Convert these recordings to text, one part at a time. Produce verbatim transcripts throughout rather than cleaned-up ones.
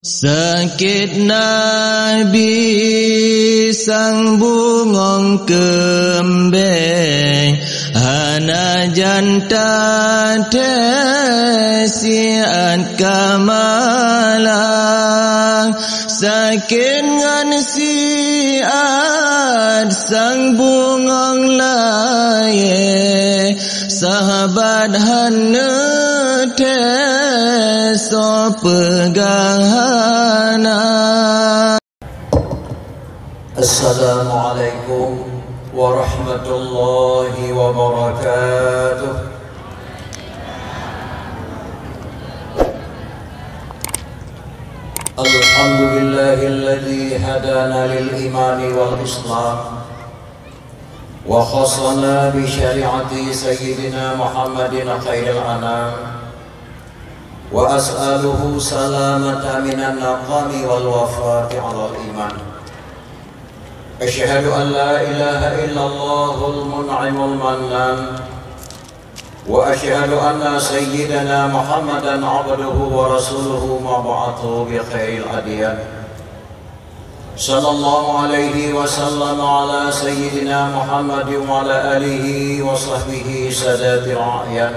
Sakét nabi sang bungöng keumbeng, hana jan tathée siat ka malang. Sakét ngon siat sang bungöng layée, sahabat hana thée soe peugah hana. Assalamualaikum warahmatullahi wabarakatuh. Alhamdulillahilladzi hadana lil imani wal islam. Wa khassana bi syari'ati Sayyidina Muhammadin khairil anam. Wa as'aluhu salamata minan naqami wal wafati alal iman. Asyhadu an la ilaha illallahul mun'imul mannan. Wa asyhadu anna sayyidana Muhammadan abduhu wa rasuluhu mab'utsu bi khairil adyan. Sallallahu alaihi wasallam ala sayyidina Muhammadin wa ala alihi wa sahbihi sadatil a'yan.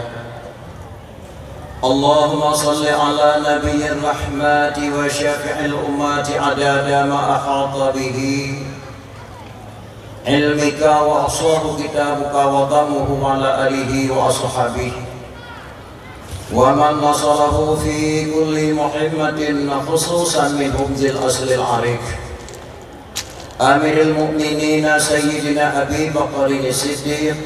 Allahumma salli ala nabiyyir rahmati wa syafi'il ummati adada ma ahata bihi ilmika wa ahsahu kitabuka wa tammuhu wa ala alihi wa ashabihi wa man nasarahu fi kulli muhimmatin, khususan minhum zil aslil arif, Amiril Mukminin Sayyidina Abi Bakrin Siddiq,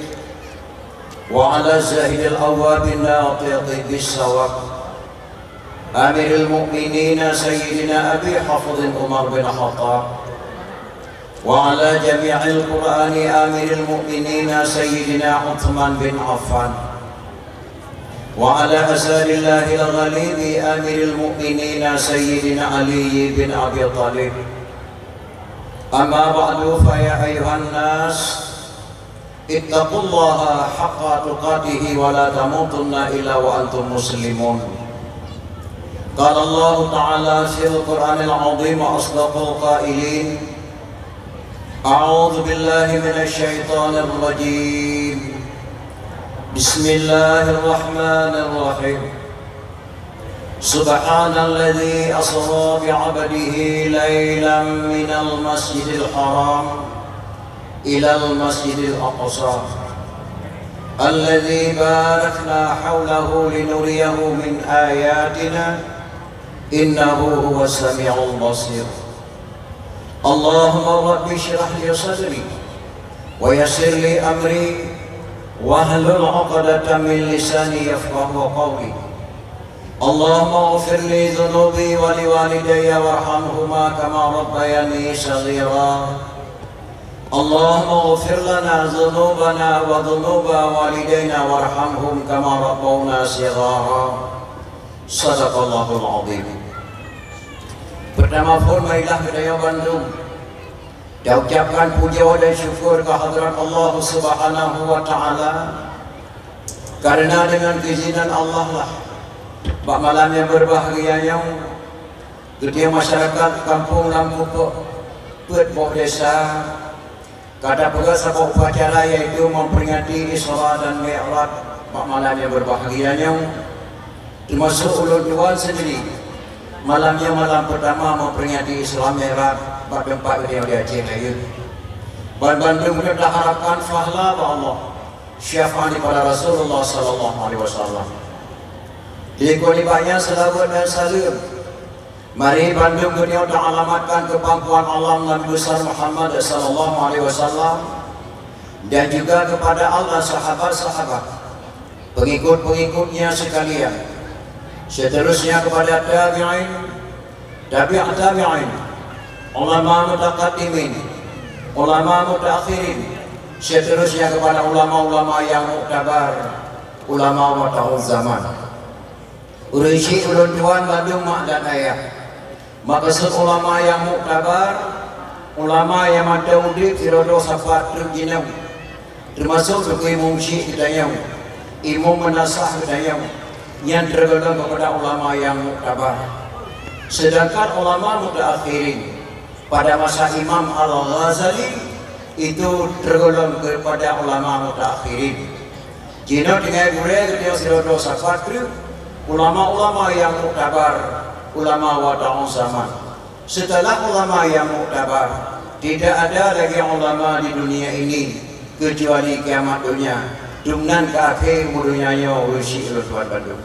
wa ala Zahidil Awwabin Natiqi bis Sawab, Amiril Mukminin Sayyidina Abi Hafsin Umar bin Khattab, wa ala jami'il Qur'ani Amiril Mukminin Sayyidina Utsman bin Affan, wa ala Asadillahil Ghalibi Amiril Mukminin Sayyidina Ali bin Abi Thalib. Amma ba'du, fa ya ayyuhan nas, ittaqullaha haqqa tuqatihi wa la tamutunna illa wa antum muslimun. Qala Allahu ta'ala fil Qur'anil azim wa asdaqul qailin, a'udzu billahi minasy syaithanir rajim. Bismillahirrahmanirrahim. Subhanalladzi asra bi 'abdihi lailan minal masjidil haram ilal masjidil aqsa, alladzi barakna haulahu linuriyahu min ayatina, innahu huwas sami'ul basir. Allahumma rabbi shrah li sadri, wa yassir li amri, wahlul 'uqdatam min lisani yafqahu qawli. Allahumma ighfir li dzunubi wa li walidayya warhamhuma kama rabbayani shaghira. Allahumma ighfir lana dzunubana wa dzunuba walidayna warhamhum kama rabbawna shighara. Shadaqallahul azim. Peurtama phon, marilah geutanyoe bandum taucapkan pujoe dan syukur keu hadrat Allah Subhanahu wa Ta'ala, kareuna deungon keuizinan Allah lah, bak malam nyang beubahgia nyoe, geutanyoe masyarakat Kampung Lam Kupok, Peuet Boh Desa, ka tapeugah saboh upacara, yaitu memperingati Isra dan Mi'raj bak malam nyang beubahgia nyoe. Teumasok ulôn tuan sendiri, malam nyoe malam peurtama memperingati Isra Mi'raj bak teumpat geutanyoe di Aceh Rayeuk. Ban bandum nyoe taharapkan pahala bak Allah, syafaat daripada Rasulullah sallallahu alaihi wasallam. Dikon nibak nyan seulaweuet dan saleuem, mari bandum geutanyoe taalamatkan keu pangkuan alam Nabi Besar Muhammad sallallahu alaihi wasallam, dan juga kepada Allah, sahabat-sahabat, pengikut-pengikutnya sekalian, seterusnya kepada tabi'in, tabi'ut tabi'in, ulama mutaqaddimin, ulama mutaakhirin, seterusnya kepada ulama-ulama yang muktabar, ulama mata zaman. Ureuëng syik ulôn tuan bandum mak dan ayah. Maksud ulama nyang muktabar, ulama nyang mantong udeb sidroe sapat trok jinoe, teumasok Teungku Imum Syik geutanyoe, Imum Meunasah geutanyoe, nyan teugolong keupada ulama nyang muktabar. Sedangkan ulama mutaakhirin pada masa Imam Al-Ghazali itu tergolong kepada ulama mutaakhirin. Jinoe tinggai gurée geutanyoe sidroe-droe sapat treuk ulama-ulama nyang muktabar, ulama wata'u zaman. Setelah ulama nyang muktabar, tidak ada lagi ulama di dunia ini kecuali kiamat dunia. Dumnan ka akhé umur dunia nyoe, ureuëng syik lôn tuan bandum.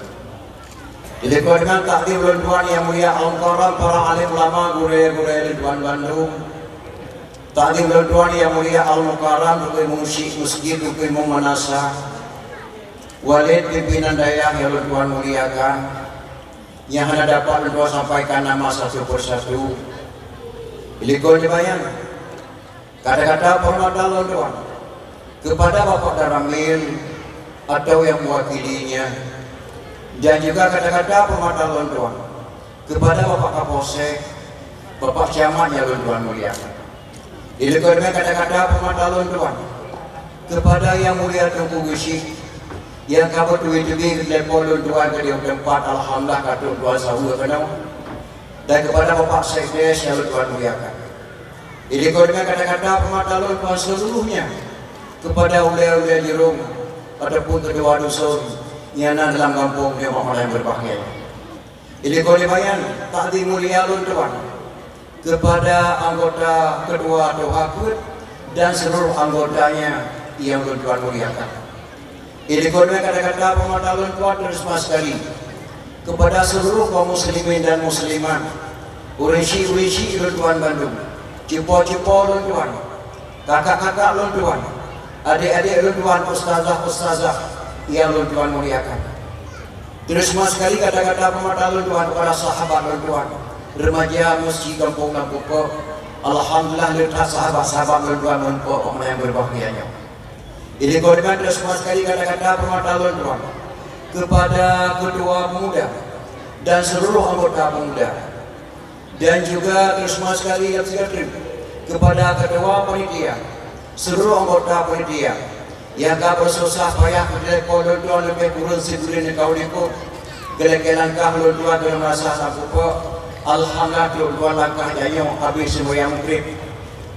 Dilikot deungon takdim lôn tuan nyang mulia Al-Mukarram, para alim ulama, gurée-gurée lôn tuan bandum. Takdim lôn tuan nyang mulia Al-Mukarram, Teungku Imum Syik Masjid, Teungku Imum Manasah, Walid pimpinan dayah nyang lôn tuan muliakan, nyang hana dapat lôn tuan sampaikan nama satu persatu. Dilikot dibayang. Kata-kata penghormatan lôn tuan kepada Bapak Danramil atau yang mewakilinya, dan juga kata-kata penghormatan lôn tuan kepada Bapak Kapolsek, Bapak Camat nyang lôn tuan muliakan. Dilikot deungon kata-kata penghormatan lôn tuan kepada Yang Mulia Teungku Geuchik nyang ka beuteubiet-teubiet geutelepon lôn tuan keudéh u teumpat, alhamdulillah ka trok tuan saweue keunoe. Dan kepada Bapak Sekdes nyang lôn tuan muliakan. Dilikot deungon kata-kata penghormatan lôn tuan seluruhnya kepada ulée-ulée jurong ataupun keudua dusun nyang na dalam gampông di Muhammadiyah yang berbahagia. Dilikot dibayang takdim mulia lôn tuan kepada anggota keudua Toha Keut dan seluruh anggotanya nyang lôn tuan muliakan. Dilikot deungon kata-kata penghormatan lôn tuan teurimong sekali kepada seluruh kaum muslimin dan muslimat, ureuëng syik-ureuëng syik lôn tuan bandum, cupo-cupo lôn tuan, kakak-kakak lôn tuan, adék-adék lôn tuan, ustazah-ustazah nyang lôn tuan muliakan. Teurimong sekali kata-kata penghormatan lôn tuan kepada sahabat lôn tuan, remaja Masjid Gampông Lam Pupok. Alhamdulillah, le that sahabat-sahabat lôn tuan Lam Pupok nyang berbahagia nyoe. Dilikot deungon teurimong sekali kata-kata penghormatan lôn tuan kepada ketua pemuda dan seluruh anggota pemuda. Dan juga teurimong sekali nyang sigoe treuk kepada ketua panitia, seluruh anggota panitia nyang ka beususah payah geutelepon lôn tuan leubeh kureueng sibuleuen nyang ka u likot. Geulakée langkah lôn tuan keuneuk meunasah Lam Pupok. Alhamdulillah, trok lôn tuan langkah jinoe habéh seumayang Maghrib.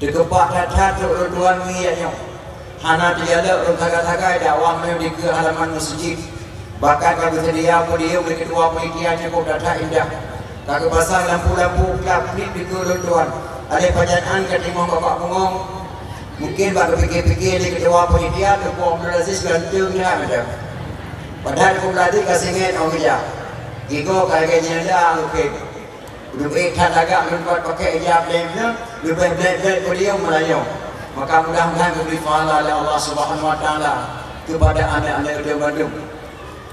Teukeubah that-that trok lôn tuan ngieng nyoe. Hana teujalok lôn sagai-sagai dakwah meunyoe dikeue halaman meuseujid. Bahkan ka geuseudia podium lé ketua panitia cukôp that-that indah. Ka geupasang lampu-lampu klap-klip dikeue lôn tuan. Adak pajan án ka timoh babah bungöng. Mungken bak geupike-pike lé ketua panitia Teungku Abdul Aziz ganteung that mantong. Padahai Teungku Abdul Aziz ka singet 'oh geujak. Gigoe ka lagée janda mungken. Leubeh that lagak lôn buet pakai ija blém nyoe, leubeh blém-blém podium meulayeue. Maka mudah-mudahan geubri pahala lé Allah Subhanahu wa Taala kepada aneuk-aneuk geutanyoe bandum.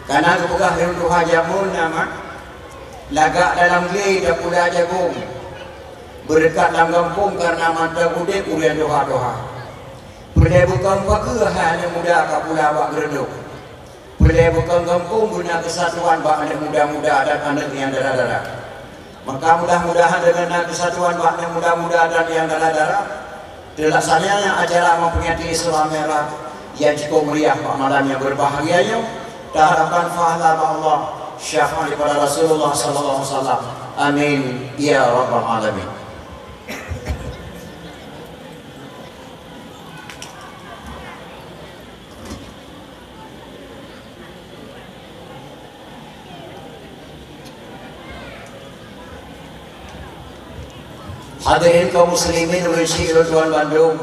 Kana geupeugah lé ureueng tuha jameun na mak, lagak dalam glé tapula jagong, beureukat lam gampông kareuna mantong udeb ureueng tuha-tuha. Peureulée bukon pageue hai aneuk muda ka pula bak geureudok. Peureulée bukon gampông beuna keusatuan bak aneuk muda-muda dan aneuk nyang dara-dara. Maka mudah-mudahan deungon na keusatuan bak aneuk muda-muda dan nyang dara-dara, teulaksananya acara memperingati Isra Mi'raj nyang cukôp meriah bak malam nyang berbahagia nyoe, taharapkan pahala bak Allah, syafaat daripada Rasulullah sallallahu alaihi wasallam. Amin ya rabbal alamin. Hadirin kaum muslimin, ureueng syik lôn tuan bandum.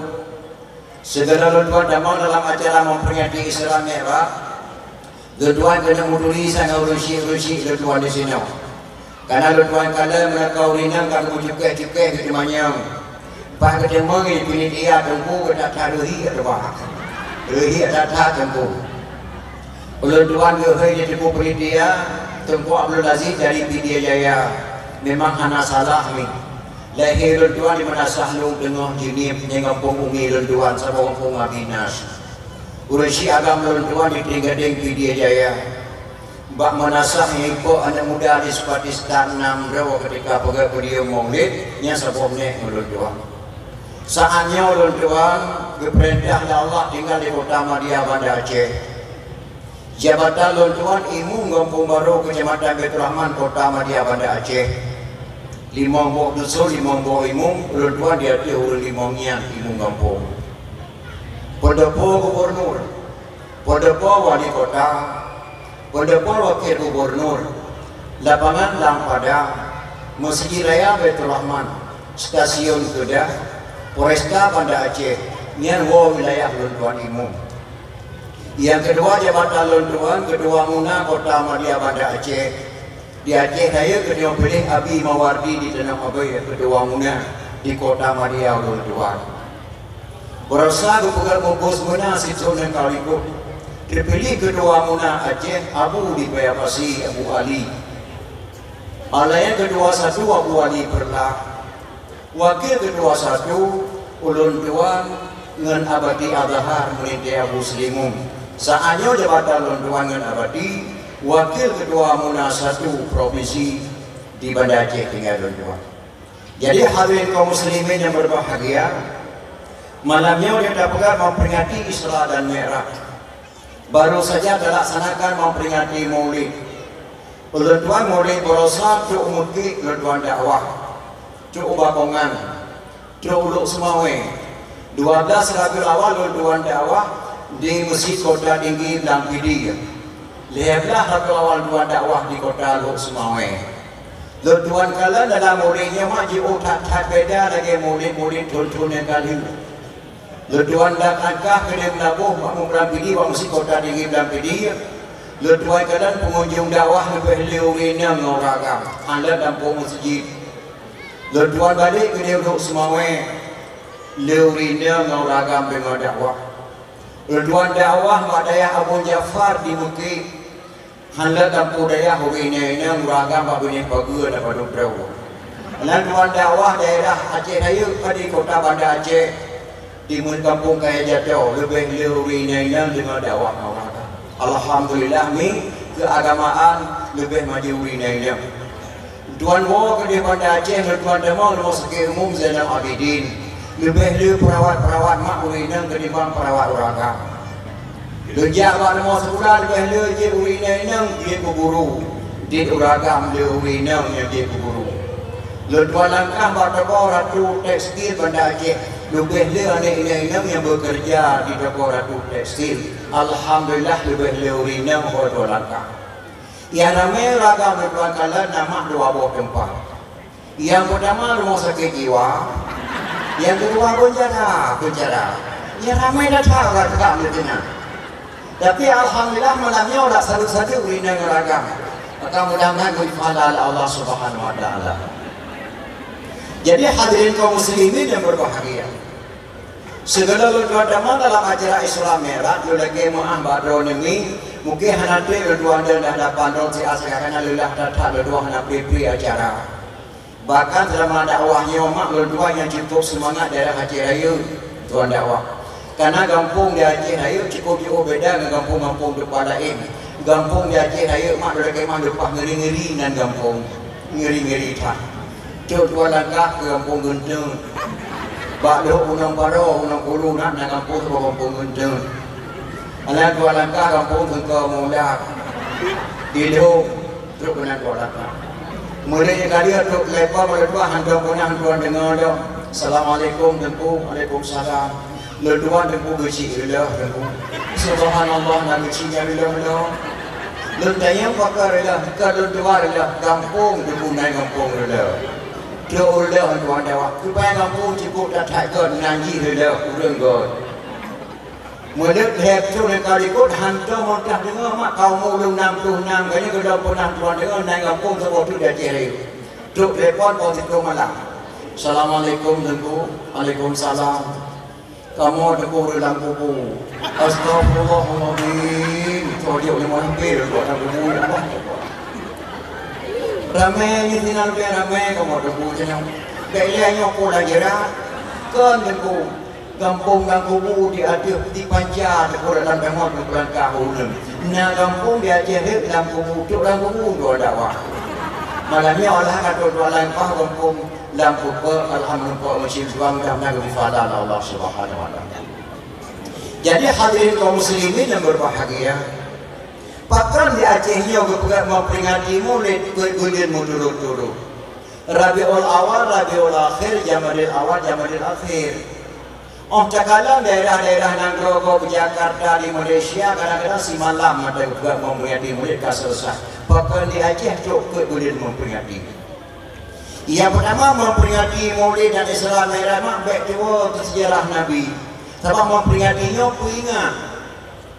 Sigoe lôn tuan tamong dalam acara memperingati Isra Mi'raj. Lôn tuan keuneuk meuturi sang ureueng syik-ureueng syik lôn tuan disinoe. Kana lôn tuan kalon meunyoe ureueng inong ka geumeucukée-cukée keu teumanyong. Bah geuteumeung di panitia teungku geutatha reuhi ateueh bah. Reuhi ateueh teungku. Ulôn tuan geuhôi di teungku panitia, Teungku Abdul Aziz dari Pidie Jaya. Memang hana salah nyoe. Lahé lôn tuan di Meunasah Lhong Teungoh Jeunieb, nyang gampông umi lôn tuan saboh gampông Abinas. Ureueng syik agam lôn tuan di Trienggadeng Pidie Jaya. Bak meunasah nyang ipok aneuk muda di Sukatistan nam droe ketika peugét podium Maulid nyang saboh nèk ngon lôn tuan. Saat nyoe lôn tuan geupeurintah lé Allah tinggai di Kota Madia Banda Aceh. Jabatan lôn tuan Imum Gampông Barô Keucamatan Baiturrahman Kota Madia Banda Aceh. Limong boh dusun, limong boh imum, ulôn tuan di ateueh ureuëng limong nyan imum gampông. Pendopo gubernur, pendopo wali kota, pendopo wakil gubernur, lapangan Lam Padang, Masjid Raya Baiturrahman, stasiun Kedah, Polresta Banda Aceh, nyan woe wilayah ulôn tuan imum. Nyang keudua jabatan lôn tuan, Ketua Muna Kota Madya Banda Aceh. Di Aceh Rayeuk geutanyoe piléh Abi Mawardi di Teunong Abée Ketua Muna di Kota Madya ulôn tuan. Baroesa geupeugah muphom muna sithon nyang ka likot. Teupiléh Ketua Muna Aceh Abu di Paya Pasi, Abu Ali. Alayan Ketua Satu Abu Ali Perla. Wakil Ketua Satu, ulôn tuan ngon Abati Azhar Meulintée Abu Seulimum. Saat nyoe jabatan lôn tuan ngon Abati, Wakil Ketua Muna Satu Provinsi di Banda Aceh tinggai lôn tuan. Jadi hadirin kaum muslimin yang berbahagia, malam nyoe kita peugah memperingati Isra dan Mi'raj. Baru saja dilaksanakan memperingati Maulid. Ulôn tuan Maulid baroesa trok u Meukik ulôn tuan dakwah, trok u Bakongan, trok u Lhokseumawe. Dua belas Rabiul Awal ulôn tuan dakwah di Meuseujid Kota Tinggi Blang Pidie. Lhée blaih Rabiul Awal ulôn tuan dakwah di Kota Lhokseumawe. Ulôn tuan kalon dalam Maulid nyoe mak jiôh that-that beda lagée Maulid-Maulid thon-thon nyang ka lheueh. Lôn tuan dak langkah keudeh meulaboh bak Blang Pidie, bak Meuseujid Kota Tinggi Blang Pidie. Lôn tuan kalon peungunjong dakwah leubeh le ureuëng inong ngon ureuëng agam, hana lom gampông meuseujid. Lôn tuan balek keudeh u Lhokseumawe, le ureuëng inong ngon ureuëng agam deungoe dakwah. Lôn tuan dakwah bak dayah Abon Jafar di Meukik. Hana lom gampông dayah ureuëng inong-inong ureuëng agam bak binéh pageue dan padub droe. Lôn tuan dakwah daerah Aceh Rayeuk, di Kota Banda Aceh, di gampông Kaya Jato, leubeh le ureuëng inong-inong deungoe dakwah ureuëng agam. Alhamdulillah, mi keuagamaan leubeh maju ureuëng inong-inong. Tuan woe keudeh Banda Aceh, lôn tuan tamong Rumoh Sakét Umum Zainal Abidin. Leubeh le peurawat-peurawat mak ureuëng inong keutimbang peurawat ureuëng agam. Lôn jak bak rumoh sikula leubeh le jeuet ureuëng inong-inong jeuet keu guru. Jeuet ureuëng agam le ureuëng inong nyang jeuet keu guru. Lôn tuan langkah bak toko Ratu Tekstil Banda Aceh. Leubeh le aneuk inong-inong nyang beukeureuja di toko Ratu Tekstil. Alhamdulillah leubeh le ureuëng inong ho tuan langkah. Nyang ramé ureuëng agam lôn tuan kalon na mak dua boh teumpat. Nyang peutama rumoh sakét jiwa, nyang keudua beuncara, beuncara. Nyang ramé that-that ureuëng agam di sinan. Tapi alhamdulillah malam nyoe dak sadeue-sadeue ureuëng inong ureuëng agam. Maka mudah-mudahan geupeupahala lé Allah Subhanahu wa Taala. Jadi hadirin kaum muslimin yang berbahagia. Sigohlom lôn tuan tamong dalam acara Isra Mi'raj, lôn lakée meuáh bak droeneuh mi, mungken hana trép lôn tuan dan dah lapan droe siat, karena leulah that-that lôn tuan hana pri-pri acara. Bahkan seulama dakwah nyoe mak lôn tuan nyang cukôp seumangat daerah Aceh Rayeuk tuan dakwah. Karena gampông di Aceh Rayeuk cukôp jiôh beda ngon gampông-gampông teumpat laén. Gampông di Aceh Rayeuk mak lôn lakée meuáh leupah ngeuri-ngeuri nan gampông. Ngeuri-ngeuri that. Trok dua langkah keu gampông Geunteung. Bak lhok Gunong Paro, Gunong Pulu na, na gampông saboh gampông Geunteung. Alah dua langkah gampông Teungku Muda. Di lhok trok keunan dua langkah. Mulai nyang ka lheueh trok leupah, mulai dua hantom keunan tuan deungoe lom. Assalamualaikum Teungku. Waalaikumsalam. Lôn tuan Teungku geuchik reuloh Teungku. Subhanallah, na geuchik nyang reuloh-reuloh. Lôn tanyong pakon reuloh, ka lôn tuan reuloh, gampông Teungku nan gampông reuloh. Trok reuloh tuan dakwah, supaya gampông cukôp that-that göt nan jih reuloh ureuëng göt. Meunyoe lhée thon nyang ka likot hantom mantah deungoe mak kaum ulôn nam ploh nam, gobnyan keudroe peunah tuan deungoe nan gampông saboh teuk di Aceh Rayeuk. Trok telepon poh siplôh malam. Assalamualaikum Teungku. Waalaikumsalam. Kamoe teupeue lam kubu. Astagfirullahalazim. Cok jok limong hampir buat lam kubu ya Allah. Ramé nyoe sinan leubeh ramé kamoe teupeue sinan. Bèk lé nyoe po lam jera. Kon teupeue. Gampông lam kubu di ateueh di panca teupeue lam tamong teupeue lam kahôn. Na gampông di Aceh Rayeuk lam kubu, trok lam kubu dua dakwah. Malam nyoe Allah ka trok dua langkah gampông. Lam pokok alhamdulillah meusyukur mudah-mudahan geupeupahala lé Allah Subhanahu wa Taala. Jadi hadirin kaum muslimin yang berbahagia, pakon di Aceh nyoe geupeugah memperingati Maulid keu buleuen meuturot-turot. Rabiul Awal, Rabiul Akhir, Jamadil Awal, Jamadil Akhir. Óh takalon daerah-daerah nanggroe gob Jakarta di Malaysia, kadang-kadang simalam mata geupeugah memperingati Maulid ka selesai. Pakon di Aceh trok keu buleuen memperingati. Nyang peutama memperingati Maulid dan Isra Mi'raj mak bèk tuwoe keu sejarah Nabi. Sabab memperingati nyoe peuingat.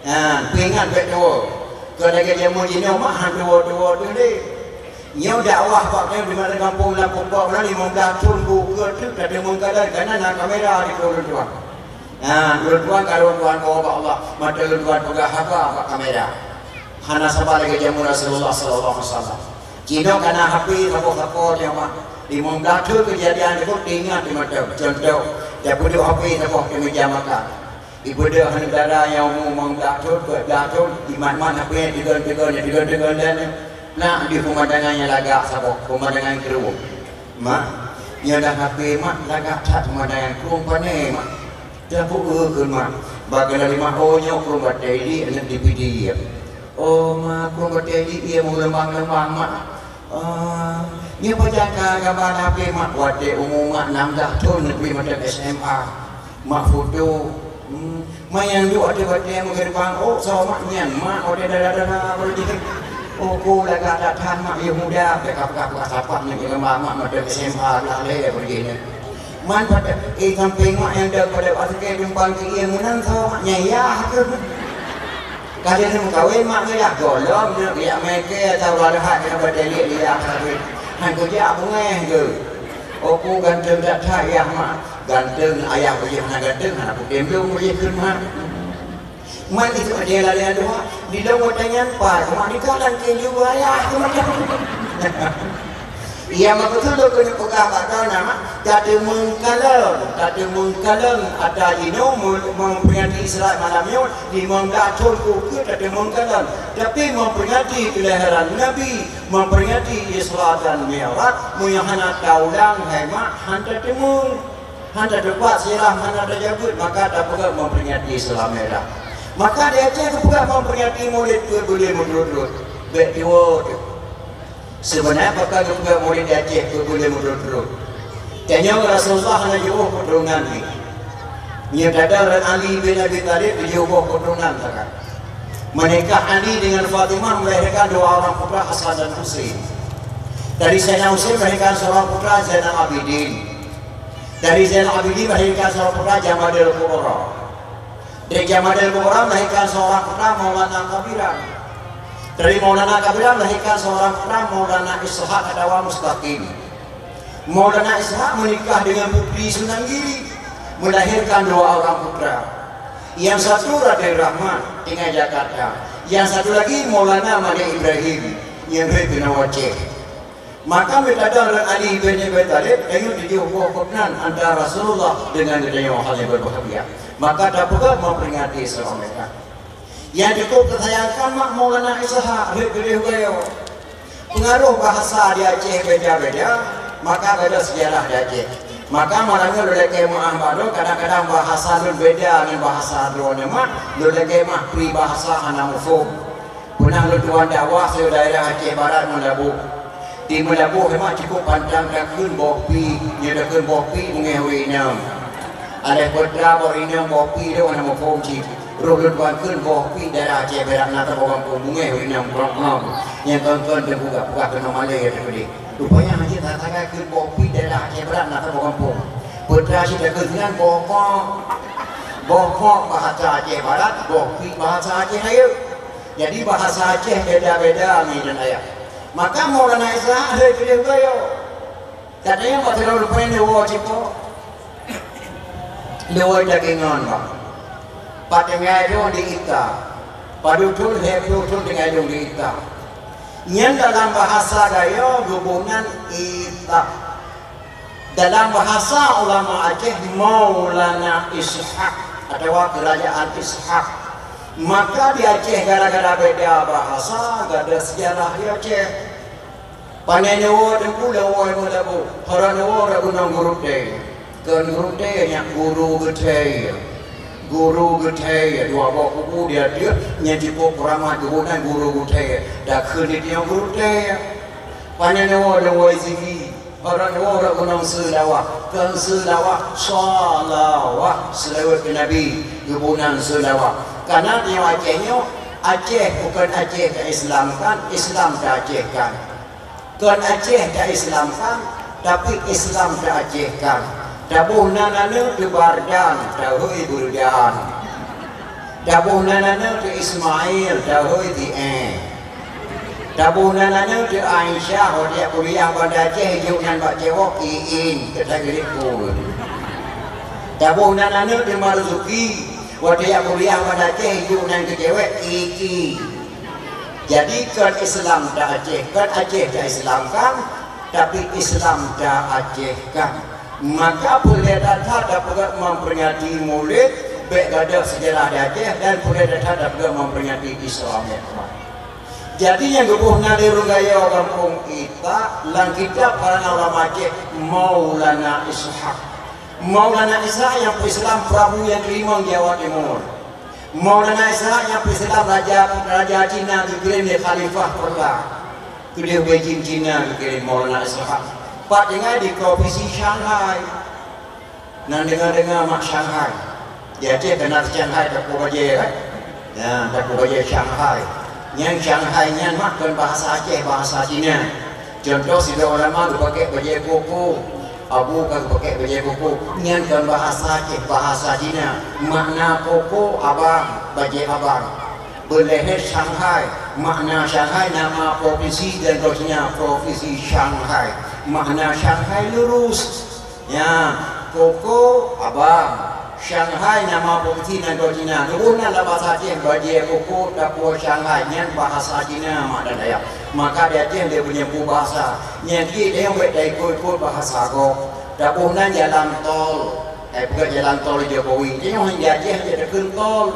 Ha, peuingat bèk tuwoe. Keu lagèe jameun jinoe mak han tuwoe-tuwoe teuh lé. Nyoe dakwah bak nyoe di masa gampông lam pokok na limong blaih thon bukeue teuk tateumeung kalon, kana na kamera di ulôn tuan. Ha, ulôn tuan ka lôn tuan keu bak Allah, mata ulôn tuan peugah haba bak kamera. Hana saban lagèe jameun Rasulullah sallallahu alaihi wasallam. Jinoe kana H P saboh sapo nyoe mak. Limong blaih thon keujadian teuk teuingat di mata. Contoh, tapeudeuh H P saboh di meja makan. Ibeudôh aneuk dara nyang umu limong blaih thon, dua blaih thon, imat-mat H P nyan teugon-teugon, teugon-teugon dan na di peumandangan nyang lagak saboh, peumandangan krueng. Mak, nyoe dah H P mak lagak that peumandangan krueng pané mak. Dah bu-, eh, kheun mak. Bagaimana lima oh nyoe krueng batèe li aneuk D P D ya. Oh mak, krueng batèe li ia meuleumbang-leumbang mak. Ah, nyoe pajan ka gambar Nabi mak watèe umu mak nam blaih thon neubi mantong S M A. Mak foto. Hmm. Mak nyang duek ateueh batèe meugeubang, oh, soe mak nyan, mak watèe dara-dara beureujeuk. Oh, ku lagak that-that mak yôh muda, bèk ka peugah-peugah sapat nyan gambar mak mantong S M A lah lé beureujeuk nyan. Man pada, eh, sampéng mak nyang deuek pada bak sikée tumpang keu ie meunan soe mak nyan yah keuh. Ka lheueh meukawen mak geuyah gohlom neuk geujak meuke atawa leuhat keunoe batèe liek liak sabe. Han kujak beungéh geuh. Oh ku ganteng that-that yah mak. Ganteng ayah beuh hana ganteng hana kutem lôn beuh kheun mak. Man itu ada lalai dua. Di lôn watèe nyan pai mak di kalan keu ayah keu mak. Ia meukeusud lôn keuneuk peugah bak droeneuh, tateumeung kalon, tateumeung kalon ata jinoe meu-, memperingati Isra malam nyoe, limong blaih thon ukeue tateumeung kalon. Tapi memperingati kelahiran Nabi, memperingati Isra dan Mi'raj, meunyoe hana taulang hai mak, han tateumeung. Han tateupat sirah, hana tajabeut, maka tapeugah memperingati Isra Mi'raj. Maka di Aceh tapeugah memperingati Maulid keu buleuen meudurot-durot. Bèk tuwoe teuh. Seubeuna pakon geupeugah Maulid di Aceh keu buleuen meudurot-durot? Tanyoe Rasulullah hana jiôh keuturonan jih. Nyoe tadong lé Ali bin Abi Thalib tujoh boh keuturonan sagai. Meunikah Ali dengan Fatimah melahirkan dua orang putra Hasan dan Husain. Dari Sayyidina Husain melahirkan seorang putra Zainal Abidin. Dari Zainal Abidin melahirkan seorang putra Jamadil Kubra. Dari Jamadil Kubra melahirkan seorang putra Maulana Kabiran. Dari Maulana Kabiran melahirkan seorang putra Maulana Ishak atawa Mustaqim. Maulana Ishak menikah dengan Putri Sunan Giri, melahirkan dua orang putra. Yang satu Raden Rahmat, tinggal Jakarta. Yang satu lagi Maulana Malik Ibrahim, yang rhot keunoe Aceh. Maka meutada lé Ali bin Abi Thalib, tanyoe tujoh boh keuturonan antara Rasulullah dengan geutanyoe hana berbahagia. Maka tapeugah memperingati Isra Mi'raj. Nyang cukup teusayangkan mak Maulana Ishak, rhot keudeh geutanyoe. Pengaruh bahasa di Aceh beda-beda, maka beda sejarah di Aceh. Maka malam nyoe lôn lakèe meu'ah bak droe, kadang-kadang bahasa lôn beda ngon bahasa droeneuh mak, lôn lakèe meu'ah peribahasa hana muphom. Peunah lôn tuan dakwah sigoe daerah Aceh Barat Meulaboh. Di Meulaboh memang cukup pantang takheun boh pih, nyoe takheun boh pih beungèh ureueng inong. Alah peugah boh inong boh pih lôn hana muphom cit. Roh lôn tuan kheun boh pih daerah Aceh Barat na saboh gampông beungèh ureueng inong prok-prok. Nyang kon-kon teupeugah-peugah keunoe malèe teupeudeh. Rupanya hana that sagai kheun boh pih daerah Aceh Barat na saboh gampông. Peue teuma cit takheun sinan boh kok. Boh kok bahasa Aceh Barat, boh pih bahasa Aceh Rayeuk. Jadi bahasa Aceh beda-beda mi dan ayah. Maka Maulana Ishak lheueh piléh geutanyoe. Katanya bak sidroe lupée neuwoe cit po. Neuwoe dageng ngon bak. Pat tinggai lôn di Ita. Padub thon lhèe ploh thon tinggai lôn di Ita. Nyan dalam bahasa Gayo geuboh nan Ita. Dalam bahasa ulama Aceh, Maulana Ishak atawa Kerajaan Ishak. Maka di Aceh gara-gara beda bahasa, gada sejarah di Aceh. Pane neuwoe Teungku, neuwoe Meulaboh, hana neuwoe rot gunong Geurutée. Kon Geurutée nyan Guru Geutée. Guru Geutée, dua boh kubu di ateueh, nyan cukôp peuramat geuboh nan Guru Geutée. Takheun di tanyoe Geurutée. Pane neuwoe, neuwoe Zigi. Orang nyoe orang gunong Seulawah, kon Seulawah, Salawah, seulaweuet keu Nabi, geuboh nan Seulawah. Karena tanyoe Aceh nyoe, Aceh bukon Aceh ta-Islamkan, Islam ta-Acehkan. Kon Aceh ta-Islamkan, tapi Islam ta-Acehkan. Taboh nan aneuk teuh Bardan, tahôi Burdan. Taboh nan aneuk teuh Ismail, tahôi Tieng. Taboh nan aneuk teuh Aisyah, watèe kuliah Banda Aceh, jok nan bak cewek Iin, keu that geurit pun. Taboh nan aneuk teuh Marzuki, watèe kuliah Banda Aceh, jok nan keu cewek Iki. Jadi, kon Islam ta-Aceh, kon Aceh ta-Islamkan, tapi Islam ta-Acehkan. Maka, peue lé that-that tapeugah memperingati Maulid, bèk gadôh seujarah di Aceh, dan peue lé that-that tapeugah memperingati Isra Mi'raj. Jadi, nyang geuboh na lé ureueng Gayo gampông Itak, lam kitab karangan ulama Aceh, Maulana Ishak. Maulana Ishak nyang peuislam prabu nyang keulimong Jawa Timur. Maulana Ishak nyang peuislam raja, raja Cina geukirém lé Khalifah Peureulak. Keudéh Beijing Cina geukirém Maulana Ishak. Pat tinggai di provinsi Shanghai. Nan deungoe-deungoe mak Shanghai. Di Aceh ka na Shanghai, takue bajèe kan? Nyan, takue bajèe Shanghai. Nyan Shanghai nyan mak kon bahasa Aceh, bahasa Cina. Contoh, sidroe ulama geupakè bajèe koko. Abu ka geupakè bajèe koko. Nyan kon bahasa Aceh, bahasa Cina. Makna koko abang, bajèe abang. Beuleuhét Shanghai. Makna Shanghai nama provinsi dan gobnyan provinsi Shanghai. Makna Shanghai lurus. Nyan, koko abang. Shanghai nama provinsi nanggroe Cina. Geuboh nan lam bahasa Aceh, bajèe koko, takue Shanghai. Nyan bahasa Cina, mak dan ayah. Maka di Aceh lé meunyeupeu bahasa. Nyan keuh tanyoe bèk taikot-ikot bahasa gob. Taboh nan jalan tol. Eh, peugah jalan tol Jokowi. Tanyoe di Aceh hana takheun tol.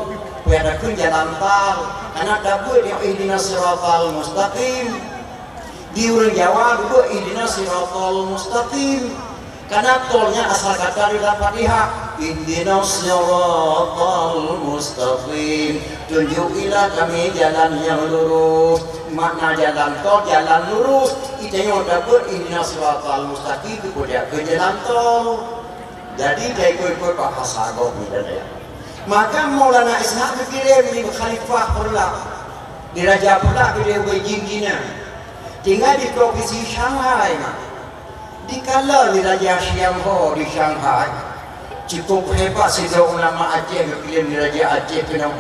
Peugah takheun jalan tal. Karena tabeuet nyoe ihdinas siratal mustaqim. Di ureueng Jawa geubeuet ihdinas siratal mustaqim. Karena tol nyan asal kata di dalam Fatihah, ihdinas siratal mustaqim. Tunjukilah kami jalan yang lurus. Makna jalan tol, jalan lurus. Di tanyoe tabeuet ihdinas siratal mustaqim, teupeujak keu jalan tol. Jadi, taikot-ikot bahasa gob nyan. Maka Maulana Ishak geukirém di Khalifah Peureulak, di Raja Peureulak geudeh Beijing Cina. Tinggai di provinsi Shanghai, mak. Dikalon lé Raja Syiang Ho di Shanghai. Cukup hebat sidroe ulama Aceh geukirém lé Raja Aceh keunoe.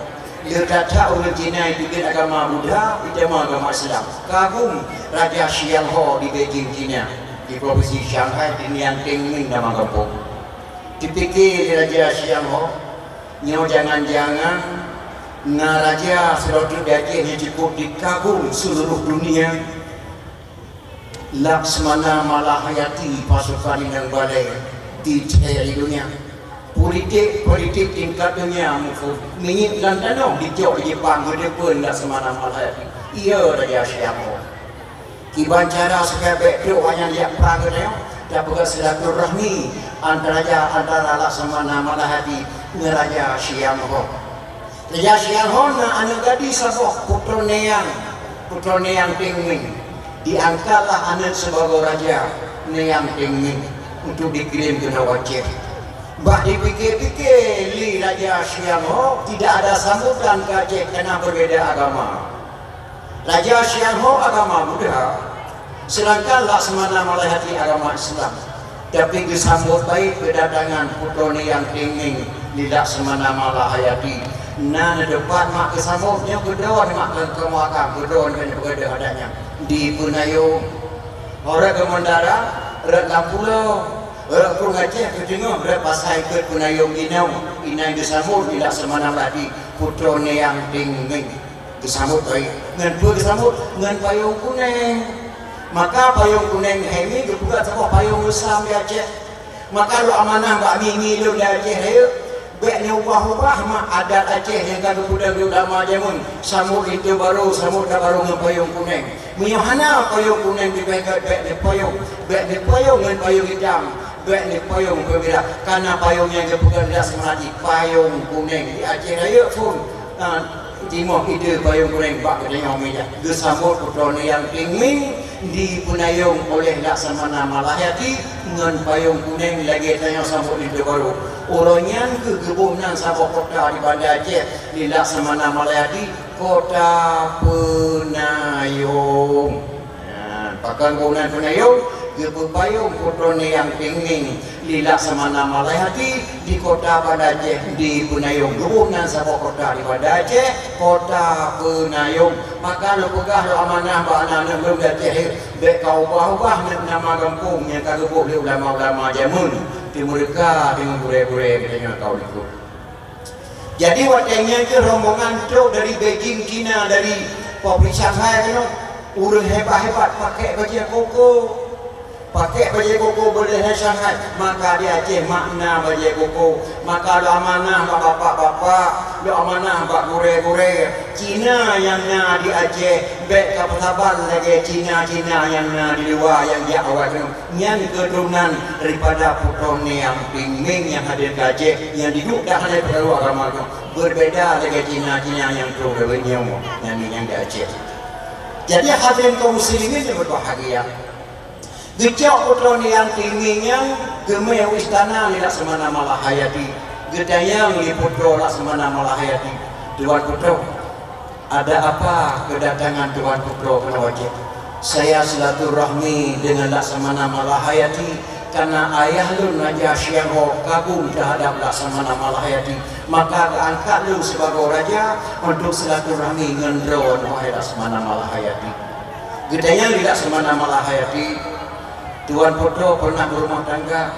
Lé that-that ureueng Cina nyang teubiet agama Buddha, jitamong agama Islam. Kagum Raja Syiang Ho di Beijing Cina, di provinsi Shanghai, di Niang Tingming nama gampông. Dipike lé Raja Syiang Ho, nyoe jangan-jangan na raja sidroe teuk di Aceh nyang cukup dikagum seuluruh dunia. Laksamana Malahayati pasukan inong balèe di thèe di dunia. Politik, politik tingkat dunia muphom. Minyeuk lam tanoh dicok di Jepang geuteupeuen Laksamana Malahayati. Iya Raja Syiang Ho. Kiban cara supaya bèk trok awaknyan jak prang keunoe, tapeugah silaturahmi antara raja, antara Laksamana Malahayati ngon Raja Syiang Ho. Raja Syiang Ho na aneuk gadis saboh, Putroe Niang, Putroe Niang Tingming. Diangkatlah aneuk sibagoe raja, Niang Tingming, untuk dikirém keunoe u Aceh. Bak dipike-pike lé Raja Syiang Ho, tidak ada sambutan keu Aceh karena berbeda agama. Raja Syiang Ho agama Buddha, sedangkan Laksamana Malahayati agama Islam. Tapi geusambot baik keudatangan Putroe Niang Tingming di Laksamana Malahayati. Na neudebat mak geusambot, nyoe keudroe mak keu kamoe akang, keudroe nyoe peugah adat nyan. Di Peunayong, rot Geumeundara, rot lam pulo, rot Krueng Aceh, keuteungoh rot pasai, ikot Peunayong inoe, inan geusambot di Laksamana Malahayati, Putroe Niang Tingming. Geusambot baik. Ngon peue geusambot? Ngon payong kuneng. Maka payong kuneng hai nyan geupeugah saboh payong reusam di Aceh. Maka lôn amanah bak mi-mi lôn di Aceh rayeuk, bèk neuubah-ubah mak adat Aceh nyang ka geupeudong lé ulama jameun. Sambot linto barô, sambot tabarô ngon payong kuneng. Meunyoe hana payong kuneng dipeugah, bèk neupayong, bèk neupayong ngon payong itam, bèk neupayong peumirah. Kana payong nyang geupeugah di Laksamana Malahayati payong kuneng. Di Aceh rayeuk phôn, ah, Timoh ide payong kuneng bak geutanyoe meujak. Geusambot Putroe Niang Tingming Dipeunayong oleh Laksamana Malahayati ngon payong kuneng lagèe tanyoe sambot linto barô. Uroe nyan kheueh geuboh nan saboh kota di Banda Aceh lé Laksamana Malahayati, Kota Peunayong. Nah, pakon geuboh nan Peunayong, geupeupayong Putroe Niang Tingming lé Laksamana Malahayati di kota Banda Aceh dipeunayong. Geuboh nan saboh kota di Banda Aceh, Kota Peunayong. Maka lôn peugah lôn amanah bak aneuk-aneuk lôn di Aceh, bèk ka ubah-ubah neuk nama gampông nyang ka geuboh lé ulama-ulama jameun, teumeureuka deungon gurèe-gurèe geutanyoe ka u likot. Jadi watèe nyan kheueh rombongan trok dari Beijing, Cina, dari pabrik Shanghai keunoe, ureueng hebat-hebat pakèk bajèe koko. Pakèk bajèe koko beuleuh Shanghai, maka di Aceh mak na bajèe koko. Maka lôn amanah bak bapak-bapak, lôn amanah bak gurèe-gurèe. Cina nyang na di Aceh, bèk ka peusaban lagèe Cina-Cina nyang na di luwa nyang jak awai keunoe. Nyan keuturonan daripada Putroe Niang Tingming nyang hadé keu Aceh, nyang diduek dan hana peukaru agama nyoe. Beubeda lagèe Cina-Cina nyang trok lewat nyoe, nyan nyang di Aceh. Jadi hadirin kaum muslimin yang berbahagia, geucok Putroe Niang Tingming nyan geumé u istana lé Laksamana Malahayati, geutanyong lé Putroe Laksamana Malahayati, "Tuan Putroe, ada apa kedatangan Tuan Putroe keunoe Aceh?" "Saya silaturahmi dengan Laksamana Malahayati, karena ayah lôn Raja Syiang Ho kagum terhadap Laksamana Malahayati, maka geuangkat lôn sibagoe raja untuk silaturahmi ngon droeneuh, wahai Laksamana Malahayati." Geutanyong lé Laksamana Malahayati, "Tuan Putroe pernah berumah tangga?"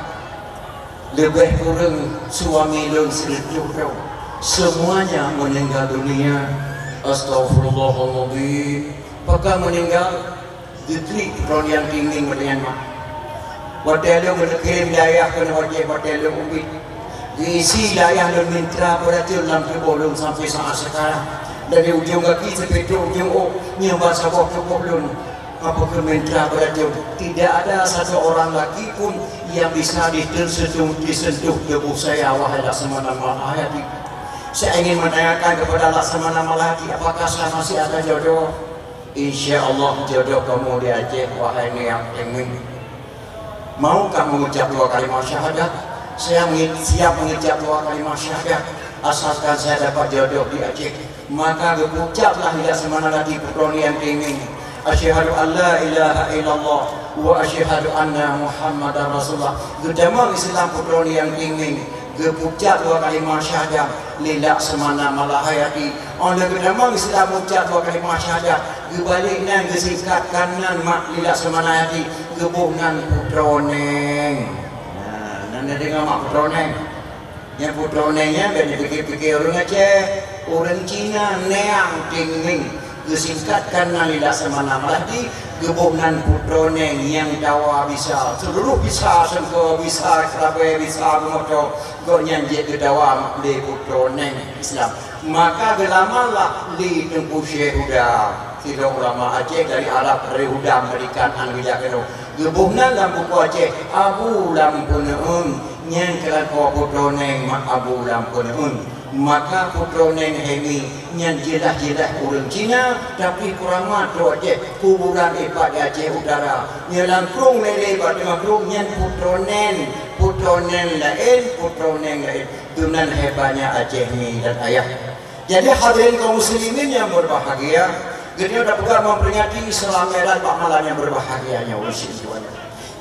"Leubeh kureueng suami lôn sireutôh droe, semuanya meninggal dunia." "Astaghfirullahalazim. Pakon meuninggal?" Geuklik Putroe Niang Tingming meunan mak. "Watèe lôn geukirém lé ayah keunoe Aceh, watèe lôn ubit, geuisi lé ayah lôn mintra beuracon lam tuboh lôn sampoe saat sekarang. Dari ujong gaki sampoe trok ujong ôk, nyoe ban saboh tuboh lôn." "Apa keu mintra beuracon?" "Tidak ada satu orang lagi pun yang bisa disentuh, disentuh tubuh saya, wahai Laksamana Malahayati. Saya ingin menanyakan kepada Laksamana Malahayati, apakah saya masih ada jodoh?" "Insya Allah jodoh kamu di Aceh, wahai Niang Tingming. Mau kamu mengucap dua kalimat syahadat?" "Saya mengi-, siap mengucap dua kalimat syahadat, asalkan saya dapat jodoh di Aceh." Maka geupucaplah lé Laksamana Malahayati Putroe Niang Tingming, "Asyhadu an la ilaha illallah wa asyhadu anna Muhammadar Rasulullah." Geutamong Islam Putroe Niang Tingming, geupucap dua kalimat syahadat lé Laksamana Malahayati. Óh lheueh geutamong Islam, ucap dua kalimat syahadat, geubalek nan geusingkatkan nan mak lé Laksamana Malahayati, geuboh nan Putroe Neng. Nah, nan neudeungoe mak Putroe Neng. Nyang Putroe Neng nyan bèk neupike-pike ureueng Aceh, ureueng Cina, Niang Tingming. Geusingkatkan nan lé Laksamana Malahayati, geuboh nan Putroe Neng nyang dawa bisa, seuluruh bisa, seungko bisa, keurabèe bisa, geumoto, gobnyan jeuet geudawa lé Putroe Neng Islam. Maka geulamallah lé Teungku Syekh Huda, sidroe ulama Aceh dari Arab, dari Huda, Amerika, han geujak keunoe. Geuboh nan lam buku Aceh, Abu Lam Peuneuen, nyang keu lakoe Putroe Neng mak Abu Lam Peuneuen. Maka Putroe Neng Hemi nyan jeulaih-jeulaih ureueng Cina, tapi kuramat trok Aceh, kuburan ipat di Aceh Utara. Nyoe lam krueng lé-lé bak teungoh krueng nyan Putroe Neng, Putroe Neng laén, Putroe Neng laén. Dum nan hebatnya Aceh Mi dan Ayah. Jadi hadirin kaum muslimin yang berbahagia, geutanyoe tapeugah memperingati Isra Mi'raj bak malam yang berbahagia nyoe, ulôn seutuan.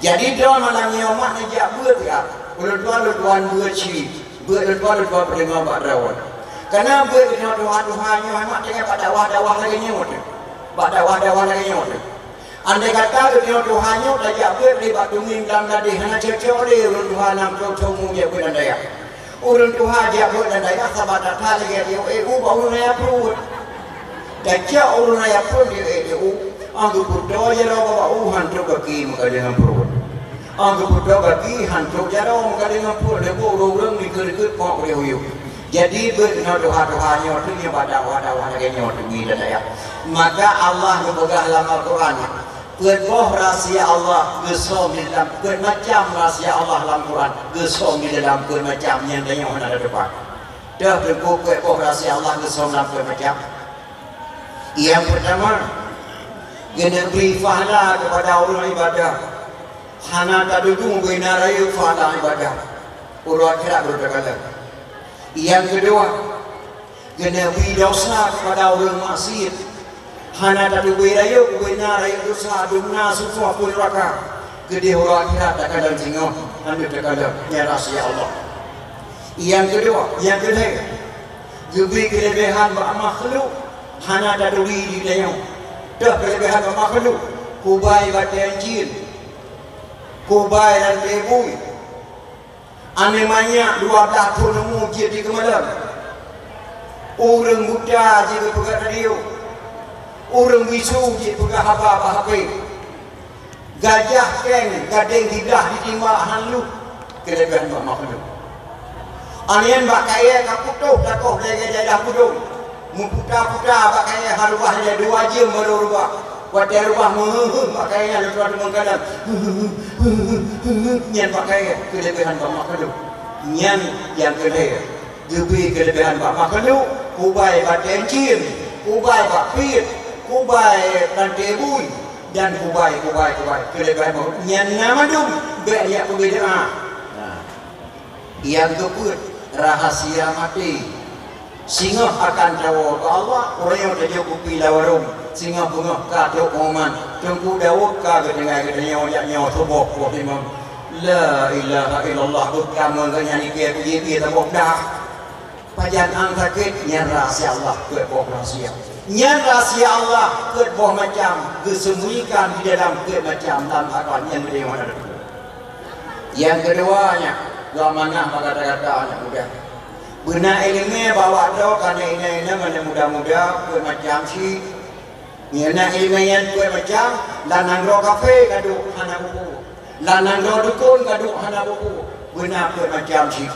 Jadi droe malam nyoe mak neujak beuet ya. Ulôn tuan, ulôn tuan beuet cit. Beuet lôn tuan, lôn tuan peudeungoe bak droe. Kareuna beuet geutanyoe tuha-tuha nyoe mak tinggai bak dakwah-dakwah lagèe nyoe teuh. Bak dakwah-dakwah lagèe nyoe teuh. Andai kata geutanyoe tuha nyoe tajak beuet lé bak teumim lam gadeh, hana cocok lé ulôn tuha nam cocok mu jak beuet lam dayah. Ulôn tuha jak beuet lam dayah saban that-that lagèe di U E U bak ulôn raya pruet. Tajak ulôn raya pruet di U E U, ah, geupeutoe jaroe bak u, han trok gaki meukadeungan pruet. Ah, geupeutoe gaki, han trok jaroe meukadeungan pruet, lé boh ureueng-ureueng dikeue-dikeue pok lé uyueng. Jadi beuet nyoe tuha-tuha nyoe teuh nyoe bak dakwah-dakwah lagèe nyoe teuh mi dan dayah. Maka Allah geupeugah lam Al-Quran, peuet boh rahsia Allah geusöm di dalam, peuet macam rahsia Allah lam Quran geusöm di dalam peuet macam nyang tanyoe hana tatupat. Deuh teungku peuet boh rahsia Allah geusöm lam peuet macam. Nyang peurtama, Geuneubri pahala keupada ureuëng ibadah, hana tatuju beuna rayeuk pahala ibadah, uroe akhirat baru takalon. Nyang keudua, geuneubri desya keupada ureuëng maksiet, hana tateubiet rayeuk beuna rayeuk desya, dumna sukôh apui neuraka, keudeh uroe akhirat takalon singoh, hana takalon, nyan rahsia Allah. Nyang keudua, nyang keulhée, geubri keuleubehan bak makhluk, hana taturi di tanyoe. Toh keuleubehan bak makhluk, kubai batée cit, kubai ranté bui, aneuk manyak dua blaih thon umu jeuet dikeumalon, ureuëng buta jeuet geupeugah radio, ureuëng bisu jeuet peugah haba bak H P. Gajah keng gadeng giblah ditimbak han luh, keuleubehan bak makhluk. Aneuëk bak kayée ka putôh takoh lagée daerah Budong, meuputa-puta bak kayée harubah ilée dua jeuem baru rubah. Watée rubah meuheuh-heuh bak kayée nyan leupeue teumeukalam, nyan bak kayée keuleubehan bak makhluk. Nyan nyang keulhée. Geubri keuleubehan bak makhluk, kubai batée cit, kubai bak piet, kubai ranté bui, dan kubai, kubai, kubai. Keuleubehan bak nyan na mandum bék jak peubeda. Nah, nyang keupeuet, rahsia maté. Singoh akan tawoe keu Allah, uroe nyoe tajok kupi lam warong, singoh beungoh ka trok pengumuman, Teungku Daud ka geutinggai geutanyoe jak nyoe suboh poh limong. La ilaha illallah, beuka meunyoe nyan ikée kuji-kuji saboh dah. Pajan ang sakét, nyan rahsia Allah, peuet boh rahsia. Nyan rahsia Allah, peuet boh macam, geusembunyikan di dalam peuet macam lam agam nyang geude hana teupeue. Nyang keudua nyan, lôn manah bak gata-gata aneuk muda. Beuna iéleumé bak droe ka na inong-inong aneuk muda-muda, peuet macam cit. Nyan na iéleumé nyan peuet macam, lam nanggroe kafé ka duek hana peue-peue. Lam nanggroe dukon ka duek hana peue-peue. Beuna peuet macam cit.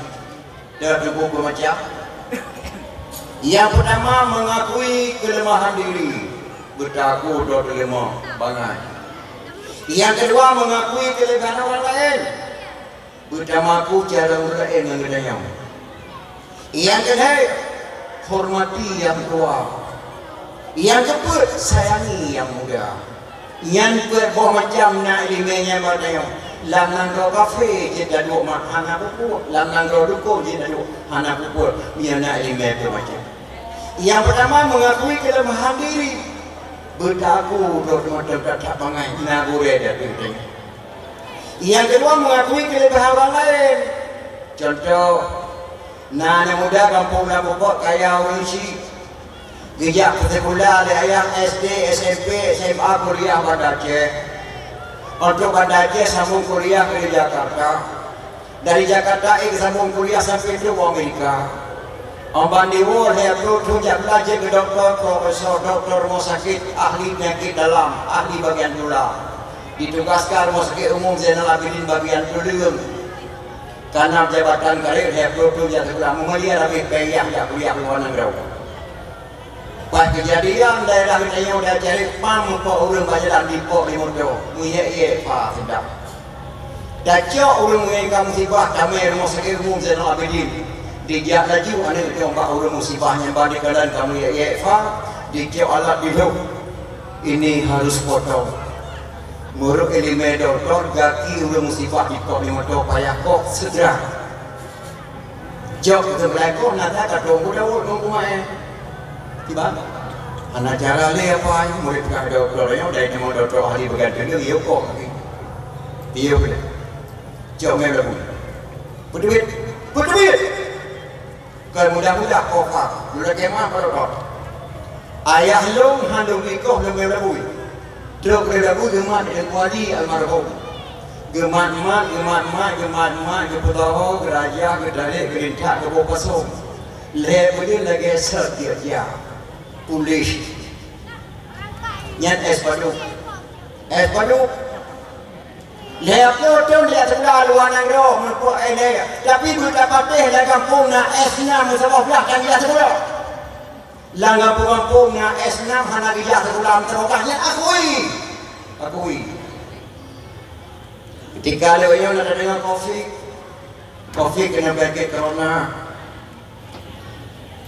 Deuh teupeu macam. Nyang peutama, mengakui keuleumahan diri, beutaku droe teuleumah bangai. Nyang keudua, mengakui keuleubehan ureuëng laén, beutamaku cara ureuëng laén ngon geutanyoe. Nyang keulhée, hormati nyang tuha. Nyang keupeuet, sayangi nyang muda. Nyan peuet boh macam na iéleumé nyang bak tanyoe. Lam nanggroe kafé cit taduek mak hana peue-peue, lam nanggroe dukon cit taduek hana peue-peue. Nyan na iéleumé peuet macam. Nyang peutama, mengakui keuleumahan diri. Beutaku droe teuh mantong that-that bangai, na gurée di ateueh tanyoe. Nyang keudua, mengakui keuleubehan ureuëng laén. Contoh, na aneuk muda gampông na pupuk kaya ureuëng chik. Geujak peuseukula lé ayah S D, S M P, S M A, kuliah Banda Aceh. Untuk Banda Aceh sambung kuliah ke Jakarta. Dari Jakarta ék sambung kuliah sampai trok u Amerika. Amban di Wall Hair Pro tu jak belajar ke doktor, profesor, doktor rumah sakit, ahli penyakit dalam, ahli bagian tulang. Ditugaskan Rumah Sakit Umum Zainal Abidin bagian tulang. Karena jabatan karir, Hair Pro tu jak sekolah, meumeuliah habéh payah jak kuliah luar negara. Pat keujadian daerah geutanyoe dan cari pam muka ureuëng bak jalan dipok di moto, muyek-yek pa sedap. Tacok ureuëng meungieng ka musibah tamé Rumah Sakit Umum Zainal Abidin. Dijak laju aneuk geutanyoe bak ureuëng musibah nyang ban dikalan ka muyek-yek pa, dicok alat dilhok. Ini harus potong. Meurok iéleumé doktor, gaki ureuëng musibah dipok di moto payah kok segera. Jok keu seubeulah koh na that ka tông bu Daud ngon kumae. Kiban? Hana cara lé apa, murit peugah dokto nyoe, dai nyoe dokto ahli bagian teungeut, yue koh lagi. Yue keu jok mé lagu. Peuteubiet, peuteubiet. Kon mudah-mudah koh ka, lôn lakée meu'ah bak dokto. Ayah lôn han lôn bri koh lôn mé lagu. Trok lé lagu geumat lé Teungku Ali almarhum. Geumat-mat, geumat-mat, geumat-mat, geupeutoho, geurajah, geutarek, geulintak, geuboh pasong. Lhée beudeuh lagée sot dia-dia. Puléh. Nyan ès padub. Ès padub. Lhée ploh thon jak seukula luwa nanggroe meupok ès lhée. Tapi beutapatéh lam gampông na ès nam meusaboh blaih tan jak seukula. Lam gampông-gampông na ès nam hana geujak seukula meusaboh blaih, nyan akui. Akui. Keutika lheueh nyoe na tadeungoe covid, covid keunan penyakit corona.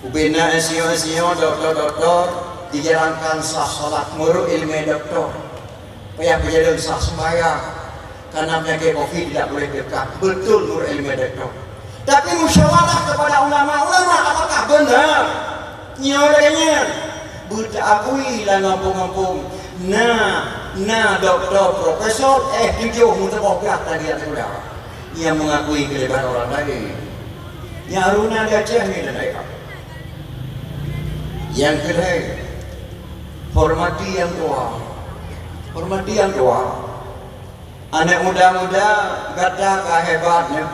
Ubena S E O, S E O, doktor-doktor dijalankan sah salat meurok iéleumé doktor. Payah peujalan sah sembahyang, karena penyakit covid tidak boleh dekat. Betul menurut ilmu doktor. Tapi musyawarah kepada ulama-ulama, apakah benar? Nyoe lagèe nyan. Beuteuakui lam gampông-gampông. Na, na doktor, profesor, eh, tujoh meuteubôh gah tadi nyang mengakui kelebihan orang lain. Nyang runa di Aceh ni dan ayah. Nyang keudua, hormati nyang tuha. Hormati nyang tuha. Aneuk muda-muda gata ka hebat nyoe.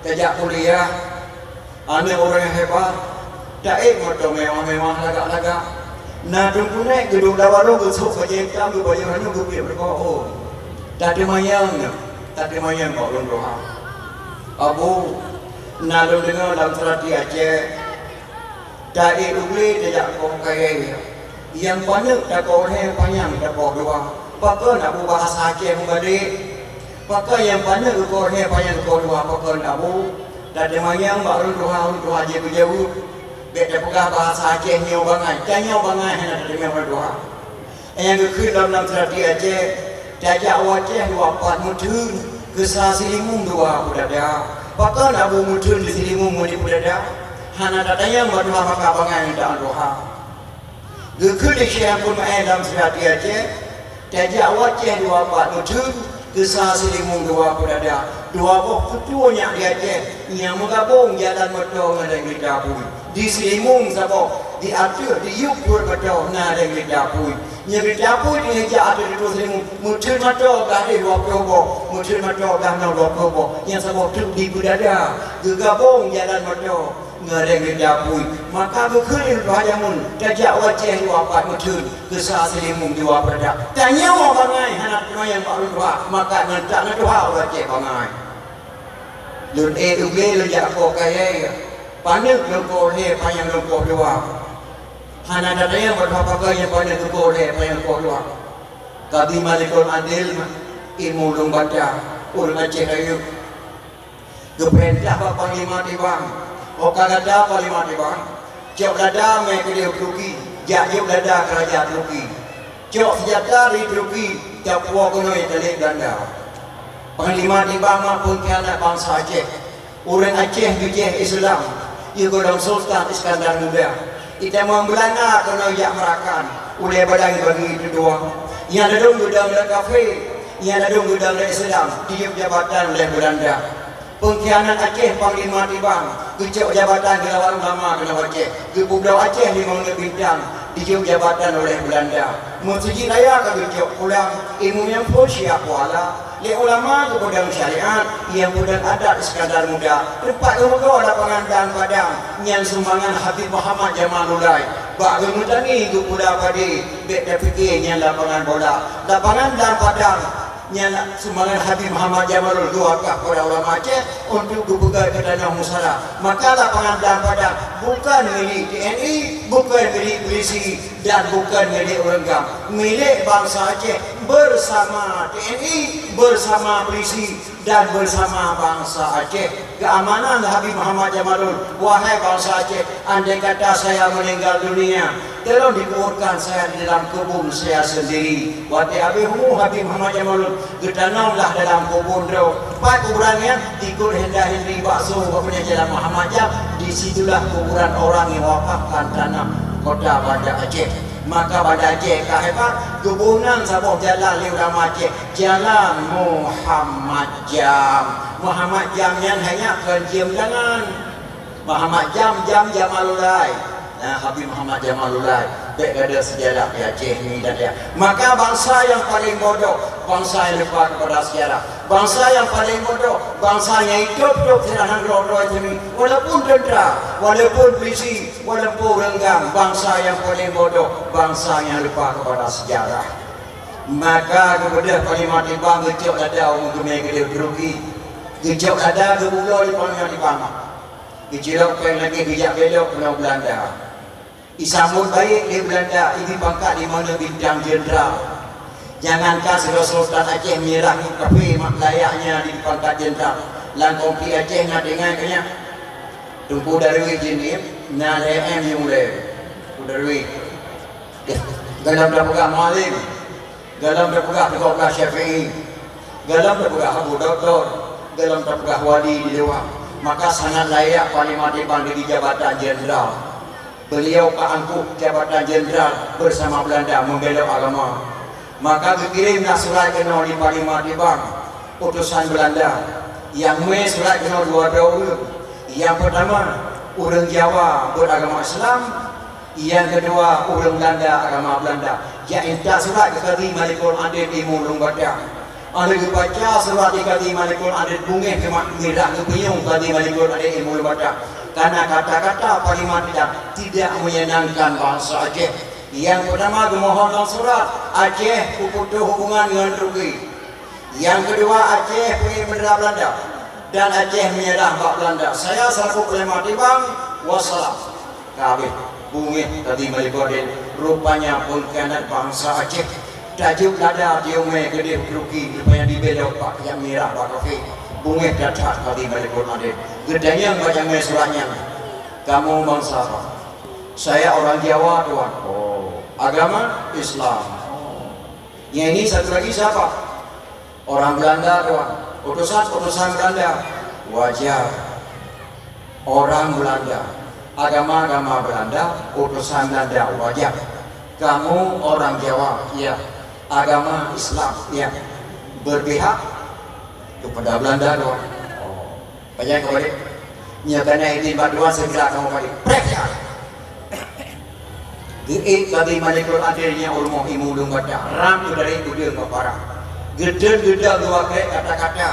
Tajak kuliah, aneuk ureueng hebat. Taék moto mewah-mewah lagak-lagak. Na teungku nèk geuduek lam warông geusôk bajèe itam, geubajèe ranyu, geupiep rukok. Oh. Tateumanyong nyoe, tateumanyong bak ulôn tuha. Abu, na lôn deungö lam seurati Aceh. Taék u glé tajak koh kayèe, nyang paneuk takoh lhèe panyang takoh dua. Pakon Abu bahasa Aceh meubalek? Pakon nyang paneuk geukoh lhèe panyang geukoh dua? Pakon Abu? Tateumanyong bak ureueng tuha, ureueng tuha jeuet geujaweueb. Bèk tapeugah bahasa Aceh nyoe bangai. Tanyoe bangai hana tateumé ureueng tuha. Nyang geukheun lom lam seurati Aceh, tajak u Aceh dua pat meutheun, geusa silimong dua peudada. Pakon Abu meutheun di silimong meuni peudada? Hana tatanyong bak tuha maka bangai ngon tuha. Geukheun lé Syekh Abdul Maen lam seurati Aceh, tajak u Aceh dua pat meutheun, geusa silimong dua peudada. Dua boh peutuwoe nyak di Aceh nyang meugabong jalan moto ngon lhèe geurita apui. Di silimong saboh, di ateueh, di yup pruet moto na lhèe geurita apui. Nyan geurita apui teungoh jak ateueh di silimong, meutheun moto gah dua ploh boh, meutheun moto gah dua ploh boh. Nyang saboh treuk di peudada, geugabong jalan moto ngon lhèe geurita apui. Maka geukheun lé tuha jameun, tajak u Aceh dua pat meutheun, geusa silimong dua peudada. Tanyoe bangai hana teumanyong bak ulôn tuha, maka ngon that na tuha u Aceh bangai. Lôn ék u glé lôn jak koh kayèe, paneuk lôn koh lhèe panyang lôn koh dua. Hana tatanyong bak tuha pakon nyang paneuk lôn koh lhèe panyang lôn koh dua. Kadhi Malikul Adil, ilmu lôn baca, ureueng Aceh rayeuk. Geupeurintah bak Panglima Tibang, "Ho ka gata Panglima Tibang, cok lada mè keudéh Turki, jak jok lada keu raja Turki. Cok seunjata di Turki, tapuwoe keunoe talét Beulanda." Panglima Tibang mak peungkhianat bansa Aceh. Ureueng Aceh geujeh Islam, yôh gohlom Sultan Iskandar Muda. Itamong Beulanda keunoe jak meurakan, ulèe badan bagi tudoe. Nyang ladôm geudong lé kafé, nyang ladôm geudong lé Islam, dijok jabatan lé Beulanda. Peungkhianat Aceh Panglima Tibang, geucok jabatan geulawan ulama keunoe Aceh, geupeubloe Aceh limong neuk bintang, dijok jabatan oleh Beulanda. Meuseujid raya ka geucok pulang, ilmu nyang phon siap kuala, lé ulama geupeudong syariat, nyang peudong adat Iskandar Muda, teumpat geumeugöt lapangan Blang Padang, nyan sumbangan Habib Muhammad Jamalullail. Bak geumeutangi geupula padé, bèk tapike nyan lapangan bola. Lapangan Blang Padang, nyan sumbangan Habib Muhammad Jamalul, geuwakaf keu ulama Aceh untuk geupeugöt keu tanoh musala. Maka lapangan Blang Padang bukon milék T N I, bukon milék polisi, dan bukon milék ureueng GAM. Milék bansa Aceh bersama T N I, bersama polisi, dan bersama bansa Aceh. Keamanan Habib Muhammad Jamalul, wahai bansa Aceh, andai kata saya meninggal dunia, tolong dikuburkan saya di dalam kebun saya sendiri. Watèe habéh umu Habib Muhammad Jamalul, geutanomlah dalam kebun droe. Pat kuburan nyan, ikôt henda-hendi bakso bak jalan Muhammad Jam, di situlah kuburan orang yang wakafkan tanah kota Banda Aceh. Maka Banda Aceh ka hebat, geuboh nan saboh jalan lé ulama Aceh, Jalan Muhammad Jam. Muhammad Jam nyan hanya kon jeuem tangan. Muhammad Jam, Jam Jamalulai. Nah, Habib Muhammad Jamalulai. Bèk gadôh sejarah di Aceh ni dan dia. Maka bansa yang paling bodoh, bansa yang lupa kepada sejarah. Bansa yang paling bodoh, bansa yang hidup-hidup tidak nanggroe-groe ni. Walaupun tentara, walaupun polisi, walaupun ureueng GAM, bansa yang paling bodoh, bansa yang lupa kepada sejarah. Maka geubeudôh Panglima Tibang geucok lada u meugeumè keudéh Turki. Geucok lada geubuloe lé Panglima Tibang. Geucilok pèng lagèe geujak belok keunoe Beulanda. Isambot baik lé Beulanda, ibi pangkat limong bintang jeundral. Jangankan sidroe Sultan Aceh meunyeurah ngon kafé mak layaknya di pangkat jeundral. Lam konflik Aceh na teuingat keu nyan. Teungku Darwis Jeunieb, na lhèe M nyang ulèe. Teungku Darwis. Dalam dah peugah Mualem. Gohlom teupeugah Teungku Abdullah Syafi'i, gohlom teupeugah Abu Doktor, gohlom teupeugah wali di luwa. Maka sangat layak Panglima Tibang dibri jabatan jenderal. Beliau ka angkuh jabatan jenderal bersama Belanda membela agama. Maka geukirém na surat keunoe di Panglima Tibang, utosan Belanda. Nyang mé surat keunoe dua droe ureuëng. Nyang peutama, ureuëng Jawa beuagama Islam, nyang keudua, ureuëng Belanda agama Belanda. Jak intat surat keu Kadhi Malikul Adil Ilmu Lueng Bata. Óh lheueh geubaca surat di Kadhi Malikul Adil, beungéh geumat mirah geupunyueng Kadhi Malikul Adil Ilmu Lueng Bata. Karena kata-kata Panglima Tibang tidak menyenangkan bangsa Aceh. Nyang peutama geumohon lam surat, Aceh peuputôh hubungan ngon Turki. Nyang keudua, Aceh peuék bendera Belanda dan Aceh meunyeurah bak Belanda. Saya selaku Panglima Tibang, wassalam. Ka habéh, beungéh Kadhi Malikul Adil, rupanya pengkhianat bangsa Aceh. Tajok lada tiumé keudeh Turki, rupanya dibelok bak nyang meunyeurah bak kafé. Beungéh that-that Kadhi Malikul Adil. Geutanyong bak nyang mé surat nyan, "Kamu bangsa apa?" "Saya orang Jawa, Tuan." "Oh, agama Islam." "Oh. Yang ini satu lagi siapa?" "Orang Belanda, Tuan. Utosan-utosan Belanda." "Wajar. Orang Belanda, agama-agama Belanda, utosan Belanda, wajar. Kamu orang Jawa, ya. Agama Islam, ya. Berpihak kepada Belanda, Tuan." Oh. Pajan ka balek? Nyoe kana idin bak dua segera kamoe balek. Preh ya! Geuék Kadhi Malikul Adil nyang u rumoh Ilmu Lueng Bata, rab keu dari udeueng bak parah. Geutreun geudong dua krek kata-kata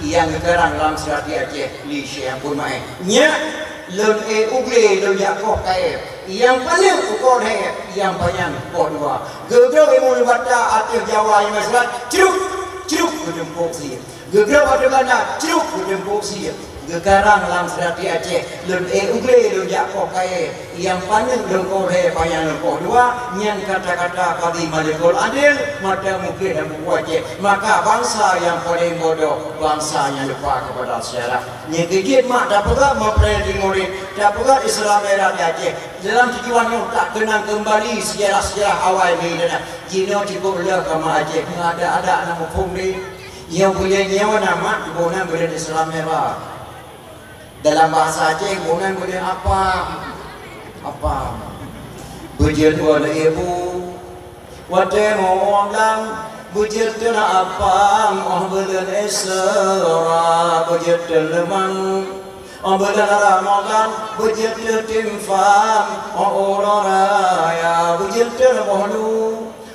nyang geukarang lam seurati Aceh lé Syekh Ampon Maé. Nyak, lôn ék u glé lôn jak koh kayée, nyang paneuk u koh lhée, nyang panyang koh dua. Geubloe Ilmu Lueng Bata ateueh Jawa nyang meusurat, cruk, cruk, geuteumpok sie. Geubloe ateueh Belanda, cruk, geuteumpok sie. Geukarang lam seurati Aceh, lôn ék u glé lôn jak koh kayée, nyang paneuk lôn koh lhée, panyang lôn koh dua, nyan kata-kata Kadhi Malikul Adil, mata mukeh dan buku Aceh. Maka bansa nyang paleng bodoh, bansa nyang lupa kepada sejarah. Nyang keujeuet mak tapeugah meupreh di murit, tapeugah Islam era di Aceh. Dalam tujuan nyoe takeunang keumbali sejarah-sejarah awai di Indonesia. Jinoe cukôp lheueh kama Aceh, meuadak-adak na muphom deh. Nyoe buleuen nyoe na mak, buleuen Islam era. Dalam bahasa Aceh, buleuen, buleuen apam. Apam. Beujeuet dua lé ibu. Watée muphom lam, beujeuet teuna apam, óh buleuen Isra, beujeuet teuna leumang. Óh buleuen Ramadhan, beujeuet teuna timphan, óh uroe raya, beujeuet teuna boh lu.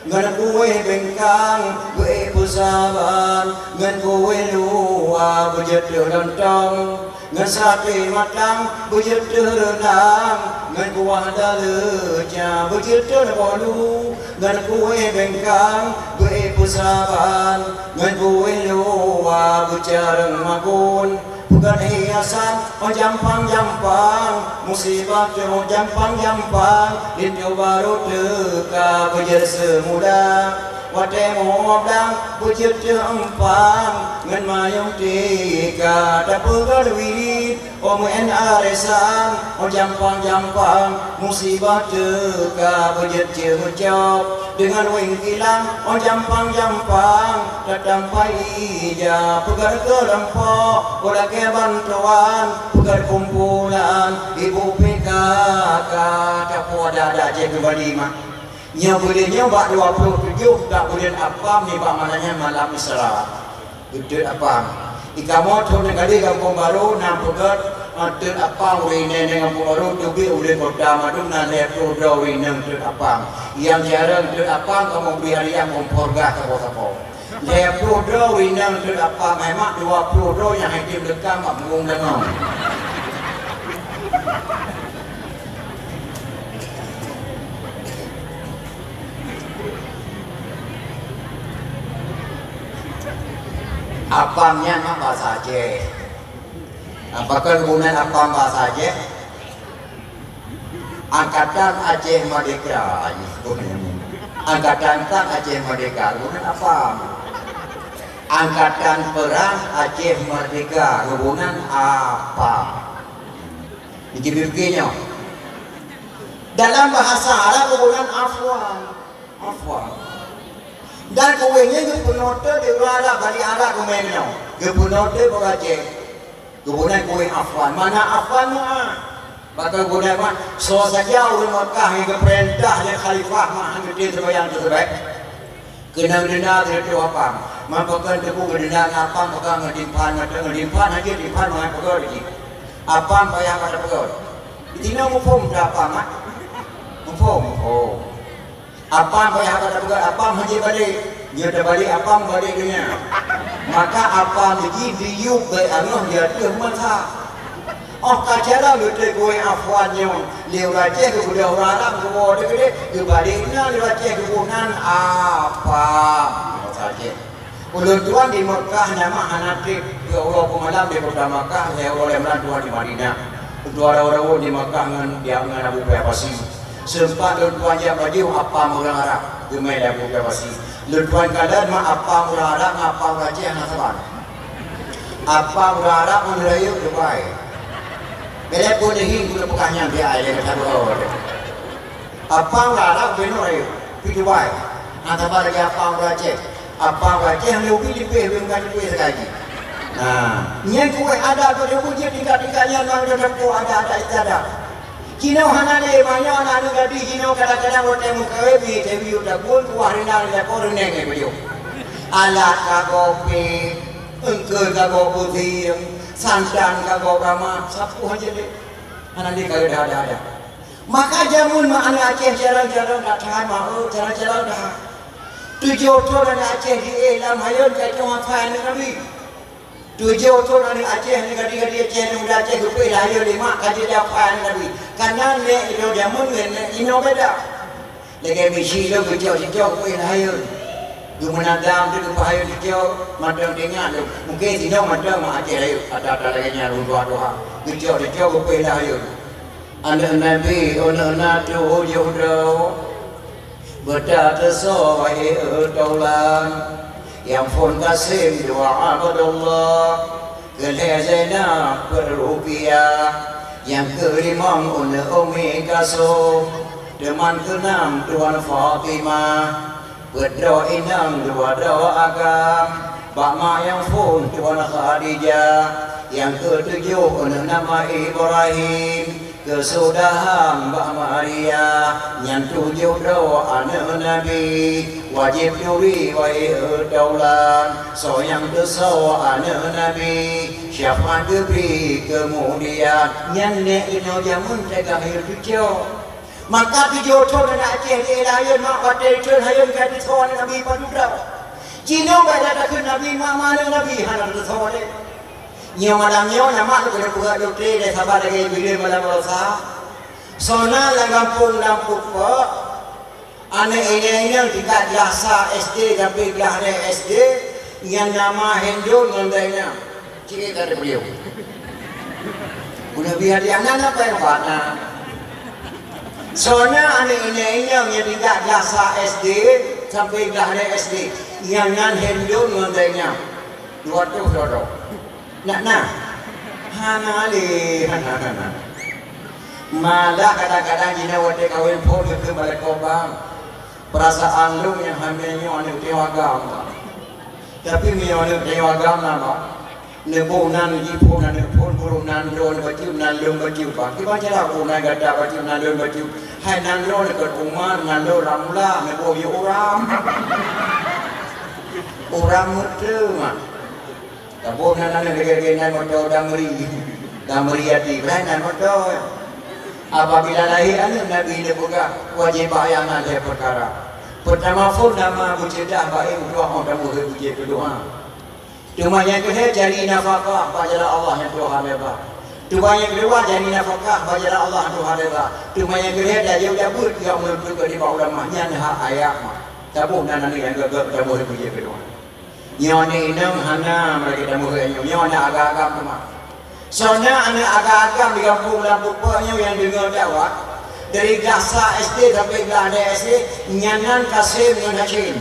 Ngon kueh bengkang beuék peusaban, ngon kueh luwa beujeuet teuh lontong, ngon saté matang beujeuet teuh reunang, ngon kuah daleuca beujeuet teuh boh lu, ngon kueh bengkang beuék peusaban, ngon kueh luwa beucareueng makon. Peugét hiasan, oh jampang-jampang, musibah teuh, oh jampang-jampang, linto barô teuka beujeuet seumula. Watée muphom lam, beujeuet teuh eumpang, ngon manyum tika tapeugét wirit, oh meu'en aresan, oh jampang-jampang, musibah teuka beujeuet ceumeucok. Deungon wéng kilang, oh jampang-jampang, tatampai ija, peugét keu lampôh, oh lakée bantuan, peugét kumpulan, ibu P K K, tapeugét adak-adak Aceh keumbali mak. Nyoe buleuen nyoe bak dua ploh tujoh, bak buleuen apam nibak malam nyan malam Isra. Geutot apam. Di kamoe thon nyang ka lheueh Gampông Barô na peugét, eh, tot apam ureueng inong Gampông Barô, teubiet ureueng kota mandum na lhèe ploh droe ureueng inong tot apam. Nyang jareueng tot apam kamoe bri hadiah kompor gas sapo-sapo. Lhèe ploh droe ureueng inong tot apam, hai mak, dua ploh droe nyang han jitem leukam bak punggong danau. Apam nyan mak bahasa Aceh. Pakon geunan apam bahasa Aceh? Angkatan Aceh Merdeka. Angkatan Perang Aceh Merdeka, geunan apam. Angkatan Perang Aceh Merdeka, geunan apam. Nyoe jipike nyoe. Dalam bahasa Arab geunan afwan. Afwan. Dan kueh nyan geupeunoe teuk di ureueng Arab, bak di Arab geumeunoe. Geupeunoe teuk bak Aceh. Geuboh nan kueh afwan. Mana afwan meu'ah? Bak geuboh nan meu'ah. Soe saja ureueng Makkah nyang geupeurintah lé khalifah meu'ah, han geutem seumayang teuseubaik. Keuneuk deuna teuh apam. Man pakon teupeu geudeuna ngon apam, pakon ngon timphan, mantong ngon timphan, hana timphan mangat peugöt jih. Apam payah pada peugöt. Di sinoe muphom dah apam, ah? Muphom, muphom. Apam payah pada peugöt, apam han jeuet balek. Nyoe tabalek apam balek donya. Maka apam jih diyueb bak angoh di ateueh masa. Óh ka cara geutem kueh afwan nyoe, lé ureueng Aceh geubeudôh ureueng Arab geuwoe teuh keudeh, geubalek na lé ureueng Aceh geuboh nan apam. Bahasa Aceh. Ulôn tuan di Meukah nama hana treb, keu uroe peumalam di Kota Meukah, lhèe uroe lhèe malam tuan di Madinah. Ulôn tuan rawon-rawon di Meukah ngon, ngon Abu Bakar Basi. Seumpat lôn tuan jak bajeuh apam ureueng Arab, geumè lé Abu Bakar Basi. Lôn tuan kalon mak apam ureueng Arab ngon apam ureueng Aceh hana saban. Apam ureueng Arab ngon rayeuk Dubai. Bèk lé peue neuhi, ulôn peugah nyan biaya lé saboh. Apam ureueng Arab beungoh rayeuk, pi Dubai. Hana saban lagèe apam ureueng Aceh. Apam ureueng Aceh hana ubi lipéh, ubi meukat lipéh sagai jih. Nah, nyan kueh adat, bak jeuet tingkat-tingkat nyan, mang deuh teupeu adat-adat istiadat. Jinoe hana lé, meunyoe aneuk gadih jinoe kadang-kadang watèe meukawén, mi teubiet tabun, kuah rinang dilakoe reuneng lé bajeuh. Alat kagoe pèng, eungkôt kagoe puténg, santan kagoe gamas, sapeue han jeuet lé. Hana lé ka lheueh ada-ada. Maka jameun ma aneuk Aceh carông-carông that, that ma, oh, carông-carông that. Tujoh thon aneuk Aceh jiéh lam hayeuen ka jiteupeue aneuk Nabi. Tujoh thon aneuk Aceh, aneuk gadih-gadih Aceh, aneuk muda Aceh geupeuéh lam hayeuen lé mak ka jiteupeue aneuk Nabi. Kana nèk inoe jameun ngon nèk inoe beda. Lagèe misi lôn geucok-cok geupeuéh lam hayeuen. Geumeunadam teuh geupeuhayeuen geucok, mantong teuingat lôn. Mungken sinoe mantong mak Aceh rayeuk, ata-ata lagèe nyan lôn tuha-tuha. Geucok-cok geupeuéh lam hayeuen. Aneuk Nabi, aneuk na tujoh droe, beutateusô wahe taulan, nyang phôn Kasim dua Abdullah, keulhèe Zainab peuet Ruqayyah, nyang keulimong aneuk Ummi Kalsum, teuma keunam tuan Fatimah. Peuet droe inong dua droe agam, bak mak nyang phôn tuan Khadijah, nyang keutujoh aneuk na Ibrahim, keusudahan bak Maria, nyan tujoh droe aneuk Nabi, wajéb turi wahe taulan, soe nyang teusoe aneuk Nabi, syafaat geubri keumudian, nyan nèk inoe jameun teuka hayeuen tujoh. Maka tujoh thon aneuk Aceh di lam hayeuen mak watèe thon hayeuen ka jiteusoe aneuk Nabi padub droe. Jinoe bak that takheun Nabi mak, ma aneuk Nabi hana teusoe lé. Nyoe malam nyoe na mak lôn keuneuk peugah lôn tré lé saban lagèe bileuen malam Selasa. Soe na lam gampông lam Peukeupok, aneuk inong-inong tingkat glah sa S D sampai glah lhèe S D, nyan nama Hindun ngon Zainab. Cit ka teupeuleueh. Udah biar dia nan apa yang bana? Soe na aneuk inong-inong nyang tingkat glah sa S D sampai glah lhèe S D, nyan nan Hindun ngon Zainab. Dua ratus dua droe. Nak na? Hana lé, hana, hana. Malah kadang-kadang jinoe watèe kawén phôn geukheun bak lakoe bang. Peurasaan lôn nyang hamé nyoe aneuk teuh agam. Tapi meunyoe aneuk teuh agam na, bang, neuboh nan jiphôn aneuk phôn, boh nan droeneuh bacut, nan lôn bacut, bang. Kiban cara boh nan gata bacut, nan lôn bacut. Hai nan droeneuh keu Umar, nan lôn Ramla, neuboh yue uram. Uram meuteumah. Taboh nan aneuk lagèe-lagèe nan moto Damri. Damri Yati, beurai nan moto. Apabila lahé aneuk Nabi neupeugah, wajéb bak ayah na lhèe peukara. Peutama phôn nama beuceudah bak ayah, dua ho tameuheuet beujeuet keu doa. Teuma nyang keulhèe cari nafakah bak jalan Allah nyang tuha leubah. Teuma nyang keudua cari nafakah bak jalan Allah nyang tuha leubah. Teuma nyang keulhèe tajak beuet keu meunurot keu ulama, nyan hak ayah mah. Taboh nan aneuk nyang gèt-gèt tameuheuet beujeuet keu doa. Nyoe aneuk inong hana meureuka tameuheuet nyoe, nyoe aneuk agam-agam teuma. Soe na aneuk agam-agam di gampông lam Peukeupok nyoe nyang deungö dakwah, dari glah sa S D sampai glah lhèe S D, nyan nan Kasim ngon Hasyim.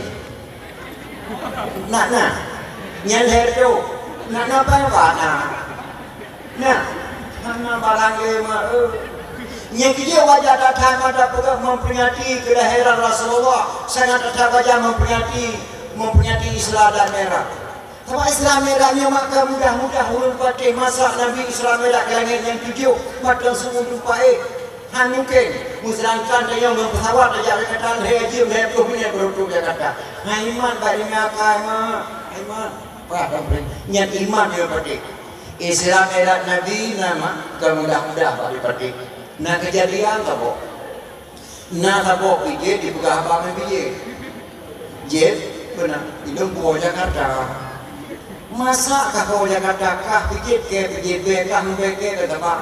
Nak na? Nyan lhèe reutôh. Nak na, bang, bak na? Nah, hana barang lé mak, eh. Nyang keujeuet wajah that-that mata peugah memperingati kelahiran Rasulullah, sangat that-that wajah memperingati Memperingati Isra dan Mi'raj. Sabab Isra Mi'raj nyoe maka mudah-mudah ulôn patéh masa Nabi Isra Mi'raj ke langét nyang tujoh, mantong seuuem teumpat éh. Han mungken. Meuseulangkan tanyoe ngon pesawat tajak Jakarta lhèe jeuem lhèe ploh minèt baru trôk Jakarta. Hai iman bak ringa kai mak. Hai iman. Pah, nyan iman nyang patéh. Isra Mi'raj Nabi na mak, kon mudah-mudah bak jipatéh. Na keujadian saboh. Na saboh pijét jipeugah haba ngon pijét. Jép, beuna, ilôn kuwoe Jakarta. Masa kah kuwoe Jakarta, kah pijét kèe pijét bèe, kah mubèe kèe bèe teuma.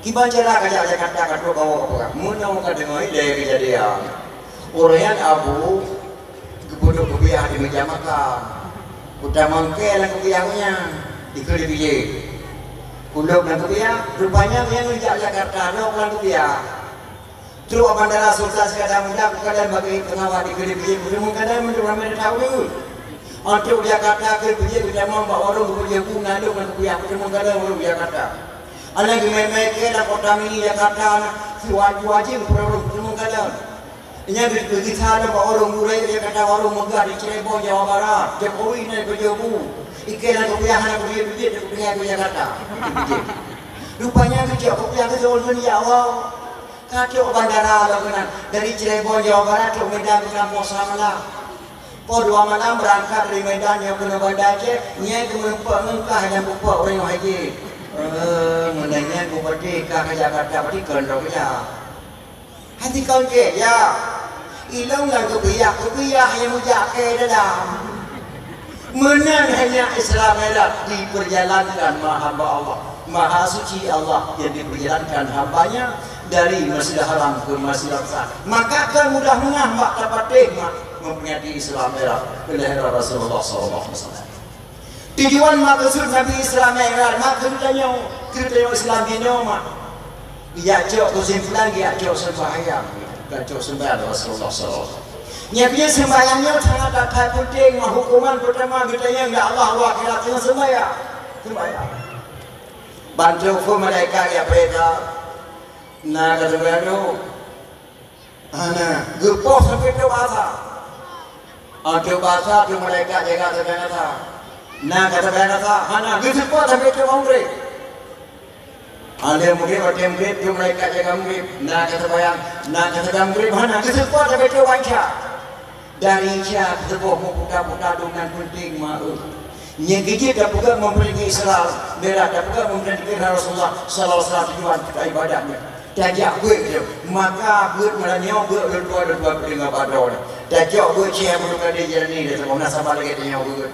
Kiban cara kajak Jakarta ka trôk kawak peugah. Meunoe ka deungoe ilèe keujadian. Uroe nyan Abu geupeuduek kupiah di meja makan. Kutamong kèe lam kupiah nyan, dikeue di pijét. Kulôb lam kupiah, rupanya nyang jak Jakarta lom lam kupiah. Trôk bandara Sultan Iskandar Muda, kukalon bak geuh peungawat dikeue di pijét, kuteumèe kalon meunyoe ramè teuh ureueng. Trôk Jakarta keu pijét, kutamong bak warong geupeujeuet bu na lôn lam kupiah, kuteumèe kalon warong Jakarta. Alèh geumè-mè kèe lam kota mini Jakarta na, siwaju-waju peureueng kuteumèe kalon. Nyan geugisa lom bak warong gurèe, Jakarta warong meugah di Cirebon, Jawa Barat. Jokowi na geupeujeuet bu. Ikèe lam kupiah hana kupiah pijét, kupiah di Jakarta. Rupanya geujak kupiah keu Jawa Barat. Ka trôk bandara lom keunan, dari Cirebon, Jawa Barat, trôk Medan, keu kampung Samala. Poh dua malam beurangkat dari Medan, nyoe keunoe Banda Aceh, nyan keuneuk meureumpok ngon kah nyang peumpok ureueng haji. Eh, meunyoe nyan kupatéh kah ka Jakarta, berarti kon lôn ya. Hati kon kèe, ya. Ilôn lam kupiah, kupiah nyang meujak kèe dalam. Meunan hanya Isra Mi'raj diperjalankan ma-, hamba Allah. Maha suci Allah yang diperjalankan hambanya dari Masjidil Haram ke Masjidil Aqsa. Maka kon mudah meunah mak tapatéh mak memperingati Isra Mi'raj kelahiran Rasulullah sallallahu alaihi wasallam. Tujuan maksud Nabi Isra Mi'raj, mak keu tanyoe, keu tanyoe Islam jinoe mak. Geujak cok keusimpulan, geujak cok seumbahyang. Geujak cok seumbahyang Rasulullah sallallahu alaihi wasallam. Nyan pih seumbahyang nyoe sangat that peunteng, meuhuköman peutama geutanyoe ngon Allah, Allah akhirat nyoe seumbahyang. Seumbahyang. Ban trôk phon malaikat jak peurintah. Na ka seumbahyang nyoe. Hana, geupoh sampoe trôk asa. Trôk asa, trôk malaikat jaga seumbahyang asa. Na ka seumbahyang asa, hana, geuseupôt sampoe trôk Maghrib. Ada Maghrib, ada Maghrib, trôk malaikat jaga Maghrib. Na ka seumbahyang, na ka seumbahyang Maghrib, hana, geuseupôt sampoe trôk Isya. Dari Isya, geuseupôt meuputa-puta dum nan peunteng, ma, eh. Nyang keujeuet tapeugah memperingati Isra Mi'raj, tapeugah memperingati kelahiran Rasulullah sallallahu alaihi wasallam, tujuan kita ibadah nyan. Tajak beuet nyoe, maka beuet malam nyoe, beuet ulôn tuan, ulôn tuan peudeungoe bak droeneuh. Tajak beuet Syekh Abdul Qadir Jailani, dah saboh na saban lagèe tanyoe beuet.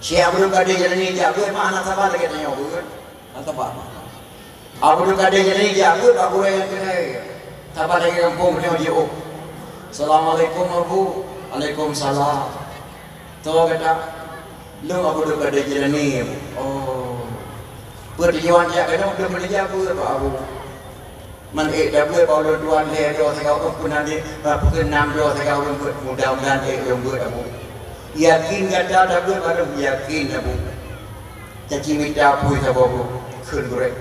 Syekh Abdul Qadir Jailani jak beuet, mak na saban lagèe tanyoe beuet. Hana saban. Abdul Qadir Jailani jak beuet bak gurèe nyang keuhai. Saban lagèe gampông nyoe jiôh. "Assalamualaikum, Abu." "Waalaikumsalam." "Toh gata?" "Lôn Abdul Qadir Jailani, Abu." "Oh. Peue tujuan jak keunoe?" "Lôn meunijak beuet bak Abu." "Man ék tabeuet bak ulôn tuan lhèe droe sagai ureueng, peunan di, eh, peukeunam droe sagai ureueng beuet, mudah-mudahan ék lôn beuet, Abu." "Yakin gata tabeuet bak lôn?" "Yakin, Abu." "Caci mita apui saboh, Bu," kheun gurèe.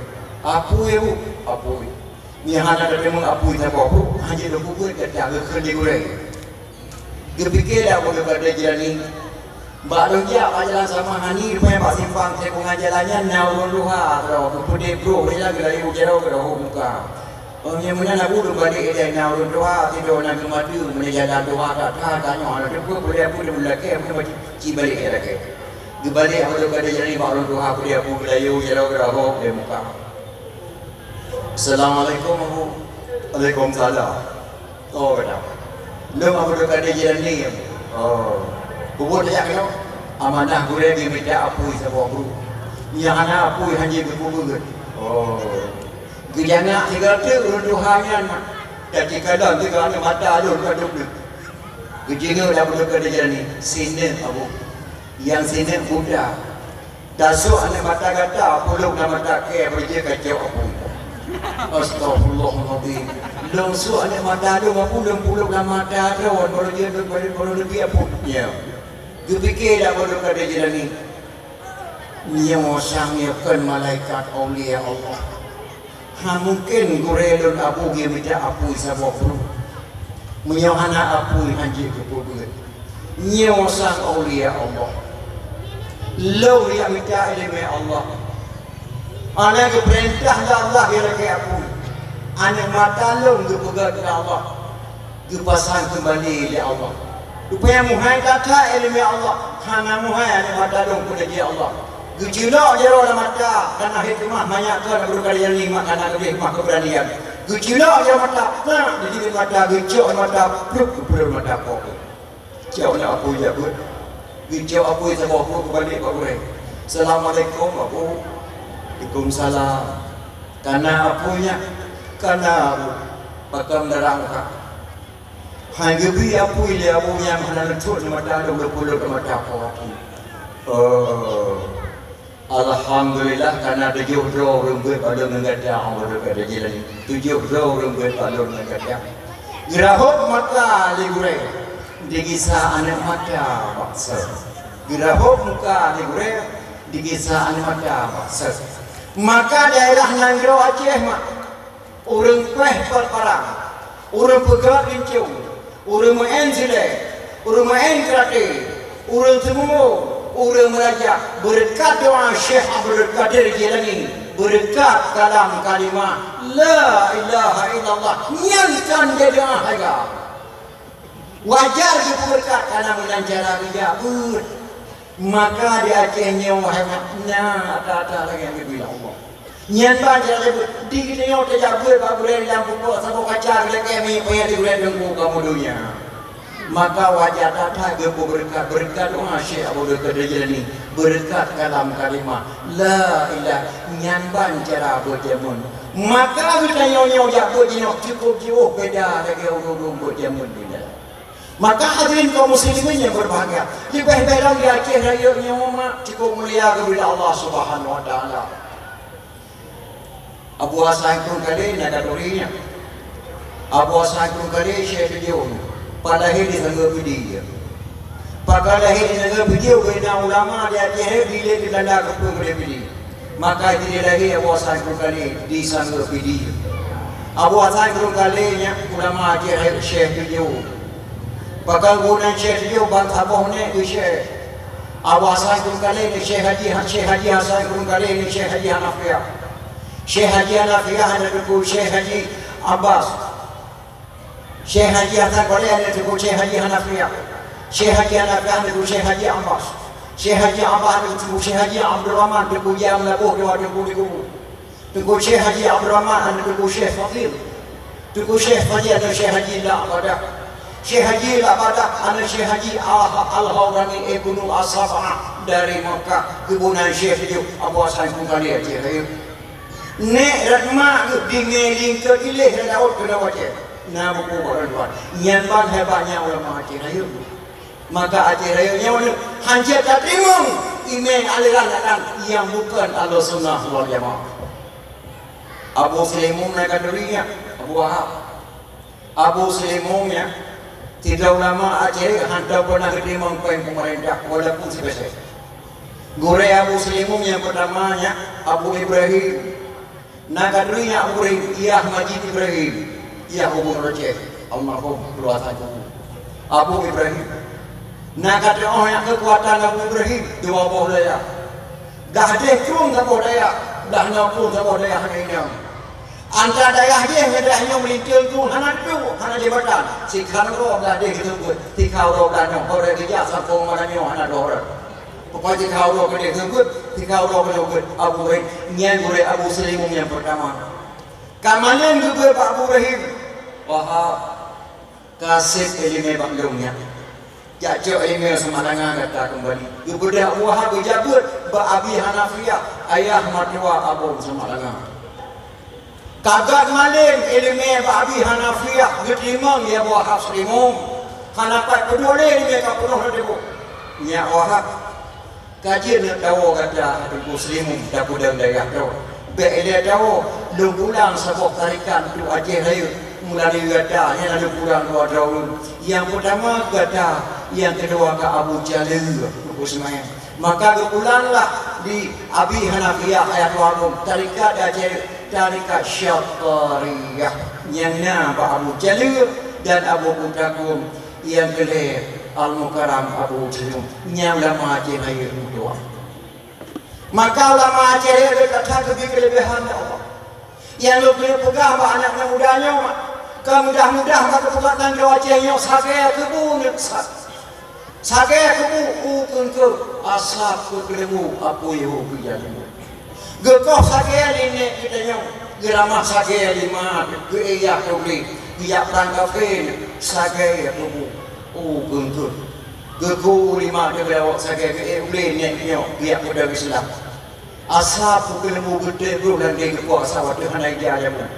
"Apui, Bu?" "Apui." "Meunyo hana tateumeung apui saboh, Bu, hanjeuet lôn peubeuet gata," geukheun lé gurèe. Geupike lé Abdul Qadir Jailani, "Bak lôn jak bak jalan Samahani, rupanya bak simpang tikungan jalan nyan na ureueng tuha sidroe, geupeudeh brôk lé jalan, geulayeue jaroe, geureuhôk muka. Óh, meunyo meunan Abu, lôn balek ilèe, na ureueng tuha sidroe na geumadeue, meunyo jalan tuha that-that, tanyoe hana teupeue peue lé Abu, lôn lakèe, meunyo ci balek ilèe lakèe." Geubalek Abdul Qadir Jailani bak ureueng tuha, peudeh Abu, geulayeue jaroe, geureuhôk lé muka. "Assalamualaikum, Abu." "Waalaikumsalam." "Oh, gata." "Lôn Abdul Qadir Jailani, Abu." "Oh. Peue buet tajak keunoe?" "Amanah gurèe geumita apui saboh, Bu. Meunyo hana apui, hanjeuet geupeubeuet." "Oh." Geujangak sigoe teuk ureueng tuha nyan, mak. Takalon sigoe aneuk mata lôn ka duek-duek. Geujeungèk lé Abdul Qadir Jailani, "Sineuk, Abu. Nyang sineuk buta." "Tasok aneuk mata gata, pulôk lam mata kèe, beureujeuet kacok apui." "Astagfirullahalazim. Lôn sôk aneuk mata lôn, Abu, lôn pulôk lam mata droe, beureujeuet, beureujeuet, beureujeuet apui." Ya. Geupike lé Abdul Qadir Jailani, "Nyoe sang nyoe kon malaikat aulia Allah. Hana mungken gurèe lôn Abu geumita apui saboh brôk. Meunyoe hana apui, hanjeuet geupeubeuet." Nyoe sang aulia Allah. Lôn nyang mita ileumèe Allah. Aneuk geupeurintah lé Allah nyang lakèe apui. Aneuk mata lôn geupeugöt lé Allah. Geupasang keumbali lé Allah. Rupanya meuhai that-that ileumèe Allah. Hana meuhai aneuk mata lôn peue lagèe Allah. Geuculok jaroe lam mata, kana hikmah manyak keu aneuk beureukat nyan nikmat kana leubeh mah keubeuranian. Geuculok jaroe mata, na, di bibit mata, geucok mata, plup, geupeuleueh mata po. Cok na apui jak beuet. Geucok apui saboh pruet geubalek bak gurèe. "Assalamualaikum, Abu." "Waalaikumsalam." "Kana apui nyan?" "Kana, Abu." "Pakon darah angkat?" "Hai geubi apui lé Abu nyan hana neutrok di mata lôn, leupulot di mata po." "Oh." "Alhamdulillah, kana tujoh droe ureueng beuet bak lôn ngon gata, Abu Dr. Jilani. Tujoh droe ureueng beuet bak lôn ngon gata." Geurahot muka lé gurèe, digisa aneuk mata bak sot. Geurahot muka lé gurèe, digisa aneuk mata bak sot. Maka daerah nanggroe Aceh, mak, ureueng pèh pot parang, ureueng peugöt rincong, ureueng meu'en silèe, ureueng meu'en karate, ureueng teumeuwo, ureueng meuraja, beureukat doa Syekh Abdul Qadir Jilani, beureukat kalam kalimah la ilaha illallah, nyan kan doa hareuga. Wajar geupeugah kana meunan cara geujak beuet. Maka di Aceh nyoe, wahai mak, na ata-ata lagèe nyang geubri lé Allah. Nyan ban cara beuet. Di geutanyoe tajak beuet bak gurèe lam pukok saboh kaca, geulakèe miyueb panyang di gurèe teungku kamoe donya. Maka wajar that-that geupeubeureukat, beureukat doa Syekh Abdul Qadir Jilani, beureukat kalam kalimah la ilaha, nyan ban cara beuet jameun. Maka geutanyoe nyoe jak beuet jinoe cukôp jiôh beda lagèe ureueng-ureueng beuet jameun beda. Maka hadirin kaum muslimin nyang berbahagia, leubeh-leubeh lom di Aceh Rayeuk nyoe mak cukôp mulia geubri lé Allah Subhanahu wa Taala. Abu Hasan Krueng Kalé na ka turi nyan. Abu Hasan Krueng Kalé Syekh Tujoh, pat lahé di Sanggoe Pidie. Pakon lahé di Sanggoe Pidie, bak na ulama di Aceh Rayeuk dilèe di Beulanda keupeue keudéh Pidie. Maka jidilèe lahé Abu Hasan Krueng Kalé di Sanggoe Pidie. Abu Hasan Krueng Kalé nyan ulama Aceh Rayeuk Syekh Tujoh. Pakon geunan Syekh Tujoh, ban saboh nèk geuh Syekh. Abu Hasan Krueng Kalé nèk Syekh Haji, Syekh Haji Hasan Krueng Kalé nèk Syekh Haji Hanafiah. Syekh Haji Hanafiah aneuk teungku Syekh Haji Abbas. Syekh Haji Hasan Krueng Kalé aneuk teungku Syekh Haji Hanafiah. Syekh Haji Hanafiah aneuk teungku Syekh Haji Abbas. Syekh Haji Abbas aneuk teungku Syekh Haji Abdul Rahman, teungku Jam Laboh, dua teungku di kubu. Teungku Syekh Haji Abdul Rahman aneuk teungku Syekh Fadil. Teungku Syekh Fadil aneuk Syekh Haji Lak Badak. Syekh Haji Lak Badak aneuk Syekh Haji Al-, Al-Haurani Ibnu As-Sab'ah dari Makkah, geubunan Syekh Tujoh Abu Hasan Krueng Kalé Aceh Rayeuk. Nèk rat mak geuh bingèe lingkeue ilèe rat Daud keunoe watèe na buku bak ureueng tuan. Nyan ban hebatnya ulama Aceh Rayeuk. Maka Aceh Rayeuk nyoe hanjeuet tateurimong imè aliran-aliran nyang bukon Ahlussunnah wal Jamaah. Abu Seulimum na ka turi nyan, Abu Wahab. Abu Seulimum nyan, sidroe ulama Aceh hantom peunah geuteurimong péng peumeurintah walaupun sipeusèh. Gurèe Abu Seulimum nyang peurtama nyan Abu Ibrahim. Na ka turi nyan Abu Ibrahim, Yah Majid Ibrahim, Yah Gubunur Aceh, almarhum, keuluwarga Abu Ibrahim. Na ka teu'oh nyan keukuatan Abu Ibrahim, dua boh dayah. Gahdeh krueng saboh dayah, blah nyoe krueng saboh dayah hana inong. Antara dayah jéh ngon dayah nyoe meulinteung krueng hana duek, hana jabatan. Sikhan uroe blah deh geuseumbeuet, sikhan uroe blah nyoe, horeuh geujak sampoe malam nyoe hana dua horeuh. Pokok sikhan uroe keudeh geuseumbeuet, sikhan uroe keudeh geuseumbeuet. Abu Ibrahim, nyan gurèe Abu Seulimum nyang peurtama. Ka malem geubeuet bak Abu Ibrahim. Wahab. Ka sép ileumèe bak lôn nyan. Jak cok ileumèe Samalanga gata keumbali. Geubeudôh Abu Wahab geujak beuet bak Abi Hanafiah, ayah meutuwah Abon Samalanga. Ka gèt malem ileumèe bak Abi Hanafiah geuteurimong lé Abu Wahab Seulimum. Hana pat peuduek lé ileumèe ka peunoh lam tuboh. Nyak Wahab. Ka jeuet neuk tawoe gata Teungku Seulimum tapeudong dayah droe. Bèk ilèe tawoe, lôn pulang saboh tarekat untuk Aceh Rayeuk. Meulalu gata nyan lôn pulang dua droe ulôn. Nyang peurtama gata, nyang keudua ka Abu Caleue, Teungku Seumayang. Maka geupulanglah di Abi Hanafiah ayah tuha lôn, tarekat di Aceh Rayeuk, tarekat Syattariyah. Nyang na bak Abu Caleue dan Abu Kutakung nyang keu lhèe. Al-Mukarram Abu Tanjung, nyan ulama Aceh Rayeuk meutuah. Maka ulama Aceh Rayeuk ka that geubri keuleubehan lé Allah. Nyang lôn keuneuk peugah bak aneuk muda nyoe, ka mudah-mudah bak geupeugah nanggroe Aceh nyoe sagai keubu neuh sa-, sagai keubu u keungkot, asab keu keuleumbu, apui hu keu jalimut. Geukoh sagai lé nèk geutanyoe, geuramah sagai lé mak, geuéyak keu glé, geujak prang kafé, sagai keubu u keungkot. Geukhu u lima teugeulawok sagai geuék u glé nèk nyoe geujak peudong Islam. Asab keu keuleumbu geutrép broh lam deh geukuasa watèe hana ija jameun.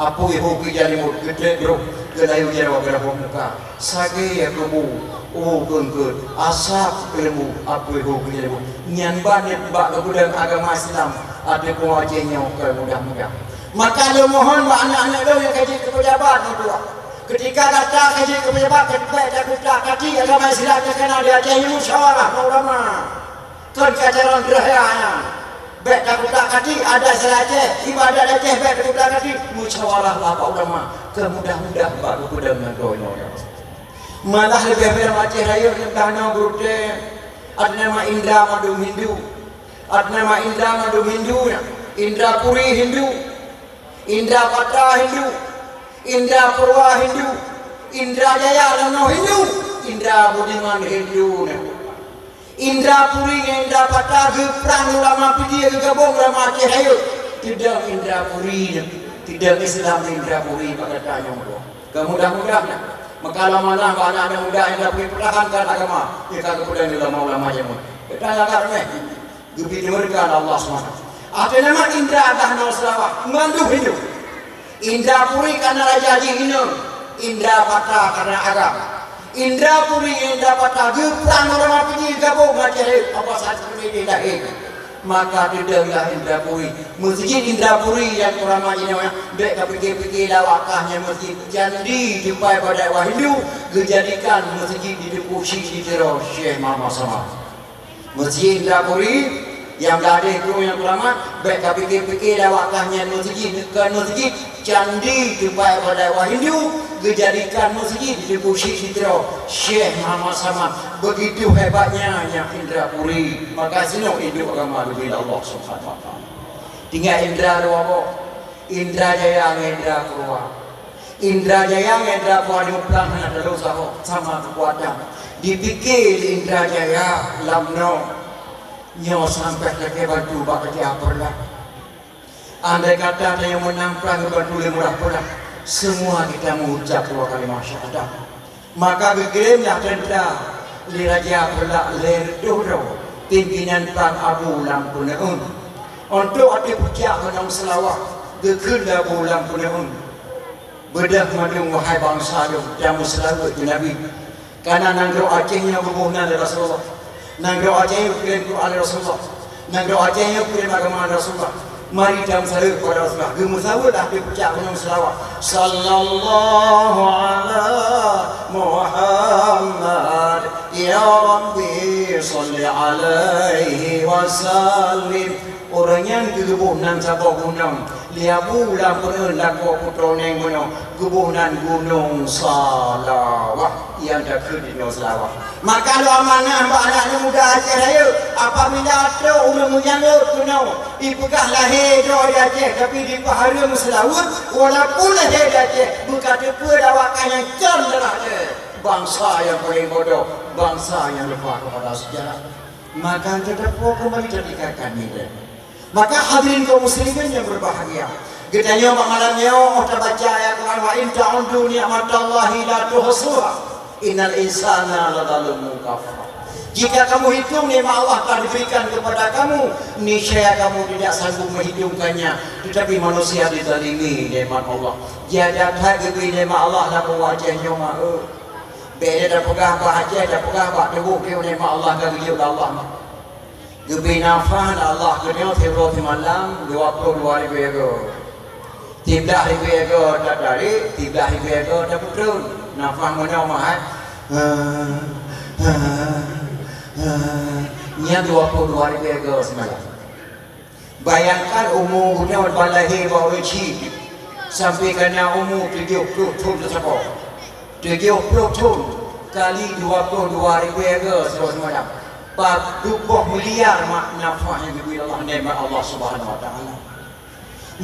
Apui hu keu jalimut geutrép broh geulayu jaroe geurabong muka. Sagai keubu u keungkot, asab keu keuleumbu, apui hu keu jalimut. Nyan ban bak geupeudong agama Islam ateueh po Aceh nyoe keu mudah-mudah. Maka lôn mohon bak aneuk-aneuk lôn nyang ka jeuet keu peujabat nyoe dua. Keutika gata ka jeuet keu peujabat, bèk takutak-katik agama Islam nyang kana di Aceh nyoe musyawarah ngon ulama. Kon ka jalan raya nyan. Bèk takutak-katik adat Aceh, ibadat Aceh bèk takutak-katik, musyawarah bak ulama. Keu mudah-mudah bak geupeudong nanggroe nyoe. Malah leubeh-leubeh Aceh Rayeuk nyang ka na gurèe, ada nama Indra Madum Hindu, ada nama Indra Madum Hindu nyan, Indra Puri Hindu. Indra Pata Hindu, Indra Purwa Hindu, Indra Jaya lam nyoe Hindu, Indra Budiman Hindu nyan. Indra Puri ngon Indra Pata geuprang ulama Pidie geugabong ulama Aceh Rayeuk. Teudong Indra Puri nyan, teudong Islam Indra Puri bak gata nyoe. Keu mudah-mudah nyan. Maka lama na bak aneuk muda Indra Puri pertahankan agama. Ia ka geupeudong ulama-ulama jameun. Gata agak remeh. Geubri deungon Allah subhanahu. Ateueh nama Indra Agam ngon Seulawah, mandum Hindu. Indra Puri kana raja jih inong, Indra Pata kana agam. Indra Puri, Indra Pata geuprang ureueng Pidie gabong ngon Aceh Rayeuk, apa satu Pidie lahé. Maka teudong lah Indra Puri. Meuseujid Indra Puri nyang ureueng jinoe, bèk ka pike-pike lawak kah nyan meuseujid candi tupai pada wah Hindu, geujadikan meuseujid di Teungku Syik di Tiro Syekh Muhammad Saman. Meuseujid Indra Puri nyang gadeh keu nyang keuramat, bèk ka pike-pike lawak kah nyan meuseujid, kon meuseujid, candi tupai pada wah Hindu geujadikan meuseujid di Teungku Syik di Tiro Syekh Muhammad Saman. Begitu hebatnya nyan Indra Puri. Maka sinoe induk agama geubri lé Allah Subhanahu wa Taala. Tinggai Indra dua boh, Indra Jaya ngon Indra Purwa. Indra Jaya ngon Indra Purwa di muprang hana teuloh saho sama keukuatan. Dipike lé Indra Jaya lam noe nyoe sampai lakèe bantu bak Raja Peureulak. Andai kata tanyoe meunang prang geubantu lé Murah Peureulak, semua kita mengucap dua kalimat syahadat. Maka geukirém lah teuntra lé Raja Peureulak lhèe reutôh droe, pimpinan prang Abu Lam Peuneuen. Untuk ateueh pucak Gunong Seulawah geukheun lé Abu Lam Peuneuen. Beudôh mandum wahai bansa lôn, jameuseulaweuet keu Nabi. Kana nanggroe Aceh nyoe geuboh nan lé Rasulullah. Nanggroe Aceh nyoe geukirém Quran lé Rasulullah. Nanggroe Aceh nyoe geukirém agama lé Rasulullah. Mari tameuseulaweuet keu Rasulullah. Geumeuseulaweuet lah di pucak Gunong Seulawah. Sallallahu ala Muhammad. Ya Rabbi, salli alaihi wasallim. Ureueng nyan geugeuboh nan saboh gunong. Lé Abu Lam Peuneuen lakoe putroe nèng bunoe, geuboh nan Gunong Seulawah, nyang takheun di Gunong Seulawah. Maka lôn amanah bak aneuk muda Aceh Rayeuk, apabila trok ureueng meunyan rot keunoe, ipeugah lahé droe di Aceh, tapi dipeuhareuem seulaweuet, walaupun lahé di Aceh, beuka teupeue lawak kah nyang kon darah Aceh. Bansa nyang paleng bodoh, bansa nyang lupa kepada sejarah. Maka teudeungoe keumbali teutinggalkan nilai. Maka hadirin kaum muslimin yang berbahagia, geutanyoe bak malam nyoe oh tabaca ayat Quran, "Wa in ta'uddu ni'matallahi la tuhsuha, innal insana ladzalumun kafar." Jika kamu hitung nikmat Allah telah diberikan kepada kamu, niscaya kamu tidak sanggup menghitungkannya. Tetapi manusia dizalimi nikmat Allah. Jadi that geubri nikmat Allah lam wajah nyoe, ma, eh. Bèk tapeugah bak Aceh, tapeugah bak tuboh pih nikmat Allah ka geujok lé Allah. Geubri nafah lé Allah keu nyoe siuroe simalam dua ploh dua ribu ego. Siblah ribu ego tatarek, siblah ribu ego tapeutrön. Nafah meunoe meuhat. Nyan dua ploh dua ribu ego simalam. Bayangkan umu geutanyoe ban lahé bak ureueng chik sampai ka na umu tujoh ploh thon teusaboh. Tujoh ploh thon. Kali dua puluh dua ribu ego sigoe seumalam. Padub boh miliar mak nafah nyang geubri Allah, nikmat Allah Subhanahu wa Taala.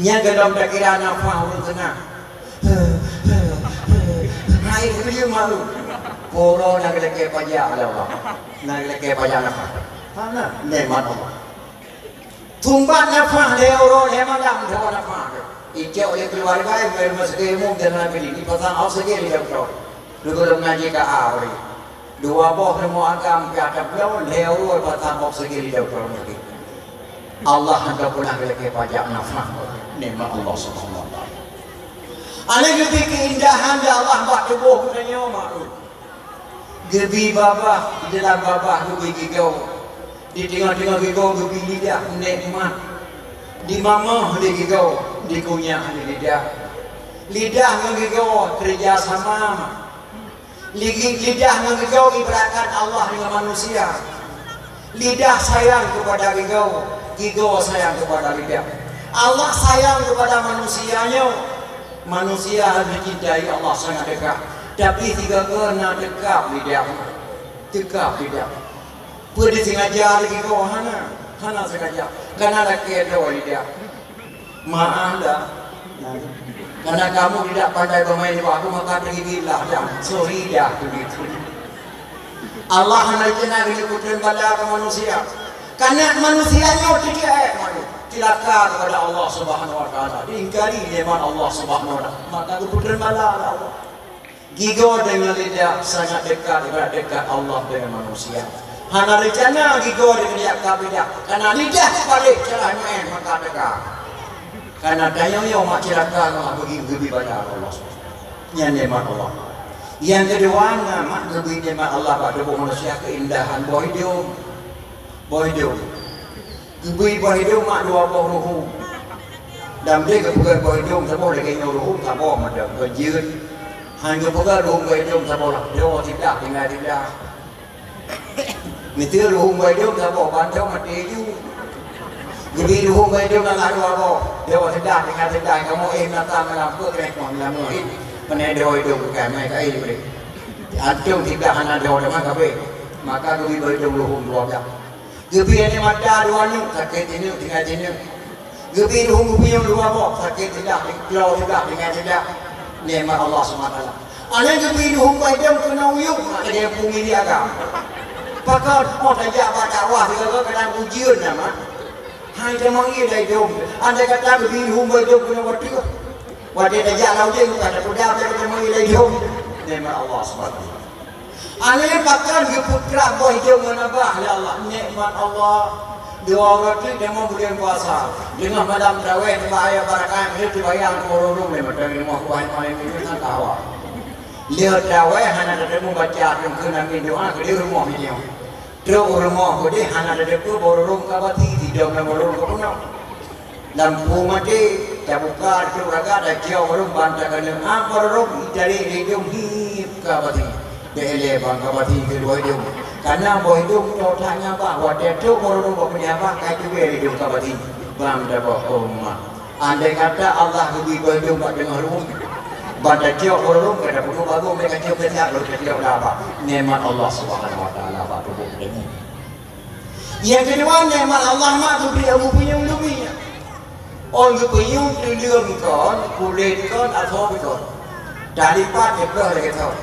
Nyan gohlom takira nafah ureuëng seunang. Hai geuyue malu. Poro na geulakée pajak lé Allah. Na geulakée pajak nafah. Hana, nikmat Allah. Sumbat nafah lhée uroe lhée malam, sumbat nafah. Icok lé keuluwarga, imeung sakét umum dan laén, dipasang oksigen di dokto. Lôn ngaji ka a bri. Dua boh rumoh agam pih ata bloe lhée uroe pasang oksigen di dokto lagi. Allah hana pernah geulakée pajak nafah. Nikmat Allah Subhanahu wa Taala. Alèh geubri keuindahan lé Allah bak tuboh geutanyoe, mak. Geubri babah, di dalam babah geubri gigoe. Di teungoh-teungoh gigoe geubri lidah, nikmat. Dimamoh lé gigoe, dikunyah lé lidah. Lidah ngon gigoe keureuja sama. Ligi-, lidah ngon gigoe ibaratkan Allah dengan manusia. Lidah sayang kepada gigoe, gigoe sayang kepada lidah. Allah sayang kepada manusia nyoe. Manusia harus dicintai Allah sangat dekat. Tapi sigoe-goe na dekat lidah. Dekat lidah. Peue disengaja lé gigoe? Hana, hana sengaja. Kana lakée droe lidah. Maaf dah. Karena kamu tidak pandai bermain waktu, maka tergigilah dah. Sorry dah, begitu. Allah hana kena geupeutrön bala keu manusia. Karena manusia nyoe titik eh, malu. Cilaka kepada Allah Subhanahu wa Taala. Diingkari nikmat Allah Subhanahu wa Taala. Maka geupeutrön bala lé Allah. Gigoe deungon lidah sangat dekat, ibarat dekat Allah dengan manusia. Hana reuncana gigoe deungon lidah ka beda. Karena lidah paléh cara nyoe maka teuka. Karena tanyoe-nyoe mak cilaka ngon bagi geubri bala Allah. Nyan nikmat Allah. Nyang keudua na mak geubri nikmat Allah bak tuboh manusia keuindahan boh idong. Boh idong. Geubri boh idong mak dua boh ruhu. Dan deh geupeugah boh idong saboh lagée nyoe ruhu saboh mantong geujeuen. Han geupeugah ruhu boh idong saboh lah. Dua tiblah tinggai tiblah. Miseue ruhu boh idong saboh bantoe maté ju. Geubri ruhu boh idong lam dua boh. Dua tiblah tinggai tiblah. Kamoe eh mata malam peue keuneuk meulamui. Peuneh dua idong bukan mai kai bri. Antom tiblah hana dua teuma kabeh. Maka geubri boh idong ruhu dua blah. Geubri aneuk mata dua neuk, sakét sineuk tinggai sineuk. Geubri ruhu geupiôh dua boh, sakét tiblah, ploh tiblah, tinggai tiblah. Nikmat Allah Subhanahu wa Taala. Alèh geubri ruhu boh idong keunoe uyueb, mak lagée pungli agam. Pakon, oh tajak bak dakwah sigoe-goe kadang ujeuen na mak. Hai tamong ie lé idong. Andai kata geubri ruhu boh idong keunoe watée. Watée tajak lam udeb ka tapeudam lé tamong ie lé idong. Nikmat Allah Subhanahu wa Taala. Alèh pakon geupeukrab boh idong ngon babah lé Allah, nikmat Allah. Dua uroe teuk deungon buleuen puasa. Deungon malam traweh, teuma ayat barakat, lheueh teubayang keu ureueng lé mata rumoh kuah malam minggu nyan ka hawa. Lheueh traweh hana teudeungoe baca teungku namiet doa keu di rumoh meunyoe. Trok u rumoh keudeh hana teudeungoe boh rurung ka bati, sidom lam boh rurung ka peunoh. Lampu maté, tabuka reutôp raga, tacok ureueng ban takalon, "Ah, Pak Roro, itarek lé idong hiep ka bati." Bèk lé ban ka bati keudua idong. Kana boh idong toe that ngon babah, watèe trok Pak Roro bak meunyoe babah, ka iteubiet lé idong ka bati. Ban taboh, "Oh, mak, andai kata Allah geubri boh idong bak teungoh rumoh, ban tacok Pak Roro, ka tapeuduek bagong, bèk kacok keusak, lôn tacok lam babah." Nikmat Allah Subhanahu wa Taala bak tuboh geutanyoe. Nyang keudua, nikmat Allah mak geubri ôn geupinyueng dumi nyan. Ôn geupinyueng teuleueng kon, kulét kon, asoe kon. Talipat teuploh lagèe thon.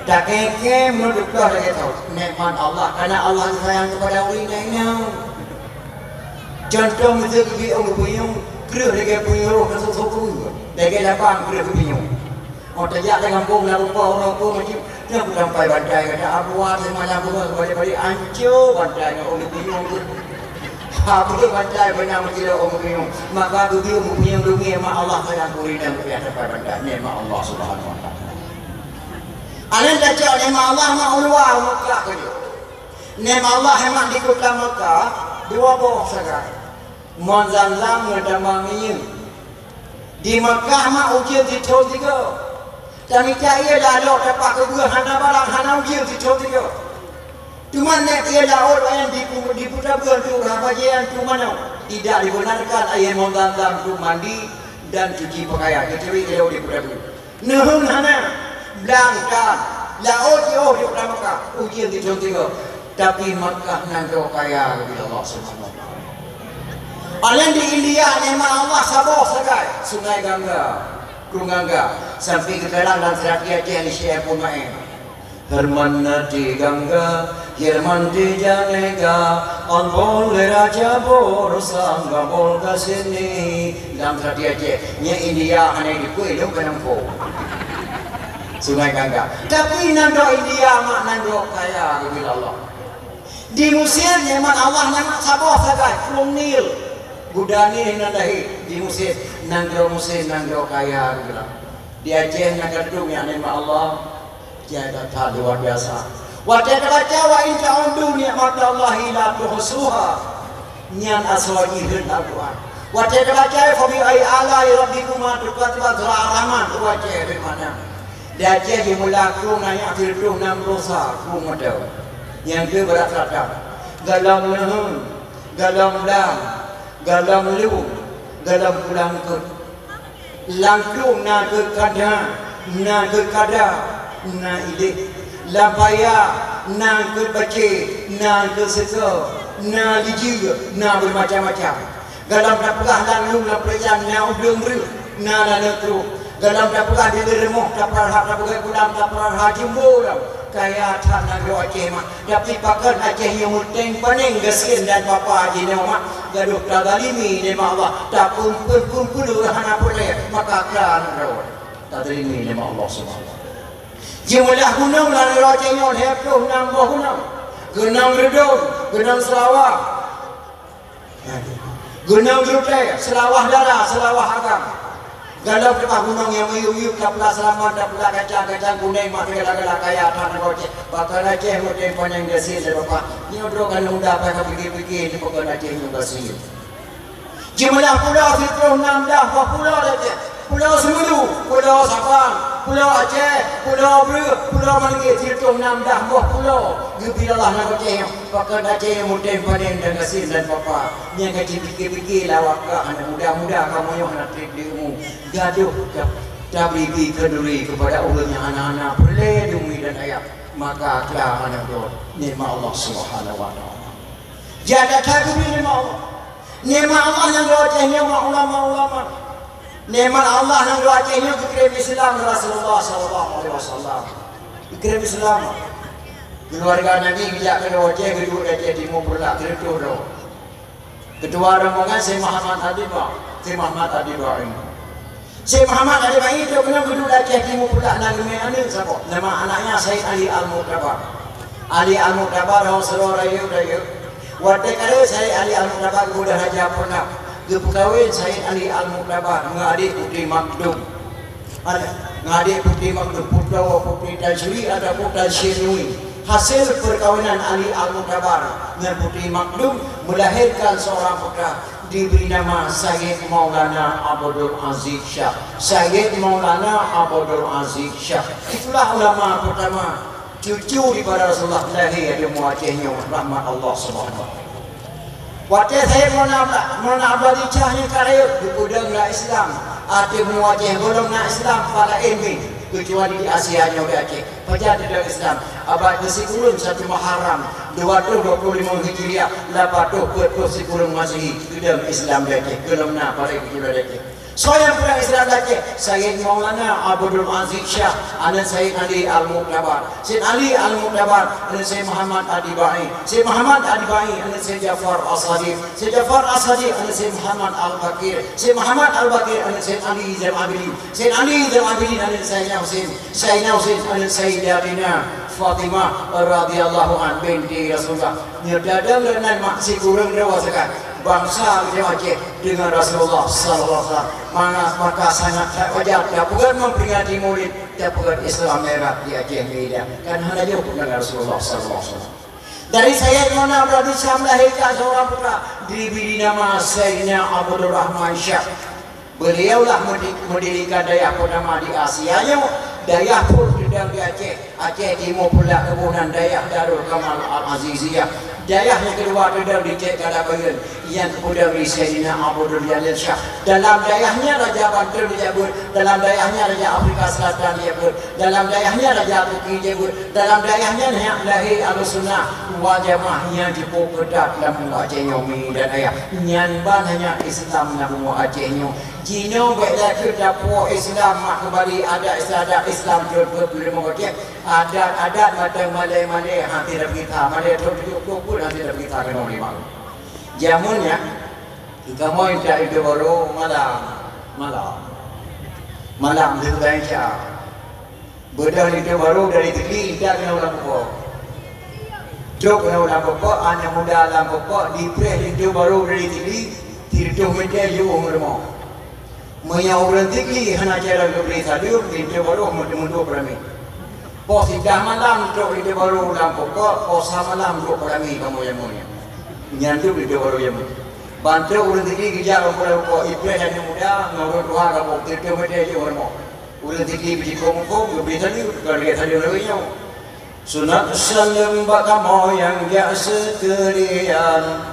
Takèe-kèe meunyoe teuploh lagèe thon. Nikmat Allah, karena Allah sayang kepada ureueng inong-inong. Contoh miseue geubri ôn geupinyueng, kreueh lagèe pinyueng roh ka sôk-sôk keue. Lagèe labang kreueh geupinyueng. Oh, tajak lam gampông na rupa uroe peue macam, nyan peutampai bantai gata, abuwa teuma nyang beungoh balik-balik, anco bantai ngon ureueng pinyueng tu. Ha, beutôi bantai beuna meusidroe ureueng pinyueng. Maka geubri ureueng pinyueng dumi, mak Allah sayang keu ureueng nyang geubri tampai bantai. Nikmat Allah Subhanahu wa Taala. Alèh tacok nikmat Allah mak u luwa Mekah keudeh. Nikmat Allah mak di kota Mekah, dua boh sagai. Mon Zamzam ngon Tamba Minyeuk. Di Makkah mak ujeuen sithon sigoe. Tamita ié lalok tapak keubeueh hana barang, hana ujeuen sithon sigoe. Teuma nèk ié laôt laén dipu-, dipeutabeueng tu rhah bajèe tu manok. Tidak dibenarkan air Mon Zamzam untuk mandi dan cuci pakaian, kecuali ilok dipeutabeueng. Neuheun hana, blang tan. Laôt jiôh di kota Makkah, ujeuen di thôn tiga. Tapi Makkah nanggroe kaya geubri Allah Subhanahu wa Taala. Paléng di India, nikmat Allah saboh sagai, Sungai Gangga, Krueng Gangga, sampoe geukalon lam seurati Aceh di Syekh Abdul Maen. Herman nati Gangga, Herman ti Janega, Ambon le Raja Bor, Sangga Bor ka sini. Lam seurati Aceh, nyan India hana dikui lom keunoe. Sungai Gangga. Tapi nanggroe India mak nanggroe kaya geubri Allah. Di Mesir, nikmat Allah nyan mak saboh sagai, Krueng Nil. Guda Nil nan lahé di Mesir, nanggroe Mesir nanggroe kaya geubri Allah. Di Aceh na ka teuduek nyan nikmat Allah. Tiada that luar biasa. Watée tabaca, "Wa in ta'uddu ni'matallahi la tuhsuha." Nyan asoe jih rhot Al-Quran. Watée tabaca, "Fa bi ayyi ala'i rabbikuma tukadziban," surah Ar-Rahman, watée rhot makna. Di Aceh jimeulah krueng na nyan sireutôh nam ploh sa krueng mantong. Nyang keu barat selatan. Gohlom neuheun, gohlom blang, gohlom lueng, gohlom pulang keuh. Lam krueng na keuh kada, na keuh kada, na idéh. Lam paya na keuh bacé, na keuh seuko, na lijeue, na beumacam-macam. Gohlom tapeugah lam lueng lam peureujan na udeueng reueh, na laneuk trok. Gohlom tapeugah di leue rumoh tapeurahap tapeugah gulam tapeurahap jimbo lam. Kaya that nanggroe Aceh mak. Tapi pakon Aceh nyoe meuténg panéng gasien dan papa jinoe mak, gadôh tazalimi lé mak Allah, tapeumpén-peumpén ureueng hana peureulée, maka kra nanggroe tazalimi lé mak Allah Subhanahu wa Taala. Jimeulah gunong lam nanggroe Aceh nyoe lhée ploh nam boh gunong. Gunong Reudong, Gunong Seulawah, Gunong Geurutée, Seulawah Dara, Seulawah Agam. Gohlom teupah gunong nyang miyueb-miyueb, tapeugah Seulaman, tapeugah kacang-kacang kunéng, mak segala-gala kaya that nanggroe Aceh. Pakon Aceh meuténg panéng gasien lé papa. Nyoe droe ka lôn muda, ka pike-pike, pakon Aceh nyoe gasien. Jimeulah pulo sireutôh nam blah boh pulo di Aceh. Pulo Seumulu, Pulo Sabang, Pulo Aceh, Pulo Breueh, Pulo Meuninggi, sireutôh nam blah boh pulo geubri Allah nanggroe Aceh nyoe. Pakon Aceh nyoe meuténg panéng dan gasien dan papa. Nyang ka jipike-pike lawak ka hana muda-muda, kamoe nyoe hana treb di umu. Gadôh ta-, tabri-bri khanuri keupada ureueng nyang hana-hana peureulée di umi dan ayah. Maka kra nanggroe nikmat Allah Subhanahu wa Taala. Jada that geubri nikmat Allah. Nikmat Allah nanggroe Aceh nyoe mak ulama-ulama. Nikmat Allah nanggroe Aceh nyoe geukirém Islam Rasulullah sallallahu alaihi wasallam. Geukirém Islam. Keuluwarga Nabi geujak keunoe Aceh, geuduek di Aceh Timu Peureulak, keureutôh droe. Keutua rombongan Syekh Muhammad Adiba, Syekh Muhammad Adibai. Syekh Muhammad Adibai trok keunoe geuduek di Aceh Timu Peureulak, na geumé aneuk saboh. Nama anaknya Said Ali Al-Mu'tabar. Ali Al-Mu'tabar ho sidroe rayeuk-rayeuk. Watée ka lheueh Said Ali Al-Mu'tabar geupeugah raja Peureulak, geupeukawen Said Ali Al-Mu'tabar ngon adék Putri Makdum. Ada, ngon adék Putri Makdum, putroe Putri Tan Sri ataupun Tan Sri Nui. Hasil peukawinan Ali Al-Mu'tabar ngon Putri Makdum melahirkan seorang putra, diberi nama Sayyid Maulana Abdul Aziz Syah. Sayyid Maulana Abdul Aziz Syah. Itulah ulama pertama, cucu daripada Rasulullah, lahé di umu Aceh nyoe, rahmat Allah Subhanahu wa Taala. Watée Sayyid Maulana Abla-, Maulana Abdul Aziz Syah nyan ka rayeuk, geupeudong lam Islam, ateueh umu Aceh gohlom na Islam, pat laén pih, keucuali di Asia nyoe di Aceh. Pajan teudong Islam? Abad keusikureueng satu Muharram, dua ratus dua puluh lima Hijriah, lapan ratus peuet ploh sikureueng Masehi, teudong Islam di Aceh, gohlom na padahai keudroe di Aceh. Soe nyang peudong Islam di Aceh? Sayyid Maulana Abdul Aziz Syah, aneuk Sayyid Ali Al-Mu'tabar. Sayyid Ali Al-Mu'tabar, aneuk Sayyid Muhammad Adibai. Sayyid Muhammad Adibai, aneuk Sayyid Ja'far As-Shadiq. Sayyid Ja'far As-Shadiq, aneuk Sayyid Muhammad Al-Baqir. Sayyid Muhammad Al-Baqir, aneuk Sayyid Ali Zainal Abidin. Sayyid Ali Zainal Abidin, aneuk Sayyidina Husain. Sayyidina Husain, aneuk Sayyidatina Fatimah radhiyallahu anha binti Rasulullah. Nyoe teudong lé nan mak sikureueng droe sagai. Bansa ureueng Aceh deungon Rasulullah sallallahu alaihi wasallam. Maka, maka sangat that wajar tapeugét memperingati Maulid, tapeugét Isra Mi'raj di Aceh Medan. Kan hana jauh pun dengan Rasulullah sallallahu alaihi wasallam. Dari Sayyid Maulana Abdul Aziz Syah melahirkan seorang putra, diberi nama Sayyidina Abdul Rahman Syah. Beliaulah medi-, mendirikan dayah pertama di Asia nyoe, dayah phon teudong di Aceh, Aceh Timu Peureulak, keubunan dayah Darul Kamal Al-Aziziyah. Dayah nyang keudua teudong di Cek Kadabayeuen, nyang keupeudong di Saidina Abdul Jalil Syah. Dalam dayah nyan Raja Banten dijak beuet, dalam dayah nyan Raja Afrika Selatan dijak beuet, dalam dayah nyan Raja Turki dijak beuet, dalam dayah nyan nyak lahé Ahlussunnah wal Jamaah nyang jipeuketat lam bumoe Aceh nyoe, mi dan ayah. Nyan ban hanya Islam lam bumoe Aceh nyoe. Jinoe bèk lagèe tapuwoe Islam mak keumbali adat istiadat Islam jeuet beuet lima goe. Adat-adat mantong malèe-malèe hana teubiet that, malèe trok tujoh ploh pun hana teubiet that keunoe limong. Jameun nyan, kamoe intat linto barô malam, malam. Malam lheueh bansa. Beudôh linto barô dari Sigli intat keunoe lam pokok. Trok keunoe lam pokok, aneuk muda lam pokok dipreh linto barô dari Sigli, sireutôh meter jiôh u rumoh. Meunyoe ureueng Sigli hana carông geubri saleuem, linto barô meuduek-meuduek peurami. Poh siblaih malam trok linto barô lam pokok, poh sa malam duek peurami kamoe jameun nyan. Nyan tu linto barô jameun. Ban trok ureueng Sigli geujak lam pokok, ipreh aneuk muda ngon ureueng tuha kamoe, sireutôh meter jiôh u rumoh. Ureueng Sigli beujikong-kong geubri saleuem, kon lagèe saleuem lagèe nyoe. Sunat saleuem bak kamoe nyang jak seukeulian.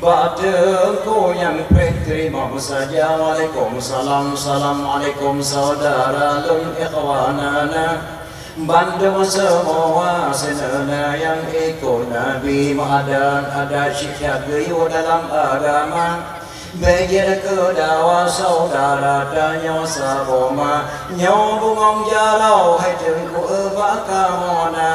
Bak teungku nyang preh teurimong saja. Waalaikumsalam, assalamualaikum saudara lôn ikhwanana. Bandum seumua sineuna nyang ikot Nabi meuadan, adat syiat geuyue dalam agama. Bèk jeuet keu dawa saudara tanyoe saboh ma, nyoe bungong jaroe hai teungku bak kamoe na.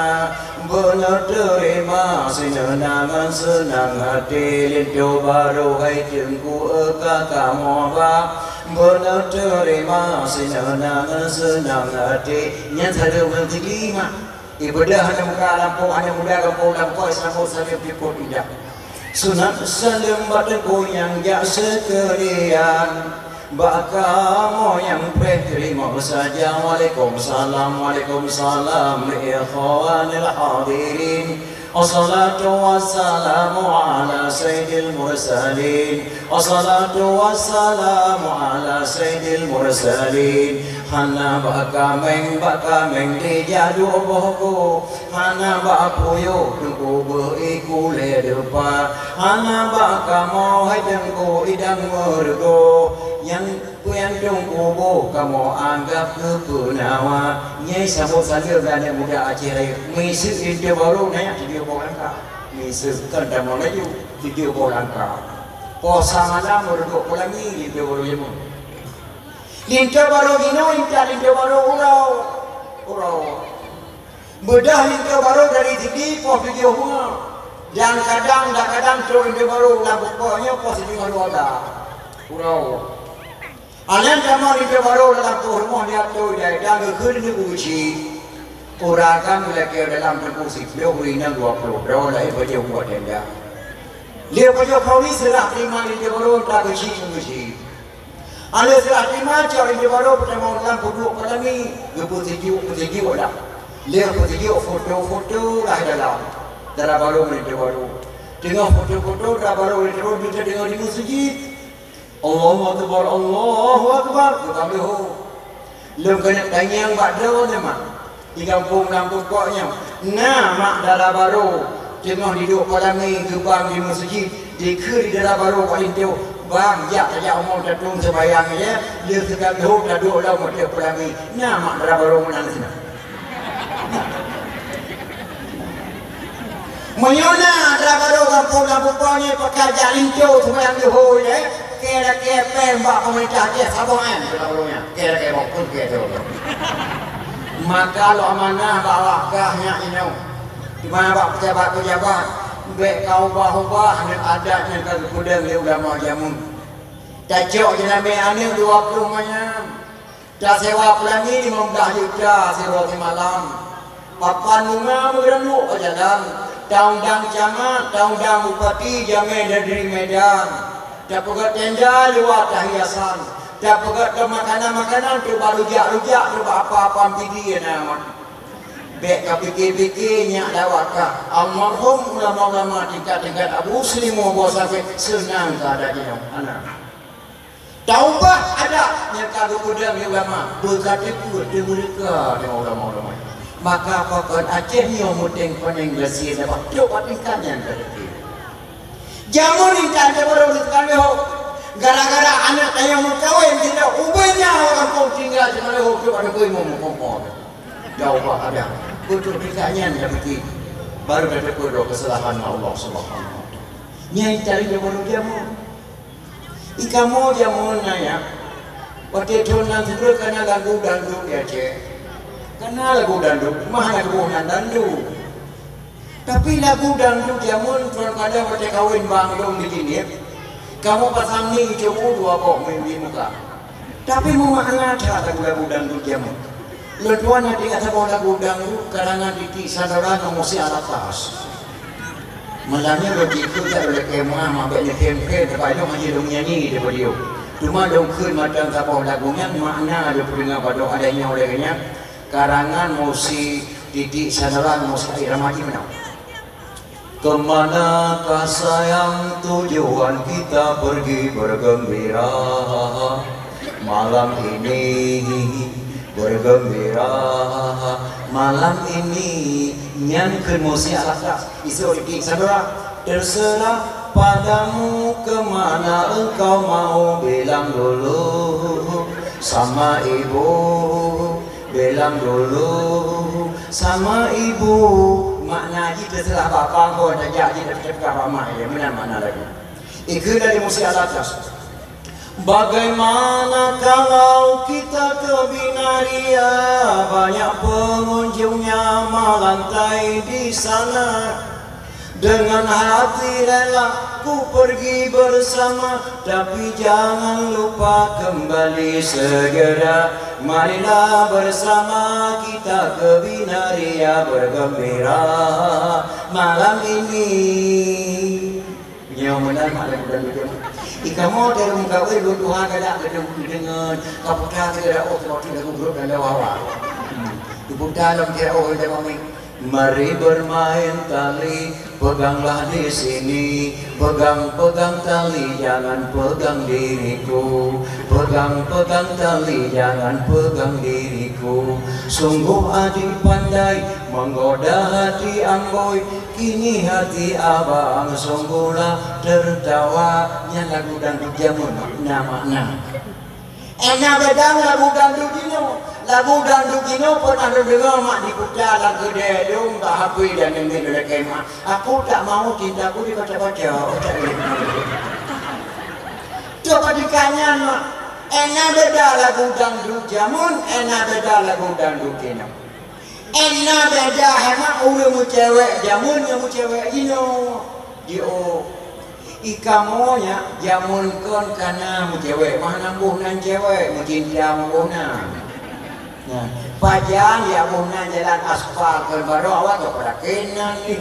Beuneuteurima sineuna ngon seunang hati linto barô hai teungku ka kamoe ba. Beuneuteurima sineuna ngon seunang hati. Nyan saleuem ureueng Sigli mak. Ibadah hana muka lampôh, hana muda gampông lampôh, Islam saleuem jipôt indah. Sunat saleuem bak teungku nyang jak seukeulian. Bak kamoe nyang preh teurimong saja. Waalaikumsalam, waalaikumsalam li ikhwanil hadirin. Assalatu wassalamu ala sayyidil mursalin. Assalatu wassalamu ala sayyidil mursalin. Hana bak kaméng, bak kaméng dijak duek boh ku. Hana bak puyôh teungku beu iku lé deupa. Hana bak kamoe hai teungku idang meureugoe. Nyang peue nyang teungku boh kamoe anggab keu peunawa. Nyan sambot saleuem lé aneuk muda Aceh Rayeuk. Miseue linto barô na nyan tujoh boh langkah. Miseue kon tamong laju tujoh boh langkah. Poh sa malam meureugoe peulangèe linto barô jameun. Linto barô jinoe intat linto barô uroe, uroe. Beudôh linto barô dari Sigli poh tujoh uroe. Dan kadang, dan kadang trok linto barô lam pokok nyoe poh siteungoh dua blah uroe. Alèh tamong linto barô lam pokok rumoh di atô jai dan geukheun linto geuchik. Ureueng agam meulakèe dalam teungku siplôh, ureueng inong dua ploh droe, laén pajoh buet tenda. Lheueh pajoh khauri seurah teurima linto barô, ta geuchik ngon geuchik. Alheuh seurah teurima cok linto barô peutamong lam peuduek peulangèe, geupeusijuek-peusijuek dah. Lheueh peusijuek foto-foto dah dalam dara barô ngon linto barô. Teungoh foto-foto dara barô ngon linto barô, bita deungoe di meuseujid. Allahu Akbar, Allahu Akbar, geupeuduek. Lôn keuneuk tanyong bak droeneuh nyoe mak, di gampông lam pokok nyoe, na mak dara barô teungoh jiduek peulangèe geubang di meuseujid, dikheun di dara barô bak linto, "Bang, jak tajak umu tatong seumayang, ya, lheueh teuka lheueh taduek lom u ateueh peulangèe." Na mak dara barô meunan sinan? Meunyoe na dara barô gampông lam pokok nyoe, pakon jak linto seumayang leuhô, ya. Keu lakèe péng bak peumeurintah Aceh saboh, em, keu ureueng nyan. Keu lakèe bak pun keu tu. Maka lôn amanah bak awak kah nyak inong. Teuma bak pejabat-pejabat, bèk ka ubah-ubah ngon adat nyang ka geupeudong lé ulama jameun. Tacok jeunamé aneuk dua ploh manyam. Tasewa peulangèe limong blah juta sidroe simalam. Papan bunga meugeureunuek bak jalan. Taundang camat, taundang bupati, jamé dan di Medan. Tapeugöt tenda luwa tahiasan. Tapeugöt makanan-makanan, teuk bak rujak-rujak, teuk bak apam-apam pidi na mat. Bèk kapike-pike nyak dawat kah. Almarhum ulama-ulama tingkat-tingkat Abu Seuliman Boh Sampé seunang keu adat jinoe. Hana. Taubah adat nyang ka geupeudong lé ulama, beukateupeue teumeureuka deungon ulama-ulama. Maka pakon Aceh nyoe meuténg paneng gasie dapat trok bak tingkat nyan ka teuki. Jameun intan jameun rot ka lheueh. Gara-gara aneuk tanyoe meukawen, jinoe ubé nyawa gampông tinggai, jinoe lheueh trok aneuk bui meukompon. Jauh bah ada. Beutôi tingkat nyan ka teuki. Baru ka teupeudok keusalahan Allah Subhanahu wa Taala. Nyan intan jameun rot jameun. Di kamoe jameun nyan, watée thon nyang keudua kana lagu dangdut di Aceh. Kana lagu dangdut, mah na geuboh nan dangdut. Tapi lagu dangdut jameun tuan kada watée kawén bang lôn di Jeunieb, kamoe pasang ni cubu dua boh mi-, di muka. Tapi meumakna that lagu-lagu dangdut jameun. Lôn tuan na teuingat saboh lagu dangdut karangan Titik Sandara ngon Musi Alatas. Malam nyoe lôn jikheun that lé keumaah mabék neukhém-khém, teuma lôn hana lôn nyanyi di podium. Teuma lôn kheun mantong saboh lagu nyan, makna lôn peudeungoe padub adak nyoe lagée nyan, karangan Musi Titik Sandara ngon Musi Airama jih meunan. Kemanakah sayang tujuan kita pergi bergembira? Malam ini bergembira, malam ini. Nyan kheun Musi Alatas, isok Titik Sandara. Terserah padamu kemana engkau mau, bilang dulu sama ibu, bilang dulu sama ibu. Makna jih terserah bapa ho tajak jih, tapi cakap bak mak, ya, meunan makna lagu. Ikeu dari Musi Alatas. Bagaimana kalau kita ke Binaria, banyak pengunjungnya melantai di sana. Dengan hati rela ku pergi bersama, tapi jangan lupa kembali segera. Marilah bersama kita ke Binaria bergembira malam ini. Nyoe meunan mak lôn dan lôn. Di kamoe teurimong kawé lôn tuha galak geudong deungon kaputa teuga oh seperti lagu grup dan dawa. Diputa dalam kira oh jaman ni. Mari bermain tali, peganglah di sini. Pegang-pegang tali, jangan pegang diriku. Pegang-pegang tali, jangan pegang diriku. Sungguh adik pandai menggoda hati amboi. Kini hati abang sungguhlah tertawa. Nyan lagu dangdut jameun makna-makna. Ena bedang lagu dangdut jinoe. Lagu dangdut jinoe pernah lôn deungoe mak diputa lam keudè dong bak H P dan nengeng lé kemah. Aku tak mau cintaku dikocok-kocok. Tu bak tingkat nyan mak. Ena beda lagu dangdut jameun, ena beda lagu dangdut jinoe. Ena beda hai mak ureueng meucewek jameun ngon meucewek jinoe. Jiôh. Di kamoe nyan jameun kon kana meucewek, mah na boh nan cewek, meucinta meuboh nan. Nah, pajan jak boh nan jalan aspal kon barô awak ka peuraken nan ni.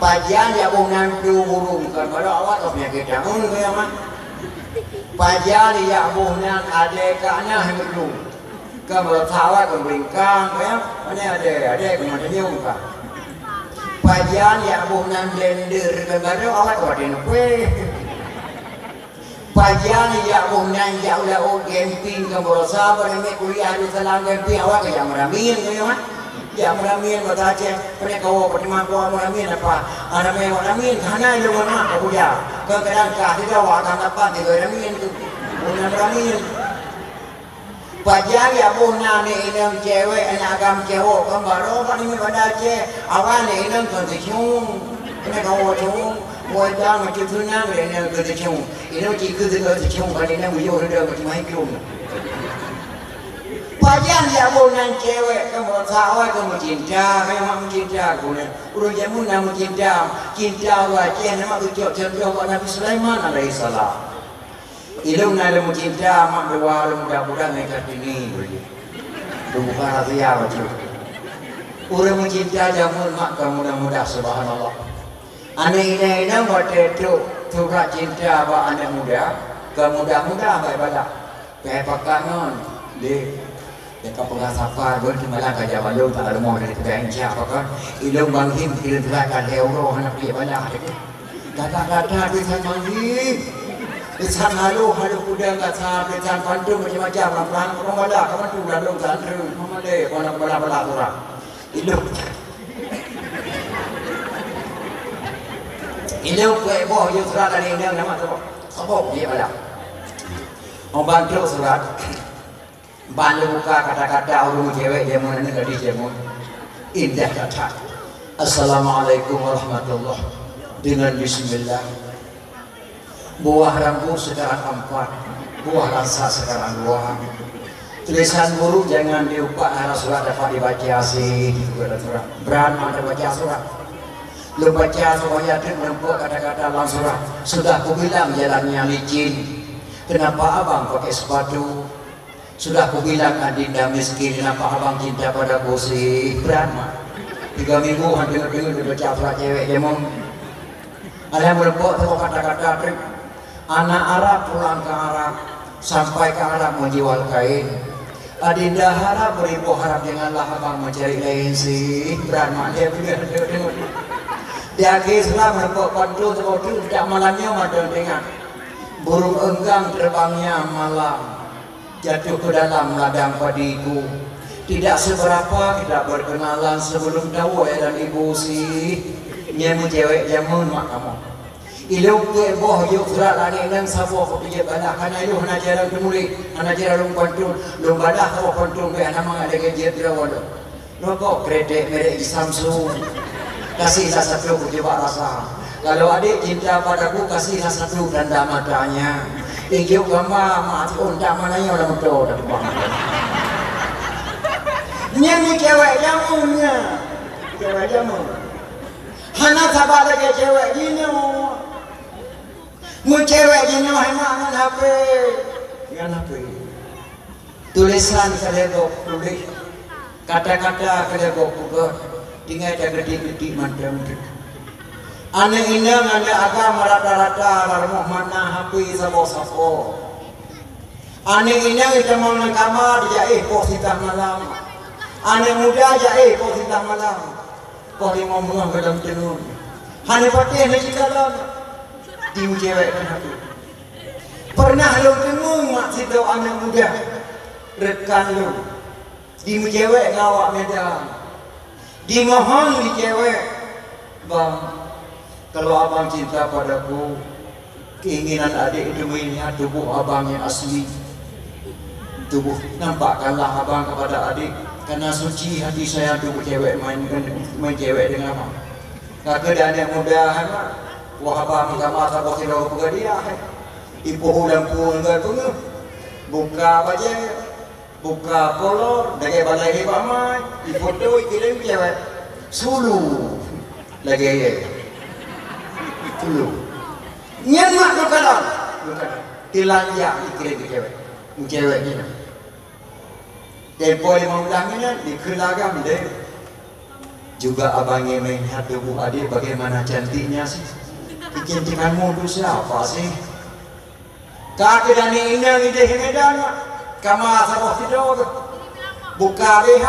Pajan jak boh nan peue burung kon barô awak ka peunyakét daun keu mak. Pajan jak boh nan adé ka na hai meudung. Ka meurasa awak ka meulingkang, ya. Mana ada, ada ka meusenyum ka. Pajan jak boh nan blender ka gadôh awak ka watèe neupée. Pajan jak boh nan jak u laôt camping ka meurasa, pada mé kuliah di salam camping awak ka jak meuramin, ka ya, Mak? Jak meuramin bak Aceh, pada kawoe pada mako meuramin apa? Aramé meuramin, hana ilôn mak ka kuliah. Kadang-kadang ka tiga awak ka dapat tiga ramin tu. Boh nan meuramin. Pajan jak boh nan aneuk inong cewek, aneuk agam cewek, kan barô bak nyoe banda Aceh. Awai aneuk inong kon teucung. Keuneuk kawoe teucung. Woe dang macam tu nan, aneuk inong kon teucung. Inong cit keu teuga teucung, bak inong buyôh reda macam hai krum. Pajan jak boh nan cewek, kan barô sa awai kan meucinta, kan mak meucinta keuneuk. Ureueng jameun na meucinta, cinta ureueng Aceh na mak geucok contoh bak Nabi Sulaiman alaihissalam. Ilôn na lôn meucinta mak dua lôn muda-muda ngon Kartini. Lôn buka rahsia bacut. Ureueng meucinta jameun mak ka muda-muda, subhanallah. Aneuk inong-inong watèe trok surat cinta bak aneuk muda, ka muda-muda bak balah. Pih pakat ngon, deh. Teuka peugah sapa, gon teumalang ka jak balong, tak rumoh dari peugah inca apa kan. Ilôn Bang Him, ilôn teulat ka lhèe uroe hana piek balah teuh. Gata-gata tu san Bang Him. Tulisan halôh, halôh kudang gasa, tulisan pantôn macam-macam, lam peurang peurumoh bala, ka bantu lalong santri, meumandé, keunan bala-bala surah. Ilôp. Ilôp keu boh yue surat dari inong nama tu. Sobok dia bala. Orang bantu surat. Ban lôn buka kata-kata ureueng cewek jameun, aneuk gadih jameun. Indah that-that. Assalamualaikum warahmatullah. Dengan bismillah. Buah rambu sekarang empat, buah rasa sekarang dua. Tulisan buruk jangan diupak, hana surat dapat dibaca sih. Brat mata baca surat. Lôn baca supaya teuk meureumpok kata-kata lam surat. Sudah kubilang jalannya licin. Kenapa abang pakai sepatu? Sudah kubilang adinda miskin, kenapa abang cinta padaku sih? Brat mat. Tiga minggu han deungoe-deungoe baca surat cewek jameun. Alah meureumpok saboh kata-kata teuk. Anak Arab pulang ke Arab, sampai ke Arab menjual kain. Adinda harap beribu harap, janganlah abang mencari lain sih. Brat mat dia peugah deungoe. Di akhé surat meureumpok pantôn saboh teuk, sejak malam nyoe mantong teuingat. Burung enggang terbangnya malam. Jatuh ke dalam ladang padiku. Tidak seberapa kita berkenalan sebelum tahu ayah dan ibu sih. Nyan meucewek jameun mak kamoe. Ilôn peuet boh yôk surat lagèe nyan saboh keu jeuet balah. Hana ilôn hana jalan teumuléh, hana jalan lôn pantôn. Lôn balah saboh pantôn bèk hana mangat lagèe jeuet droe lôn. Rokok kretek merek Samsung. Kasihlah satu ku coba rasa. Kalau adik cinta padaku, kasihlah satu tanda matanya. Tunjuk gambar mak Atiun tak mana yang dalam motor dah terbang. Nyan ni cewek jameun nya. Cewek jameun. Hana saban lagèe cewek jinoe. Mun cewek jinoe hemat ngon H P. Ngon H P. Tulisan ka lheueh gob tuléh, kata-kata ka lheueh gob peugah, tinggai tageutik-geutik mantong teuk. Aneuk inong, aneuk agam rata-rata lam rumoh mana H P saboh-saboh. Aneuk inong itamong lam kama dijak éh poh sitah malam. Aneuk muda jak éh poh sitah malam. Poh limong beungoh gohlom teungeut. Hana patéh lé jikalon. Di meucewek kan hati. Pernah lôn teungeut mak sidroe aneuk muda, rekan lôn, di meucewek ngon awak Medan. Dimohon di cewek, "Bang, kalau abang cinta padaku, keinginan adik untuk melihat tubuh abang yang asli. Tubuh, nampakkanlah abang kepada adik, karena suci hati saya untuk cewek main, main cewek dengan abang." Ka keuh di aneuk muda hai mak, wah abang meutamah saboh sidroe peugah dia hai. Ipoh lampu ngon beungeuh, buka bajèe, buka kolor, lagèe balai hibak mai, ifoto ikirém cewek. Sulu lagèe ye. Sulu. Nyan mak duka lom. Duka lom. Telanjang ikirém cewek. Cewek nyan. Tempoh limong blah minot dikheun lagam deh. Juga abang ingin melihat tubuh adik bagaimana cantiknya sih. Kecantikanmu itu siapa sih? Ka keuh dan inong idéh Medan, kama saboh sidroe. Buka B H.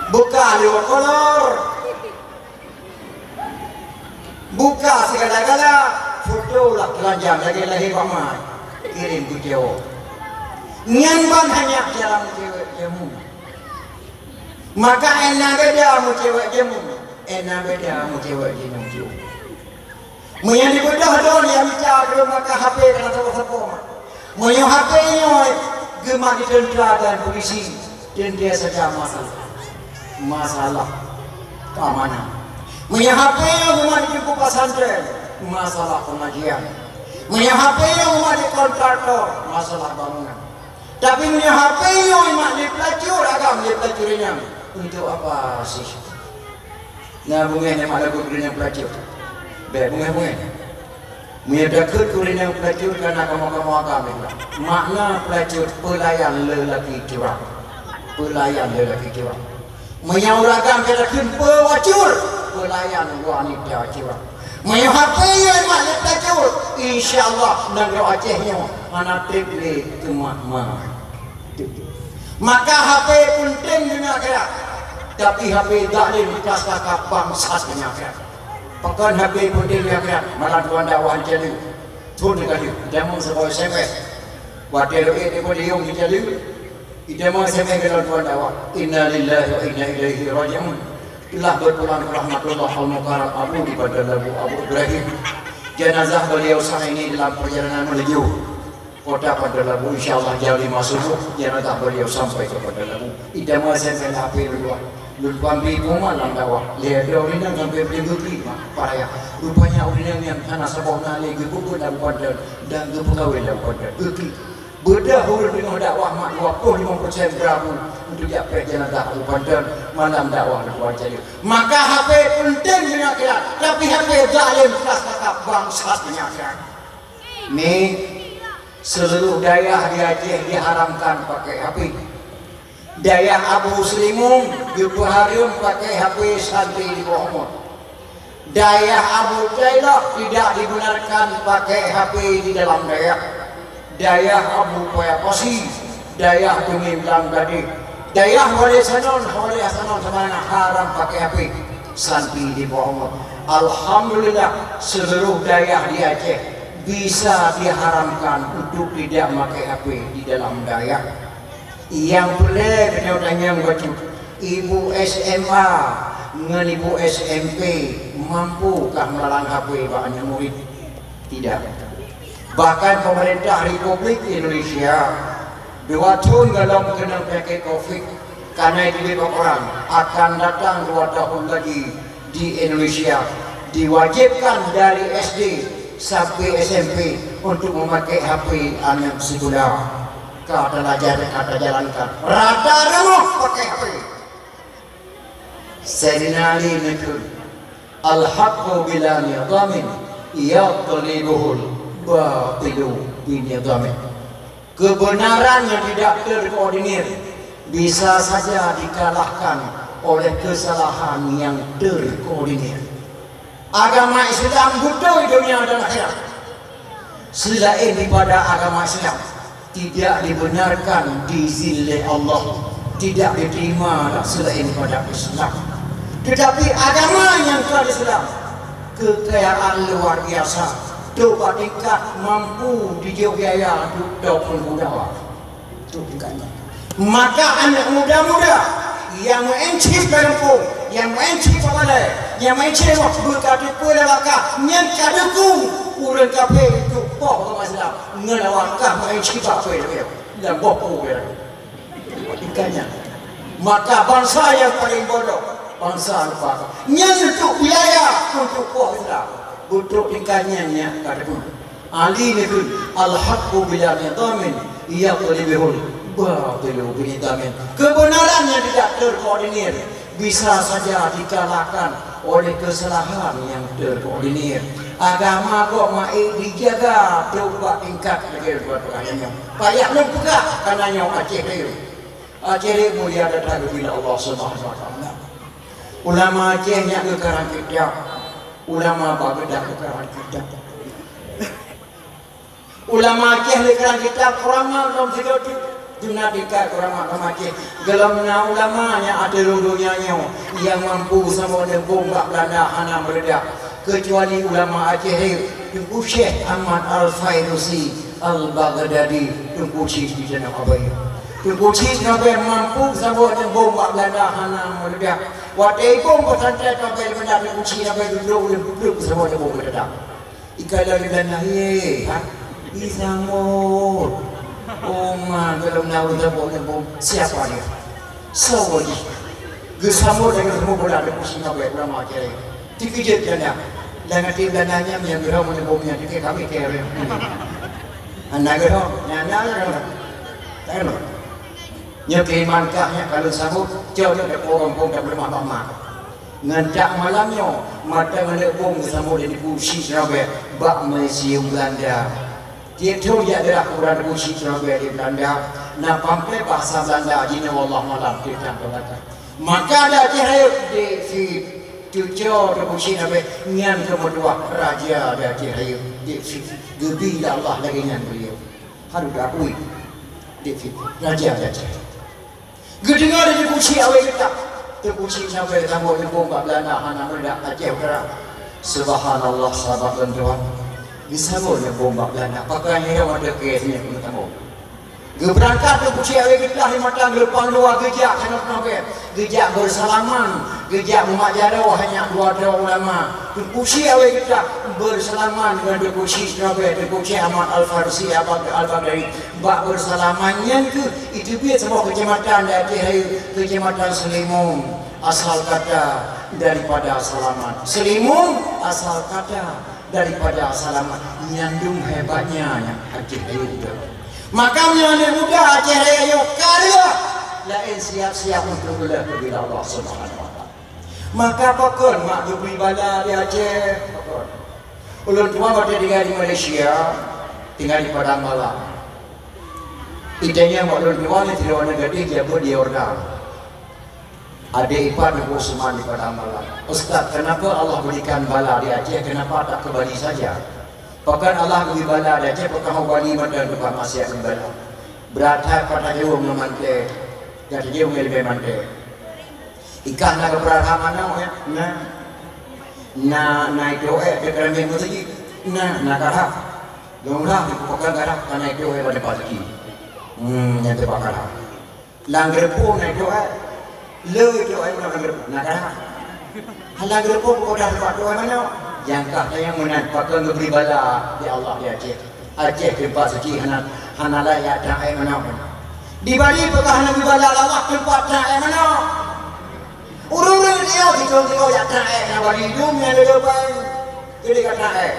Buka liwat kolor. Buka segala-gala, foto lah telanjang lagèe lahé bak mak, kirém keu cewek. Nyan ban hanya cara meucewek jameun. Maka ena beda meucewek jameun, ena beda meucewek jinoe. Meunyoe dibeudôh droe nyang mita droe maka H P kana saboh-saboh mak. Meunyoe H P nyoe geumat di teuntra dan polisi, teuntèe saja masalah. Masalah keamanan. Meunyoe H P nyoe geumat di teungku pesantren, masalah pengajian. Meunyoe H P nyoe geumat di kontraktor, masalah bangunan. Tapi meunyoe H P nyoe geumat di peulacur agam, di peulacur inong, untuk apa sih? Na beungèh nyan mak lagu keu ureueng nyang peulacur. Bèk beungèh-beungèh. Meunyoe takheun keu ureueng nyang peulacur, kana kamoe-kamoe agam nyan. Makna peulacur, pelayan lelaki curang. Pelayan lelaki curang. Meunyoe ureueng agam ka takheun peulacur, pelayan wanita curang. Meunyoe H P nyan mak lé peulacur, insya Allah nanggroe Aceh nyoe hana trép lé keu mak-mak. Maka H P peunteng dunia akhirat, tapi H P zalim, prasangka bangsat dunia akhirat. Pakon H P peunteng dunia akhirat? Malam tuan dakwah Anjali. Phon ka jeuet, itamong saboh S M S. Watèe lôn ék di podium di jalur, itamong S M S keudroe tuan dakwah. Innalillahi wa inna ilaihi raji'un. Telah berpulang ke rahmatullah al-mukarram Abu di Bandar Labu, Abu Ibrahim. Jenazah beliau saat ini dalam perjalanan menuju kota Bandar Labu. Insya Allah jam lima subuh jenazah beliau sampai ke Bandar Labu. Itamong S M S H P dua. Lôn pambi peue malam dakwah. Lhèe droe ureueng inong sampoe beudeungoe klik mak payah. Rupanya ureueng inong nyan hana saboh na lé geupeubuet lam Banten dan geupeukawén lam Banten. Geuklik. Beudôh ureueng deungoe dakwah mak dua ploh limong persen berabu untuk jak preh jenazah u Banten malam dakwah di Kuala Cayu. Maka H P peunteng deungon akhirat, tapi H P zalim keras kakap bangsat deungon akhirat. Ni, seluruh dayah di Aceh diharamkan pakai H P. Dayah Abu Seulimong geupeuhareuem pakai H P santri di bawah umur. Dayah Abu Tailok tidak dibenarkan pakai H P di dalam dayah. Dayah Abu Paya Pasi, dayah Tumi Blang Gadih, dayah Wali Sanon, Wali Hasanon semuanya haram pakai H P santri di bawah umur. Alhamdulillah, seluruh dayah di Aceh bisa diharamkan untuk tidak pakai H P di dalam dayah. Nyang peureulèe tanyoe tanyong bacut, ibu S M A ngon ibu S M P mampukah meularang H P bak aneuk murit? Tidak. Bahkan pemerintah Republik Indonesia dua thôn gohlom keunong penyakit covid, karena itu di orang akan datang dua tahun lagi di Indonesia diwajibkan dari S D sampai S M P untuk memakai H P aneuk sikula. Ka talajar, ka tajalankan. Rata rumoh pakai H P. Saidina Ali neukheun, "Al-haqqu bila nidhamin yaghlibuhul batilu binidhamin." Kebenaran yang tidak terkoordinir bisa saja dikalahkan oleh kesalahan yang terkoordinir. Agama Islam beutôi donya dan akhirat. Selain daripada agama Islam, tidak dibenarkan diizin lé Allah, tidak diterima dah selain daripada Islam. Tetapi agama nyang ka Islam, kekayaan luar biasa, trok bak tingkat mampu dijok biaya untuk tôp peumuda. Trok tingkat nyan. Maka aneuk muda-muda nyang meu'en cit bak gampông, nyang meu'en cit bak balai, nyang meu'en cit bak beuka teupeu lam baka, nyan ka dukung ureueng kafé untuk poh agama Islam. Ngon awak kah meu'en cit bak peue lagèe lam boh peue lagèe ikan nyan. Maka bansa nyang paleng bodoh, bansa lupa. Nyan untuk biaya untuk poh Islam. Beutôi ikan nyan nyan ka dukung. Ali neukheun, "Al-haqqu bila nidhamin yaghlibuhul batilu binidhamin." Kebenaran yang tidak terkoordinir bisa saja dikalahkan oleh kesalahan yang terkoordinir. Agama kok maé dijaga trok bak tingkat lagèe buat nyoe. Payah lôn peugah, karena nyoe Aceh Rayeuk. Aceh Rayeuk mulia dan dimuliakan Allah Subhanahu wa Taala. Ulama Aceh nyak geukarang kitab. Ulama Baghdad geukarang kitab. Ulama Aceh lé karang kitab, ulama lom sidroe teuk. Duna tingkat ulama, ulama Aceh. Golom na ulama nyang ateueh rhueng donya nyoe nyang mampu saboh neuboh bak Belanda hana meuledak. Keucuali ulama Aceh, Teungku Syekh Ahmad Al-Fairusi Al-Baghdadi, Teungku Chik di Tanoh Abee. Teungku Chik Tanoh Abee mampu saboh neuboh bak Belanda hana meuledak. Watèe ibom pesantren Tanoh Abee Belanda, Teungku Chik Tanoh Abee dudoe ulèe putôk saboh neuboh meuledak. Ikalon di Belanda, "Ye, ha? Isambot." Oma golom na ureueng sambot lé bom. Siapa dia? Soe jih? Geusambot lagèe sambot bola di kursi ngabèk ulama Aceh. Teukeujot Belanda. Dan até Belanda nyan nyang geurhom lé bom nyan, teukeujot kami keu ureueng. Hana geurhom, nyan na geurhom. Tahu. Nyoe keuiman kah nyak ka lôn sambot, cok nyoe dapur gampông tapeuleumah bak mak. Ngon jak malam nyoe, mata ngon lé bom geusambot lé Teungku Chik Tanoh Abee bak museum Belanda. Tiep thôn jak daerah kuburan Teungku Chik Tanoh Abee di Belanda, na pamflet bahasa Belanda, jinoe wallahu alam teuntang peugah. Maka di Aceh Rayeuk, David, cucoe Teungku Chik Tanoh Abee, nyan keu meutuah raja di Aceh Rayeuk, David. Geubi lé Allah lagèe nyan beliau. Harus diakui, David, raja di Aceh. Geudeungoe lé Teungku Chik Abee geutak. Teungku Chik Tanoh Abee sambot lé bom bak Belanda hana meuledak Aceh Utara. Subhanallah, sahabat lôn Tuhan. Geusabô nyang bom bak Belanda, pakon nyang watèe kèe sinyak peutamong. Geubeurangkat Teungku Chik Awe Geutah di mata geuleupang dua geujak keunoe-keunoe, geujak beusalaman, geujak mumat jaroe hanya dua droe ulama. Teungku Chik Awe Geutah beusalaman deungon Teungku Chik Nobe, Teungku Chik Ahmad Al-Farsi, Al-Baghdadi. Bak beusalaman nyan keuh iteubiet saboh keucamatan di Aceh Rayeuk, Keucamatan Seulimong, asal kata daripada salamat. Seulimong asal kata daripada salamat. Nyan dum hebatnya nyan Aceh Rayeuk nyoe. Maka meunyoe aneuk muda Aceh Rayeuk nyoe ka lheueh, laén siap-siap untuk lheueh keubila Allah Subhanahu wa Taala. Maka pakon mak geubri bala di Aceh? Pakon? Ulôn tuan watèe tinggai di Malaysia, tinggai di Padang Bala. Itanya mak ulôn tuan di Triwana Gadih, jabeuet di Yordan. Adék ipar Teungku Usman di Padang Bala. "Ustaz, kenapa Allah berikan bala di Aceh, kenapa tak ke Bali saja?" Pakon Allah geubri bala di Aceh, pakon u Bali mantong teumpat maksiat ngon bala. Brat that pat tajeuem ngon mantè, nyang tajeuem ngon leubeh mantè. Ikah na geupeurahah manok, ya? Na. Na, na itôh ék di keuramiet meuseujid? Na, na karhah. Lôn rhah di pakon karhah, ka na itôh ék bak teumpat suci. Hmm, nyang teubak karhah. Lam geureupoh na itôh ék. Le itôh ék na lam geureupoh, na karhah. Lam geureupoh peugöt dah teumpat tôh ék manok. Nyang kah tanyong meunan, pakon geubri bala di Allah di Aceh. Aceh teumpat suci hana, hana layak that ék manok. Di Bali peugah hana geubri bala Allah teumpat that ék manok. Ureueng-ureueng nyoe sithôn-sithôn jak that ék na Bali dum nyang lé leubang. Jadi ka that ék.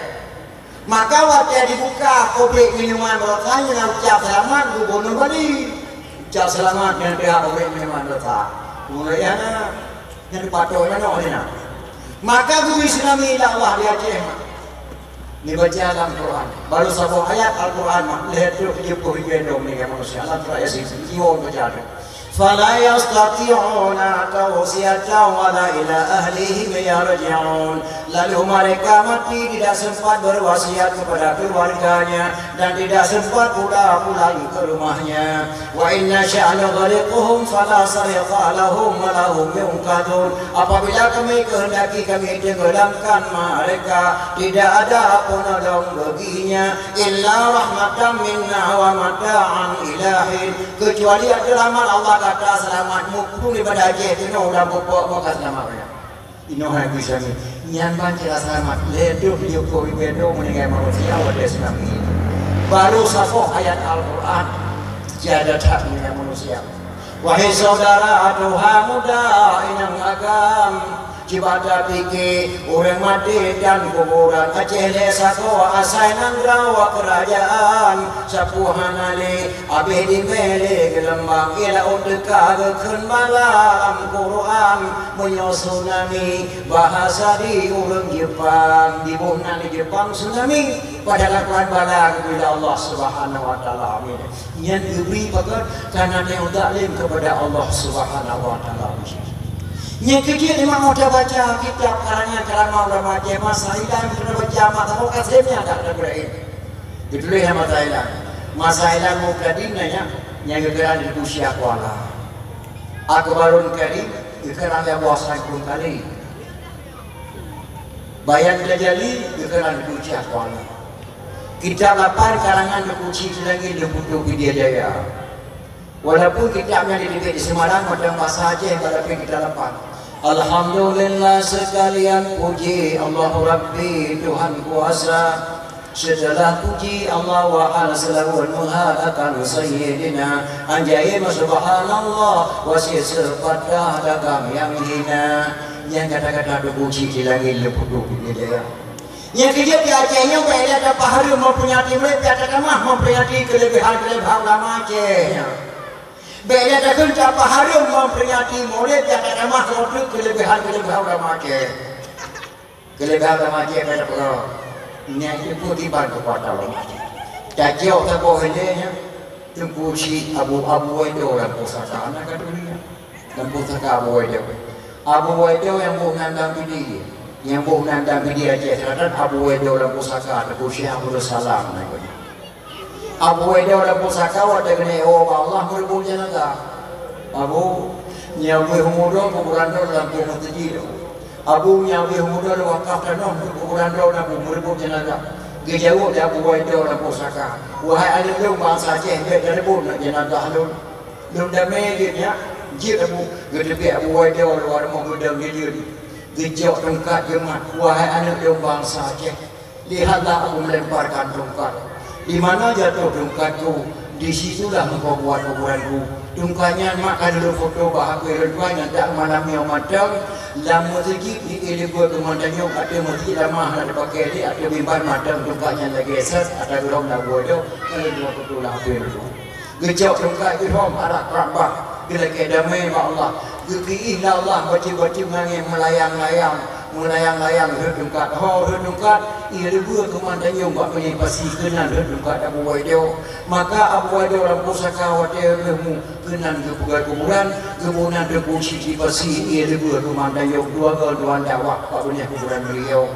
Maka watèe dibuka pabrik minuman rasa nyang ucap seulamat gubunur Bali. Ucap seulamat nyang teuhah pabrik minuman rasa. Mulai hana. Nyang dipatôh manok di na. Maka geubri tsunami lé Allah di Aceh. Neubaca lam Quran. Baru saboh ayat Al-Quran mah, lhèe trôk tujoh ploh ribèe droe meuninggai manusia. Lam surat Yasin, jiwoe baca tu. Fala yastati'una tawsiyatan wala ila ahlihim yarji'un. Lalu mereka mati tidak sempat berwasiat kepada keluarganya dan tidak sempat pula pulang ke rumahnya. Wa in nasya' nughriqhum fala sarikha lahum wa lahum yunqadhun. Apabila Kami kehendaki, Kami tenggelamkan mereka, tidak ada penolong baginya, illa rahmatan minna wa mata'an ila hin, kecuali adalah rahmat Allah gata seulamat muphom daripada Aceh keunoe lam pupuk meuka seulamat. Inoe hai Gus Syami, nyan ban cit seulamat. Lhèe trôk tujoh ploh ribèe droe meuninggai manusia watèe tsunami. Baru saboh ayat Al-Quran, jadi that meuninggai manusia. Wahai syedara tuha muda inong agam, cuba tapike ureueng maté dan kuburan. Aceh lé sagoe asai nanggroe keurajeuen, sapeue hana lé, abéh dimé lé geulumbang, i laôt teuka geukheun bala lam Quran. Meunyoe tsunami bahasa di ureueng Jepang, diboh nan di Jepang tsunami, padahai Quran bala geubri lé Allah Subhanahu wa Taala. Amin. Nyan geubri pakon? Karena tanyoe taklim kepada Allah Subhanahu wa Taala. Nyang keujeuet, imam, tabaca kitab karangan kalamah ulama Aceh, Masa Ilang, tabaca mat saboh ka sém nyan ka teupeureuet. Geutuléh lam Masa Ilang. Masa Ilang Mubtadin na nyan, nyang geukarang di Teungku Syekh Kuala. Akbarul Karim geukarang lé Abu Hasan Krueng Kali. Bayan Tajali geukarang di Teungku Syekh Kuala. Kitab lapan karangan Teungku Chik Cilangin Leueng Putroe Pidie Jaya. Walaupun kitab nyan jiteubiet di Semarang, mantong basa Aceh, walaupun kitab lapan. Alhamdulillah seukalian puji Allah Rabbi Tuhan kuasa. Seuteulah puji Allah, wa hana seulaweuet meuhat akan Sayyidina. Anjaim subhanallah, wa sifeuet patah dagang nyang hina. Nyan kata-kata Teungku Chik Cilangin Leueng Putroe Pidie Jaya. Nyang keujeuet di Aceh nyoe, bèk lé tapahareuem memperingati Maulid, bèk tatamah memperingati keuleubehan-keuleubehan ulama Aceh nyoe. Bèk lé takheun tapahareuem memperingati Maulid, bèk tatamah keuleubehan-keuleubehan ulama Aceh. Keuleubehan ulama Aceh ka tapeugah, nyan teupeu kiban keukuatan ulama Aceh. Tacok saboh ilèe nyan, Teungku Chik Abu, Abu Waido lam pusaka, na ka tuléh nyan. Lam pusaka Abu Waido. Abu Waido nyang boh nan lam Pidie. Nyang boh nan lam Pidie Aceh Selatan, Abu Waido lam pusaka, Teungku Syekh Abdul Salam namanya. Abu Waido lam pusaka, watèe keuneuk woe bak Allah, meureubot jenazah. Abu, nyoe beuh mudo kuburan droe lam meuseujid. Abu, nyoe beuh mudo wakaf tanoh kuburan droe, Abu, meureubot jenazah. Geujaweueb lé Abu Ubaidah lam pusaka, "Wahai aneuk lôn bansa Aceh, bèk tareubot ngon jeunazah lôn. Lôn damé jeuet nyan." Jeuet Abu, geuteubiet Abu Ubaidah luwa rumoh geudong di jeuet. Geucok tungkat geumat, "Wahai aneuk lôn bansa Aceh, lihatlah aku melemparkan tungkat. Di mana jatuh tungkatku, di situlah engkau buat kuburanku." Tungkat nyan mak ka lôn foto bak H P lôn tuan, nyan dak malam nyoe mantong lam meuseujid di ileubue keumandanyoe, ateueh meuseujid lama hana teupaké lé, ateueh mimbar mantong tungkat nyan lagèe sat, ata geurhom lam buah dok, ka lôn foto lam H P lôn tuan. Geucok tungkat geurhom arah Ka'bah, geulakèe damé bak Allah. Geukiih lé Allah bacut-bacut angèn meulayang-layang, meulayang-layang rhot tungkat. Ho rhot tungkat, ileubue keumandanyoe bak binéh pasi keunan rhot tungkat Abu Ubaidah. Maka Abu Ubaidah lam pusaka watèe rhot mu keunan geupeugöt kuburan, geuboh nan Teungku Siti Pasi, ileubue keumandanyoe dua goe tuan dakwah bak binéh kuburan beliau.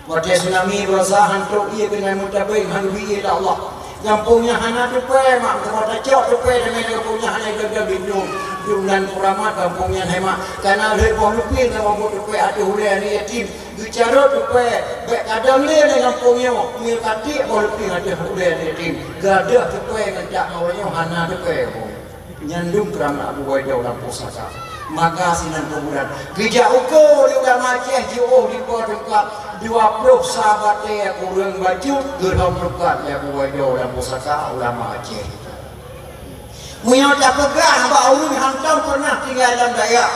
Watèe tsunami beurasa hanco ié keunan meutabeng, han geubi ié lé Allah. Gampông nyan hana tupèe mak, meuteumé tacok tupèe dan gampông nyan hana gagah bindong. Di unan Puramat gampông nyan hai mak, kana lheueh boh lupieng lam boh tupèe ateueh ulèe aneuk yatim. Geucarôt tupèe, bèk kadang lé lam gampông nyoe, meunyoe ka tiek boh lupieng ateueh ulèe aneuk yatim. Gadôh tupèe ngon tak ngon uroe nyoe hana tupèe boh. Nyan dum keuramat Abu Ubaidah lam pusaka. Maka sinan kuburan geujak uko di ulama Aceh jiôh di po tungkat dua ploh sa batèe kureueng bacut geurhom tungkat lé Abu Ubaidah lam pusaka ulama Aceh. Meunyoe tapeugah bak ureueng hantom peunah tinggai lam dayah,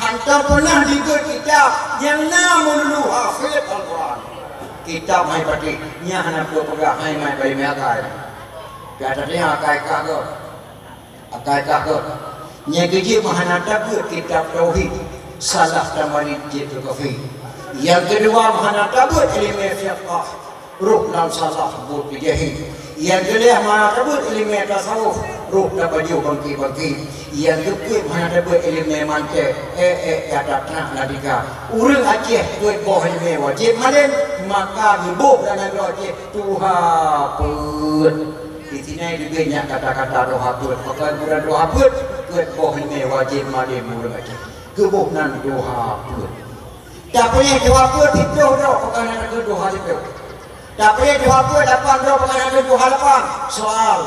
hantom peunah dibeuet kitab nyang na meululu hafid Al-Quran. Kitab hai patéh, nyan hana peue peugah hai mai bak ileumèe akai. Ka tateuka akai kah gob. Akai kah gob. Nyang keujeuet meuhana tabeuet kitab tauhid, salah tamarit jeuet keu kafé. Nyang keudua meuhana tabeuet ileumèe fiqah, roh lam salah buet keu jahé. Nyang keulhèe meuhana tabeuet ileumèe tasawuf, roh tapajoh bangké-bangké. Nyang keupeuet meuhana tabeuet ileumèe mantek, èk-èk ka tateuka lam tika. Ureueng Aceh peuet boh ileumèe wajéb malém, maka geuboh lam nanggroe Aceh tuha peuet. Di sinan geubri nyan kata-kata tuha peuet. Pakon geuboh tuha peuet? Peuet boh ileumèe wajéb malém ureueng Aceh. Geuboh nan tuha peuet. Tapiléh tuha peuet siploh droe, pakon hana takheun tuha siploh. Tapiléh tuha peuet lapan droe, pakon hana takheun tuha lapan. Soal,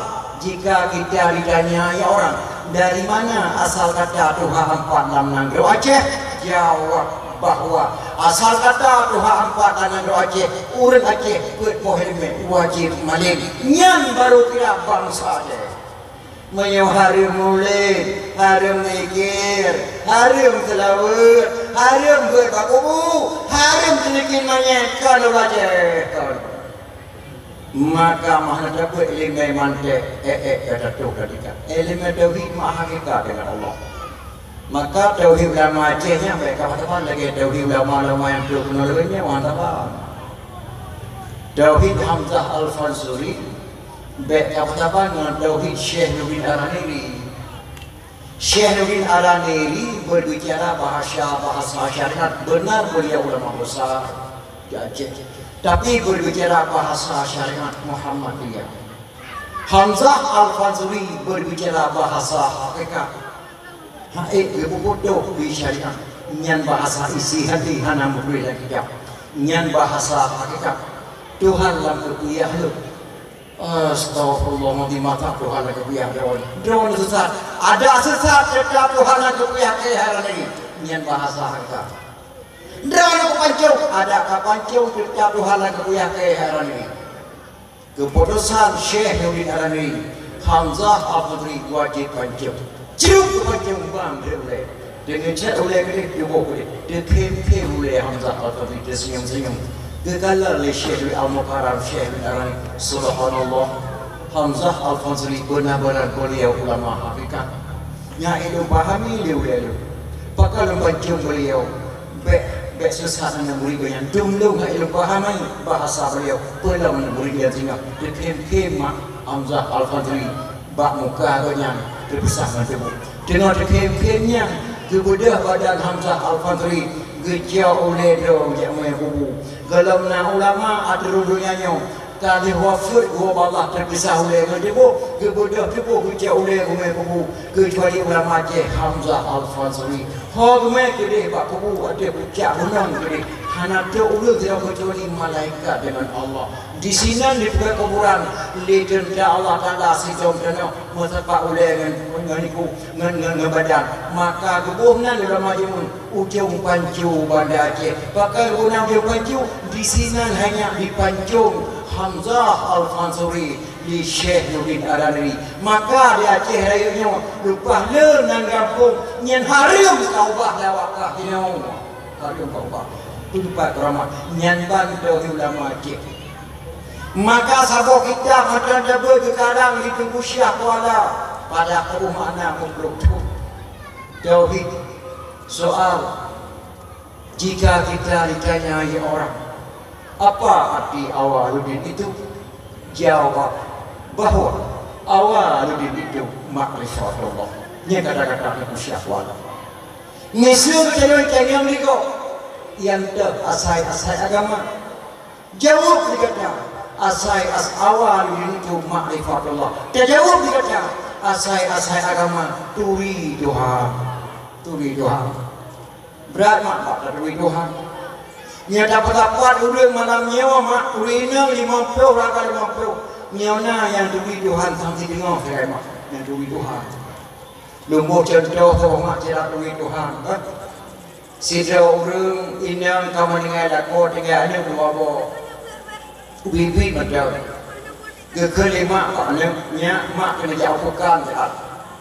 jika kita ditanyai orang, "Dari mana asal kata tuha empat lam nanggroe Aceh?" Jaweueb bahwa asal kata tuha empat lam nanggroe Aceh, ureueng Aceh peuet boh ileumèe wajéb malém. Nyan barô kira bansa Aceh. Meunyoe hareuem mulod, hareuem zikir, hareuem seulaweuet, hareuem beuet bak kubu, hareuem seuneukén manyét, kon ureueng Aceh, kon. Maka meuhana tabeuet ileumèe mantek, èk-èk ka tatoh ka tika. Ileumèe tauhid meuhakikat deungon Allah. Maka tauhid ulama Aceh nyan bèk kamoe saban lagèe tauhid ulama-ulama nyang trôk keunoe lagèe nyan, meuhana saban. Tauhid Hamzah Al-Fansuri bèk kamoe saban ngon tauhid Syekh Nuruddin Al-Niri. Syekh Nuruddin Al-Niri berbicara bahasa, bahasa syariat, benar beliau ulama besar di Aceh. Tapi berbicara bahasa syariat Muhammadiyah. Hamzah Al-Fansuri berbicara bahasa hakikat. Hak ék geupeubuet di syariat, nyan bahasa isi hati hana meutuléh lam kitab. Nyan bahasa hakikat. Tuhan lam keupiah lôn. Astagfirullahaladzim, mata Tuhan lam keupiah droe. Droe sesat. Ada sesat, tetap Tuhan lam keupiah keu hai ureueng Aceh. Nyan bahasa hakikat. Droe ka pancong, ada ka pancong, tetap Tuhan lam keupiah keu hai ureueng Aceh. Keuputosan Syekh Nuruddin Al-Niri, Hamzah Al-Fansuri wajéb pancong. Ceurup geupancong bang di ulèe. Deungon chat ulèe keudeh, tuboh keudeh. Teukhém-khém ulèe Hamzah Al-Fansuri, teuseunyum-seunyum. Geukalon lé Syekh Nuruddin Al-Mukarram, Syekh Nuruddin Al-Niri. Subhanallah. Hamzah Al-Fansuri beuna-beuna beliau ulama hakikat. Nyan ilôn pahami lé ulèe lôn. Pakon lôn pancong beliau. Bèk, bèk sesat ngon murit gobnyan. Dum lôn hana lôn pahami bahasa beliau. Peulom murit nyan singoh teukhém-khém mak Hamzah Al-Fansuri bak muka gobnyan teupeusah ngon tuboh. Teungoh teukhém-khém nyan, geubeudôh badan Hamzah Al-Fansuri, geucok ulèe droe jak mé kubu. Gohlom na ulama ateueh donya nyoe, Ka lheueh wafeuet, geuwoe bak Allah, teupisah ulèe ngon tuboh, geubeudôh tuboh geucok ulèe geumeue kubu, keucuali ulama Aceh Hamzah Al-Fansuri. Ho geumeue keudeh bak kubu ateueh pucak gunong keudeh, hana trok ureueng sidroe keucuali malaikat deungon Allah. Disinan dipeugöt kuburan lé teuntra Allah Taala sidroe tanoh meusapat ulèe ngon, ngon iku, ngon, ngon, ngon badan. Maka geuboh nan lé ulama jameun Ujong Pancu Banda Aceh. Pakon geuboh nan Ujong Pancu? Disinan hana dipancong Hamzah Al-Fansuri lé Syekh Nurdin Al-Nuri. Maka di Aceh Rayeuk nyoe leupah lé nan gampông nyan hareuem ka ubah lam wakaf jinoe. Hareuem ka ubah. Teumpat keramat nyan ban teuh ulama Aceh. Maka saboh kitab mantong tabeuet geukarang di Teungku Syiah Kuala pada peurumoh aneuk muplôh thon. Tauhid. Soal, jika kita ditanyai orang, "Apa arti Awaluddin itu?" Jawab bahwa Awaluddin itu makrifatullah. Nyan kata-kata Teungku Syiah Kuala. Miseue geutanyoe tanyong lé gob, nyang teuh asai-asai agama. Jaweueb lé gata, asai as-, Awaluddin itu makrifatullah. Tajaweueb lé gata, asai-asai agama turi Tuhan. Turi Tuhan. Brat mak bak taturi Tuhan. Nyata peutapat ureueng malam nyoe mak turi inong limong ploh raka limong ploh. Nyoe na nyang turi Tuhan sang sideungoe sagai mak nyang turi Tuhan. Lôn boh cuntoh saboh mak cit turi Tuhan, kan? Sidroe ureueng inong ka meuninggai lakoe tinggai aneuk dua boh. Ubit-ubit mantong. Geukheun lé mak bak aneuk, "Nyak, mak keuneuk jak u peukan siat."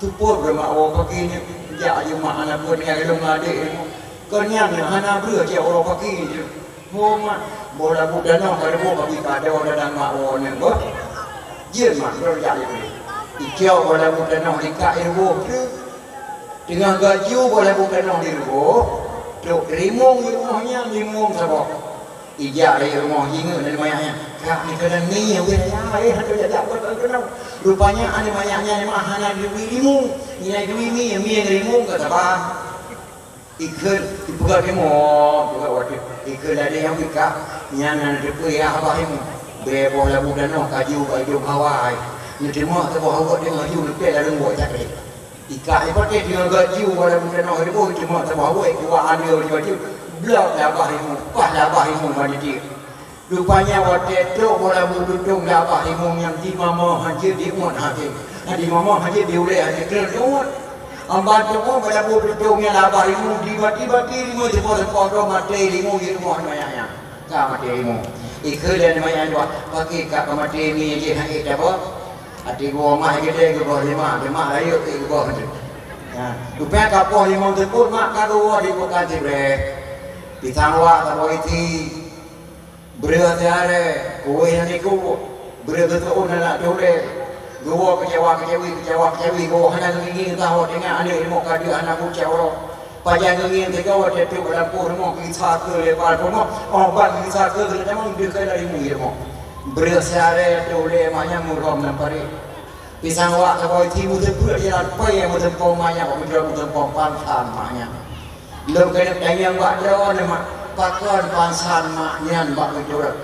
Teupot lé mak woe paki nyan. Jak aju mak hana peue tinggai lôn ngon adék nyoe. Kon nyan hana breueh jak uroe paki nyan. Ho mak, boh labu tanoh ka leumoh bagi kado dan mak woe nyan boh. Jeuet mak, droe jak lé. Icok boh labu tanoh dikak i ruboh tu. Teungoh geuaju boh labu tanoh di ruboh, trok rimong di rumoh nyan, rimong saboh. Ijak lé rumoh jingeuk ngon manyak nyan, "Kak, nyoe keunan mi, wéh ya, eh, hantu jak-jak buet keunan." Rupanya aneuk manyak nyan memang hana geubri rimong, nyan geubri mi, mi ngon rimong ka saban. Ikheun, ipeugah rimong, peugah watèe. Ikheun ladeh nyang pih, "Kak, nyan na neuteupeue ya babah rimong. Bèe boh labu tanoh ka aju bak idong hawa ai. Neuteumèe saboh awak deungon aju neupèe laleueng buet cakri." Ikak ipatéh deungon geuaju boh labu tanoh riboh, teuma saboh awai kuat adu di baju. Blok labah rimong, paih labah rimong bak tieb. Rupanya watèe trok boh labu tutong labah rimong nyan dimamah hanjeuet diuet hase. Nah, dimamah hanjeuet diulèe hase, keuneuk diuet. Amban teuma boh labu tutong nyan labah rimong dibati-bati rimong, seupôt-seupôt droe maté rimong di rumoh aneuk manyak nyan. Ka maté rimong. Ikheun lé aneuk manyak nyan dua, "Pakri kak ka maté mi jih hana ék tabah?" Até geuwoe mak geude geuboh lé mak, lé mak rayeuk ék geuboh tu. Ha, rupanya ka poh limong teupot mak ka geuwoe di peukan Sibreh. Pisang wak saboh isi, breueh siaré, kueh ngon iku, breueh geuseuôn aneuk tulèe. Geuwoe keucawa keucawi, keucawa keucawi, geuwoe hana geungieng sahoe, teungoh aneuk limong ka deuh hana bucah uroe. Pajan geungieng teuga watèe trok lam poh rumoh, geugisa keu lé pal rumoh. Oh, ban geugisa keu geutamong deuh keu lari mui rumoh. Breueh siaré tulèe mak nyan murôm lam parit. Pisang wak saboh isi meuteupeuet jalan pèe meuteupông mak nyan, bak meuteupông pansan mak nyan. Lôn keuneuk tanyong bak droeneuh mak, pakon pansan mak nyan bak meuteupông?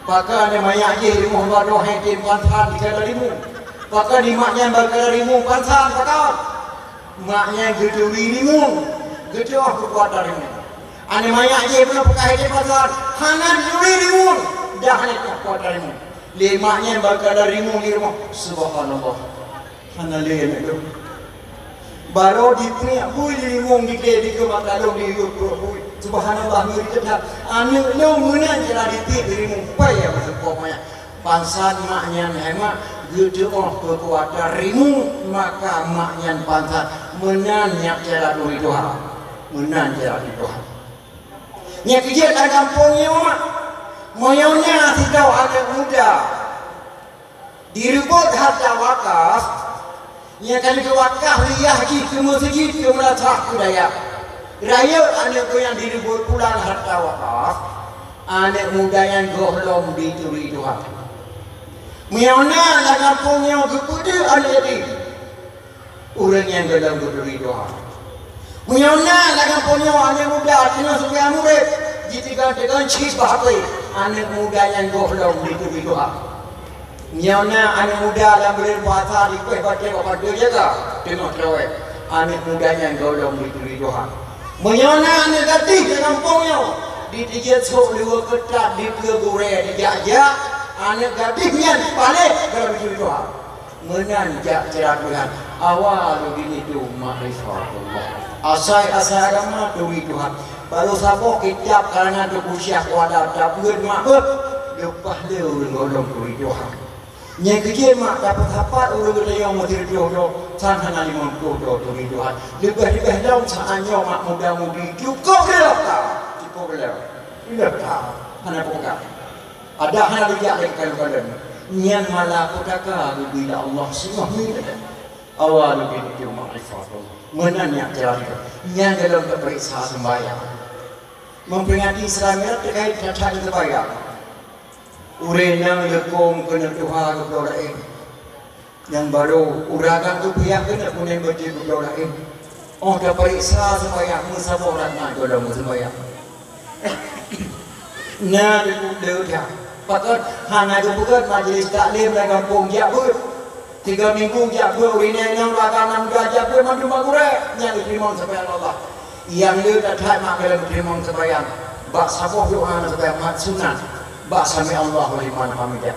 Pakon manyak jih rumoh baroe hèn tem pansan di kala rimong? Pakon di mak nyan bak kala rimong pansan pakon? Mak nyan geuturi rimong, geutuoh keukuatan rimong. Aneuk manyak jih bunoe peugah di pasar, hana geuturi rimong, dah hana keukuatan rimong. Lé mak nyan bak kala rimong di rumoh, subhanallah. Hana lé aneuk lôn. Baroe dipiek bui di rimong di keu mata lôn di yue pruet bui. Subhanallah, ngeri teuh that. Aneuk lôn meunan cara dipiek di rimong, pai ya masa pok manyak. Pansan mak nyan hai mak, geutuoh keukuatan rimong, maka mak nyan pansan. Meunan nyak cara turi Tuhan. Meunan cara turi Tuhan. Nyak keujeuet lam gampông nyoe mak. Meunyoe na sidroe aneuk muda direubot harta wakaf, Nyang ka lheueh wakaf lé yah jih keu meuseujid keu meudrasah keu dayah. Rayeuk aneuk geuh nyang direubot pulang harta wakaf, aneuk muda nyan gohlom dituri Tuhan. Meunyoe na lam gampông nyoe geupeudeuh aneuk yatim, ureueng nyan gohlom geuturi Tuhan. Meunyoe na lam gampông nyoe aneuk muda teungoh seumbahyang Maghrib, jiteugon-teugon cit bak H P, Aneuk muda nyan gohlom dituri Tuhan. Nyoe na aneuk muda lam buleuen puasa dikueh batée bak pantoe jaga, teungoh traweh. Aneuk muda nyan gohlom dituri Tuhan. Meunyoe na aneuk gadih di gampông nyoe, diteujeut sôk luweue keutat, dipeue gurée, dijak-jak, aneuk gadih nyan paléh gohlom dituri Tuhan. Meunan jak cara Tuhan. Awalud din itu ma'rifatullah. Asai-asai agama turi Tuhan. Barô saboh kitab karangan Teungku Syekh Wadar tabeuet mak beuet, leupah lé ureuëng gohlom turi Tuhan. Nyang keujeuet mak tapeusapat ureuëng geutanyoe meusireutoh droe, sang hana limong ploh droe turi Tuhan. Leubeh-leubeh lom saát nyoe mak muda-mudi cukôp lé lom ka, cukôp lé lom. Lé lom ka, hana peugah. Ada hana dijak lé kalon-kalon. Nyan malapetaka geubri lé Allah singoh nyoe. Awalud din itu ma'rifatullah. Meunan nyang terakhir. Nyan dalam teupeuriksa sembahyang. Memperingati Isra Mi'raj terkait that-that sembahyang. Ureuëng nyang leukôm keuneuk tuha geubloe laén. Nyang barô, ureuëng agam geupiah keuneuk kunéng beutôi geubloe laén. Óh tapeuriksa sembahyang, meusaboh rakaat gohlom meuseumbahyang. Na deungon deuh that. Pakon hana geupeugét majlis taklim lam gampông jak beuet. Tiga minggu jak beuet, ureuëng inong, ureuëng agam, aneuk muda jak beuet mandum bak gurée, nyan geuteurimong sembahyang Allah. Nyang le that-that mak gohlom geuteurimong sembahyang. Bak saboh doa na sembahyang mat sunat. Bak sami'allahu liman hamidah.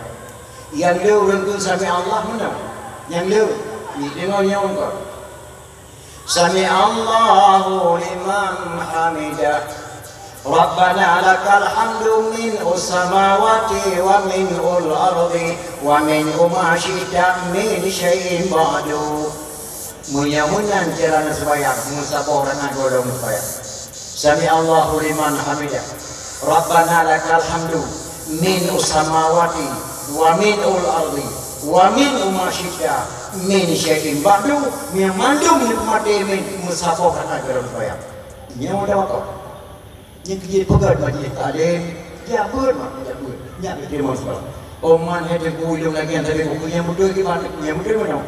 Nyang le ureuëng kheun sami'allah meunan. Nyang le, ni deungoe nyoe kon. Sami'allahu liman hamidah. Rabbana lakal hamdu mil'us samawati wa mil'ul ardi wa mil'u ma syi'ta min syai'in ba'du. Meunyoe meunan cara neuseumbahyang, meusaboh rakaat gohlom neuseumbahyang. Sami'allahu liman hamidah. Rabbana lakal hamdu mil'us samawati wa mil'ul ardi wa mil'u ma syi'ta min syai'in ba'du. Nyang mandum nyang peumaté min meusaboh rakaat gohlom neuseumbahyang. Nyoe dah wakaf. Nyang keujeuet peugét majlis taklim, jak beuet mak, jak beuet. Nyak geuteurimong seumbahyang. Oman hai teungku ilong lagée nyan sabe buku nyang beutôi kiban, nyang beutôi meunoe.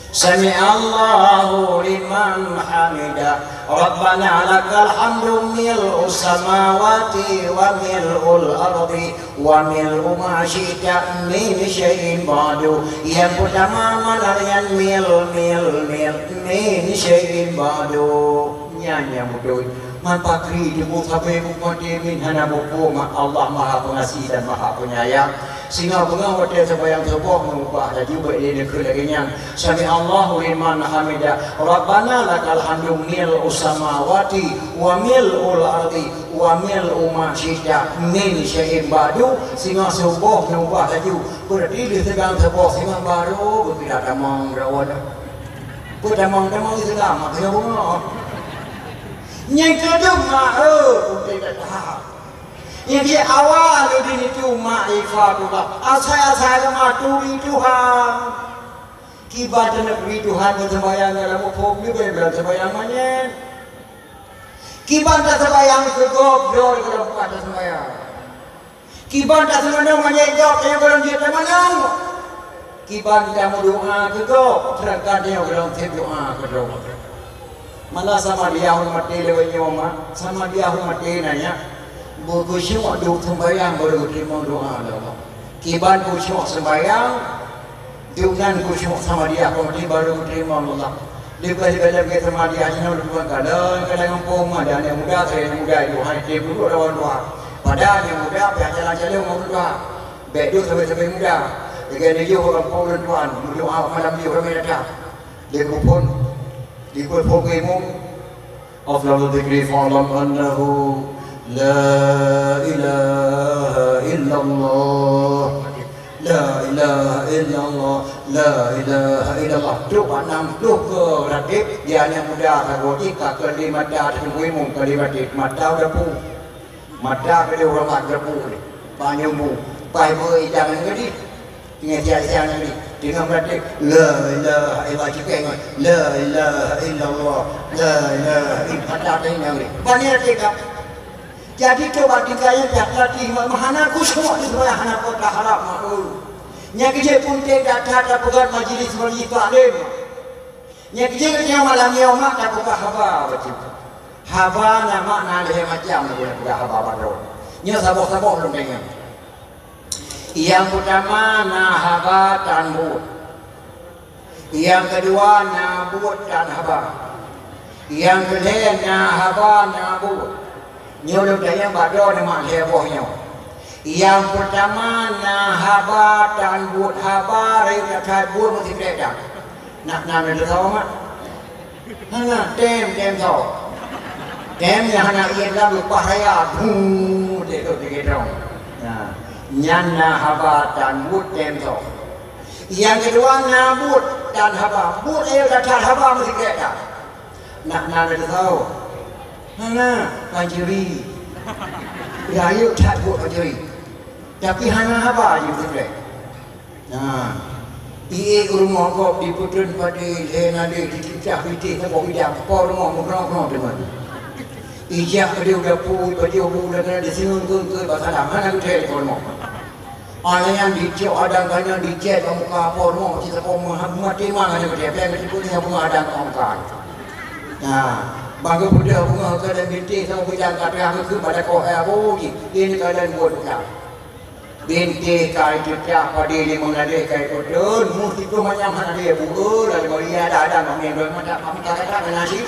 Sami'allahu liman hamidah. Rabbana lakal hamdu mil'us samawati wa mil'ul ardi wa mil'u ma syi'ta min syai'in ba'du. Nyang peutama mana nyan mil, mil, mil, min syai'in ba'du. Nyan nyang beutôi. Man pakri teungku sabe bumoe min hana buku mak Allah Maha Pengasih dan Maha Penyayang. Singoh beungoh watée seumbahyang suboh meuubah laju bak lé neukheun lagée nyan. Sami'allahu liman hamidah. Rabbana lakal hamdu mil'us samawati wa mil'ul ardi wa mil'u ma syi'ta min syai'in ba'du. Singoh suboh meuubah laju. Beurati lé seumbahyang suboh singoh barô beukira tamong rawon. Peue tamong-tamong Islam mak keunoe beungoh. Nyang keudua mak, eh, udeb that-that. Nyang di awal udeb itu ma'rifatullah. Asai-asai agama turi Tuhan. Kiban taneuk turi Tuhan ngon seumbahyang dalam muphom leubeh dalam seumbahyang manyét. Kiban taseumbahyang keu gob droe dalam pakat taseumbahyang. Kiban taseumanoe manyét gob nyang gohlom jeuet tamanö. Kiban tameudoá keu gob, seudangkan nyoe gohlom seb doá keu droe. Malah Samadiyah ureuëng maté lewat nyoe mak, Samadiyah ureuëng maté na nyak, beukhusyuk duek seumbahyang baru geuteurimong doá lé Allah. Kiban khusyuk seumbahyang, duek nan khusyuk Samadiyah, ureuëng maté baru geuteurimong Allah. Leubeh-leubeh lagée Samadiyah jinoe lôn tuan kalon, kadang gampông ada aneuk muda, saya aneuk muda itu hai tem duduk lawan doá. Padahai aneuk muda pih jalan-jalan ngon doá. Bék duek sabe-sabe muda. Lagée nyoe yoh gampông lôn tuan, meudoá malam yoh ramé datang. Di kupon, di kupon imum. Afdhalu dzikri fa'lam annahu la ilaha illallah. La ilaha illallah. La ilaha illallah. Trok bak nam ploh keu ratib, di aneuk muda sagoe jih ka keu lé mata teungku imum keu lé ratib. Mata udah pu. Mata keu lé ureuëng mak geupeu lé. Bak nyumbu. Pai beu idang ngon di. Tinggai siang-siang ngon di. Teungoh meuratéb, la ilaha illallah, cukée ngon la ilaha illallah, la ilaha illallah. Mata teuingat ngon di. Bani ratéb ka. Jadi, coba tinggai nyang pihak latih mak, hana khusyuk di seumbahyang, hana kota harap mak, eh. Nyang keujeuet pun teuka that tapeugöt majelis-majelis taklim. Nyang keujeuet nyang malam nyoe mak tapeugah haba bacut. Haba na makna lhée macam, na guna peugah haba bacut. Nyoe saboh-saboh lôn tanyong. Nyang peutama na haba tan buet. Nyang keudua na buet tan haba. Nyang keulhèe na haba na buet. Nyoe lôn tanyong bak droeneuh mak lhèe boh nyoe. Nyang peutama na haba tan buet, haba rayeuk that buet meusikrek that. Nak na neuteusoe mak? Hana, tem, tem soe. Tem nyang hana ié lam leupah raya, bung, dek tu tigedong. Nah, nyan na haba tan buet tem soe. Nyang keudua na buet tan haba. Buet rayeuk that haba meusikrek that. Nak na neuteusoe? Hana, pancuri. Rayeuk that buet pancuri. Tapi hana haba jih meusikrek. Nah, ié u rumoh gob dipeutrön padé lhèe naleh, dicicah bitéh saboh idang, po rumoh meugroe-groe teuma. Ijak padé u dapu, ipajoh bu, dan disingeun keu-keu bak salam, hana geuthèe di po rumoh. Aneuk nyan dicok adang geuh nyan dicèt bak muka po rumoh, ci sapo meuha-, maté ma hana geuthèe, péng geuh dipeuet nyan bunga adang bak muka. Nah, bang geupeudeuh bunga keu dan bitéh saboh idang ka teuka keu bak lakoe hai abu jih, ini keuadaan buet budak. Bintéh ka icicah, padé limong naleh ka ipeutrön, muh siplôh manyam hana lé bu, lalu bari ada-ada mak meng doi mata pam ka kata kena cit.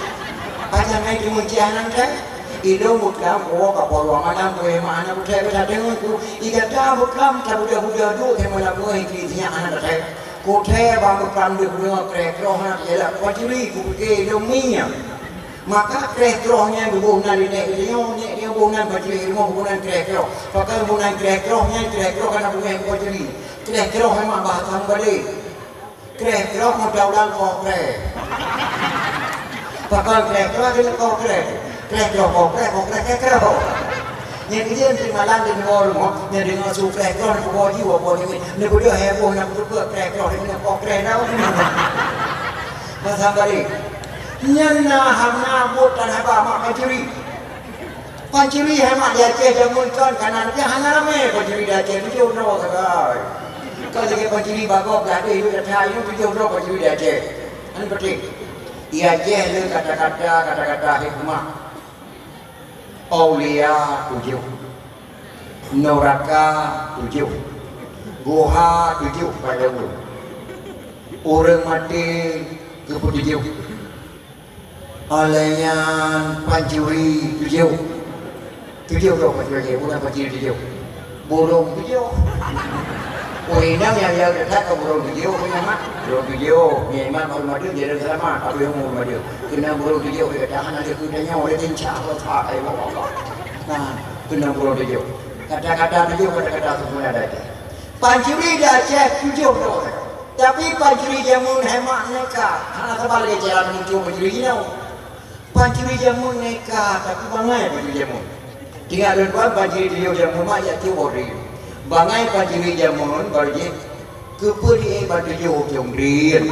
Pajan ai teumeucah nang kai. Ilôn beuklam, oh, ka po ruang malam, keu hana kuthèe, keu that deungon ku. I gata beuklam, tabuda-buda duek, keu malam meuh, keu sinyak hana tathèe. Kuthèe bang beuklam deuh bunoe, kreh kroh hana tajalan, pancuri, kupike ilôn minyeuk. Maka kreh kroh nyan geuboh nan di nèk geutanyoe, nèk geuboh nan pancuri, rumoh geuboh nan kreh kroh. Pakon geuboh nan kreh kroh nyan, kreh kroh kana beungèh keu pancuri. Kreh kroh memang bahasa Bali. Kreh kroh ngon taulan koh kreh. Pakon kreh kroh keuneuk koh kreh. Kreh kroh koh kreh, koh kreh kreh kroh. Nyan keuh jeuet malam di luwa rumoh, nyan deungoe su kreh kroh, neupeubuet jiwoe buet nyan. Neubeudôh heboh, neupeubuet kreh kroh, neupeubuet koh kreh dah. Bahasa Bali. Nyan na hana buet tan haba mak pancuri. Pancuri hai mak di Aceh jameun kon kana, tapi hana ramé pancuri di Aceh, tujoh droe sagai. Kon lagèe pancuri bagoe gadeh, yue that, yue tujoh droe pancuri di Aceh. Nyan penting. Di Aceh le kata-kata, kata-kata hikmah. Aulia tujoh. Nuraka tujoh. Guha tujoh pada ureueng. Ureueng maté geupeutujoh. Alai nyan pancuri tujoh. Tujoh droe pancuri, bukan pancuri tujoh. Burông tujoh. Ureueng inong nyang yau that ka burông tujoh, ureueng nyan mak. Burông tujoh, nyan iman baru madu, jadi selamat. Tapi yang umur madu. Kena burông tujoh, dia kata, "Hana ada kena nyawa, dia kencang, Allah Taala, ya Allah." Nah, kena burông tujoh. Kata-kata tujoh, kata-kata sempurna dah. Pancuri di Aceh tujoh droe. Tapi pancuri jameun hai mak neka. Hana saban lagèe cara muncul pancuri jinoe. Pancuri jameun neka, tapi bangai pancuri jameun. Tinggai lôn tuan pancuri tujoh jameun mak jak cuba deh. Bangai pancuri jameun baru jih keupeue di ék bak tujoh cong drin.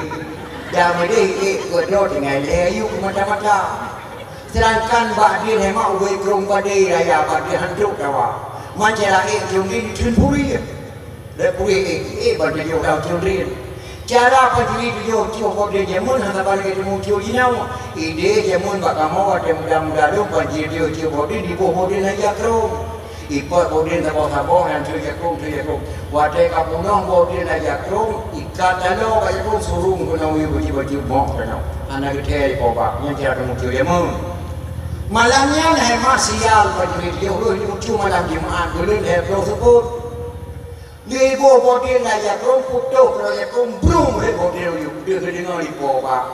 Dan meudeh ék keu droe tinggai lhèe yub mata-mata. Sedangkan bak drin hai mak ubé krông padé raya bak drin hantrok dawa. Man cara ék cong drin dikheun puri. Lé puri ék, ék ban tujoh daun cong drin. Cara pancuri tujoh cong drin jameun hana ban lagèe teumuncul jinoe. Idéh jameun bak kamoe watèe muda-muda lom pancuri tujoh cong drin diboh boh drin laju krông. Ipot boh drin saboh-saboh nyan trok jak krông, trok jak krông. Watèe ka peunoh boh drin laju krông, ikat taloe bak jak krông surong keunoe beuji-beuji mok keunoe. Hana geuthèe ipoh bak, nyan cara teumuncul jameun. Malam nyan hai mak sial pancuri tujoh rôh teumuncul malam Jumat buleuen lhèe ploh seupôt. Lheuh boh boh drin laju krông, putôh keudroe jak krông, brung lé boh drin u yup. Deuh geudeungoe ipoh bak.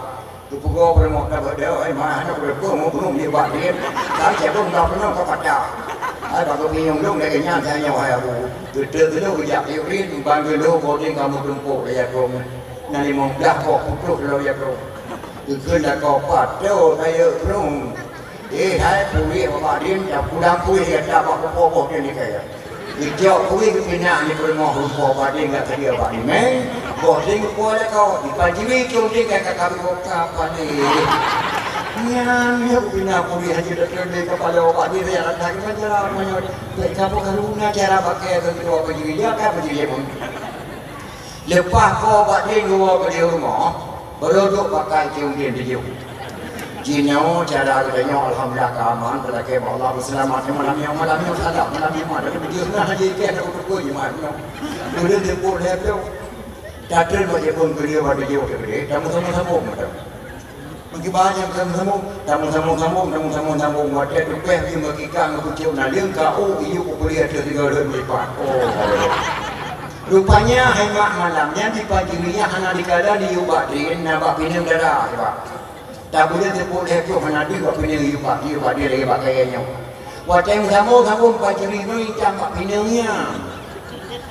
Geupeugoe peurumoh tabeuet deuh, "Ai ma, hana peue-peue, meu brung di bak drin. Kan cebong ka peunoh ka patah." Ai bak geupinyueng lôn lagèe nyan tanyoe hai abu. Geuteuek geulôn geujak tiep drin, ban geulôn boh drin ka meutumpôk lé jak krông. Na limong blah boh putôh keudroe jak krông. Geukheun lakoe, "Pat tho rayeuk brung?" Eh, hai, puléh Bapak Din, dan pulang puléh gata bak pupo-pupo Din di kaya. Geujok puléh geupinah di peurumoh rupa Bapak Din gata dia Bapak Din, meng. Boh Din geupo lakoe, dipancuri cong Din ka, ka, ka, ka, ka, paléh. Nyan, ya, geupinah puléh haji doktor di kepala Bapak Din, ya, rata gimana cara menyot. Baik, kamu kalau guna cara pakai tu, tu apa jadi, ya, kan, apa jadi, ya, Bang? Leupah po Bapak Din geuwoe keu di rumoh, baru duek pakai cong Din tujoh. Jinoe cara geutanyoe alhamdulillah ka aman, talakée bak Allah beuseulamat. Malam nyoe, malam nyoe salah, malam nyoe ada beujeuet na haji keh ada beutôi jimat nyoe. Ulôn teupok lhée ploh. Tatrön bak jipeueng keudeh bak tujoh teukeudeh, tamong-tamong sambông mantong. Meukiban nyang tamong-tamong, tamong-tamong sambông, tamong-tamong sambông, watée teupeh jih meukika ngon pucôk naleueng ka ôk iyup peupuléh ateueh tiga rot meulipat. Oh, rupanya hai mak malam nyan di Pancuri nyan hana dikala diyup bak drien, na bak pineung dara, Pak. Tabuleuen teupok lhée ploh hana deuh bak pineung yue bak, yue bak dia lagée bak kayée nyoe. Watée meusambo-sambo Pancuri nyoe itang bak pineung nyan.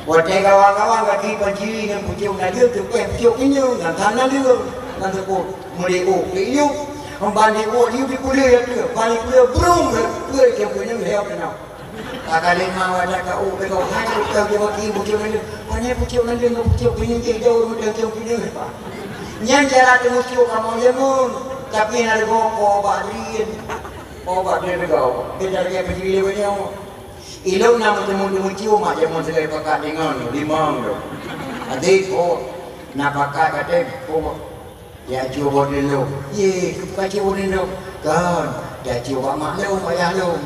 Watée gawa-gawa gaki Pancuri ngon pucôk na deuh teupeh pucôk pineung nyan hana deuh. Ngon teupok meuliôk, liôk. Ban liôk, liôk dipuléh ya teuh. Ban dipuléh brung, brung, brung, brung, brung, brung. Ka lima wadah ka u, ka hai, ka jawaki pucôk naleueng. Pane pucôk naleueng ngon pucôk pineung jih jauh meudan cong pineung, Pak. Nyan cara teumucôk kamoe jameun, tapi na leugo po bak drien. Po bak drien leugo. Beda lagée Pancuri lewat nyoe. Ilôn na meuteumé teumucôk mak jameun sigai pakat deungon limong tu. Adik, po, na pakat katem, po. Ya, cuba boh lôn. Ye, ka cuba boh lôn. Kon, ya cuba mak lôn, ayah lôn.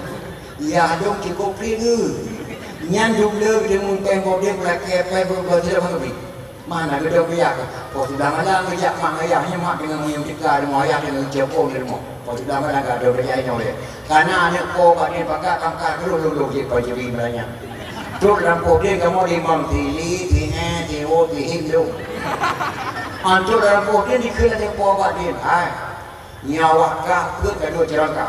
Yah lôn cukup kriet geuh. Nyan dum le deungon péng boh lôn lakée péng boh lôn lôn bri. Mana geudong biak. Po sudah malam geujak mak ayah nyan mak deungon meunyoe tika deungon ayah deungon cepong di rumoh. Po sudah malam ka dong bejai nyoe lé. Kana aneuk po bak nyan pakat pangkat keuloh lôn lôn jih Pancuri meuranya. Trok lam poh drien kamoe limong, sili, sihé, siwo, sihim, lôn. An trok dalam poh drien dikheun lagée po bak drien, "Hai, nyoe awak kah peuet ka dua ceurangka.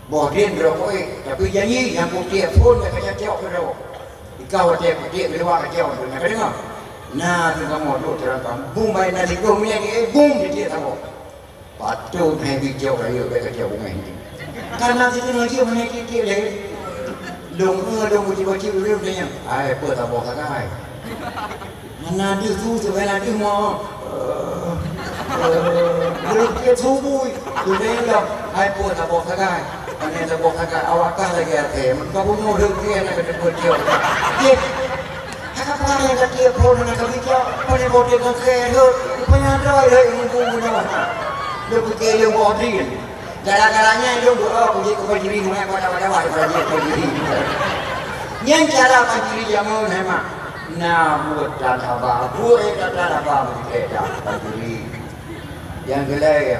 Boh drien droe koh ék, tapi janji nyang kutiek phon ka kacok keudroe. Ikah watée kutiek keudua kacok phon ka deungoe." Na keu kamoe dua ceurangka, bum bayeue na likoh minyeuk, eh, bum ditiek saboh. Patôt hai bijok rayeuk bèk kacau bungéh nyan. Karena situ ngaji mana tiep-tiep lé. Dong, eh, dong, uji baca dulu dia. Ai, apa tak boh sagai? Mana ada tu, tu kan ada mah. Eh, eh, belum ke subuh. Tu dia dah. Ai, apa tak boh sagai? Mana tak boh sagai? Awak kah lagi ada. Maka bunuh dia, dia nak kena kacau. Ye. Hana peue nyang ka tiep phon hana ka bijak, pane boh drien nyang keu rhot, rupanya droe rhot nyang muphom bunoe. Lôn pike lôn boh drien. Gara-gara nyan lôn doa keu jeuet keu Pancuri, meuhat bak dawa-dawa keu jeuet keu Pancuri. Nyan cara Pancuri jameun hai mak. Na buet dan haba, buet dan haba meuteuka Pancuri. Nyang keulhèe,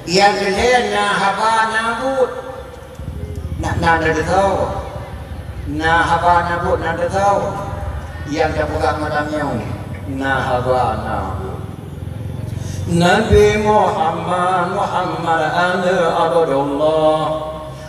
nyang keulhèe na haba na buet. Na, na, na teusoe. Na haba na buet na teusoe. Nyang tapeugah malam nyoe, na haba na buet. Nabi Muhammad, Muhammad aneuëk Abdullah.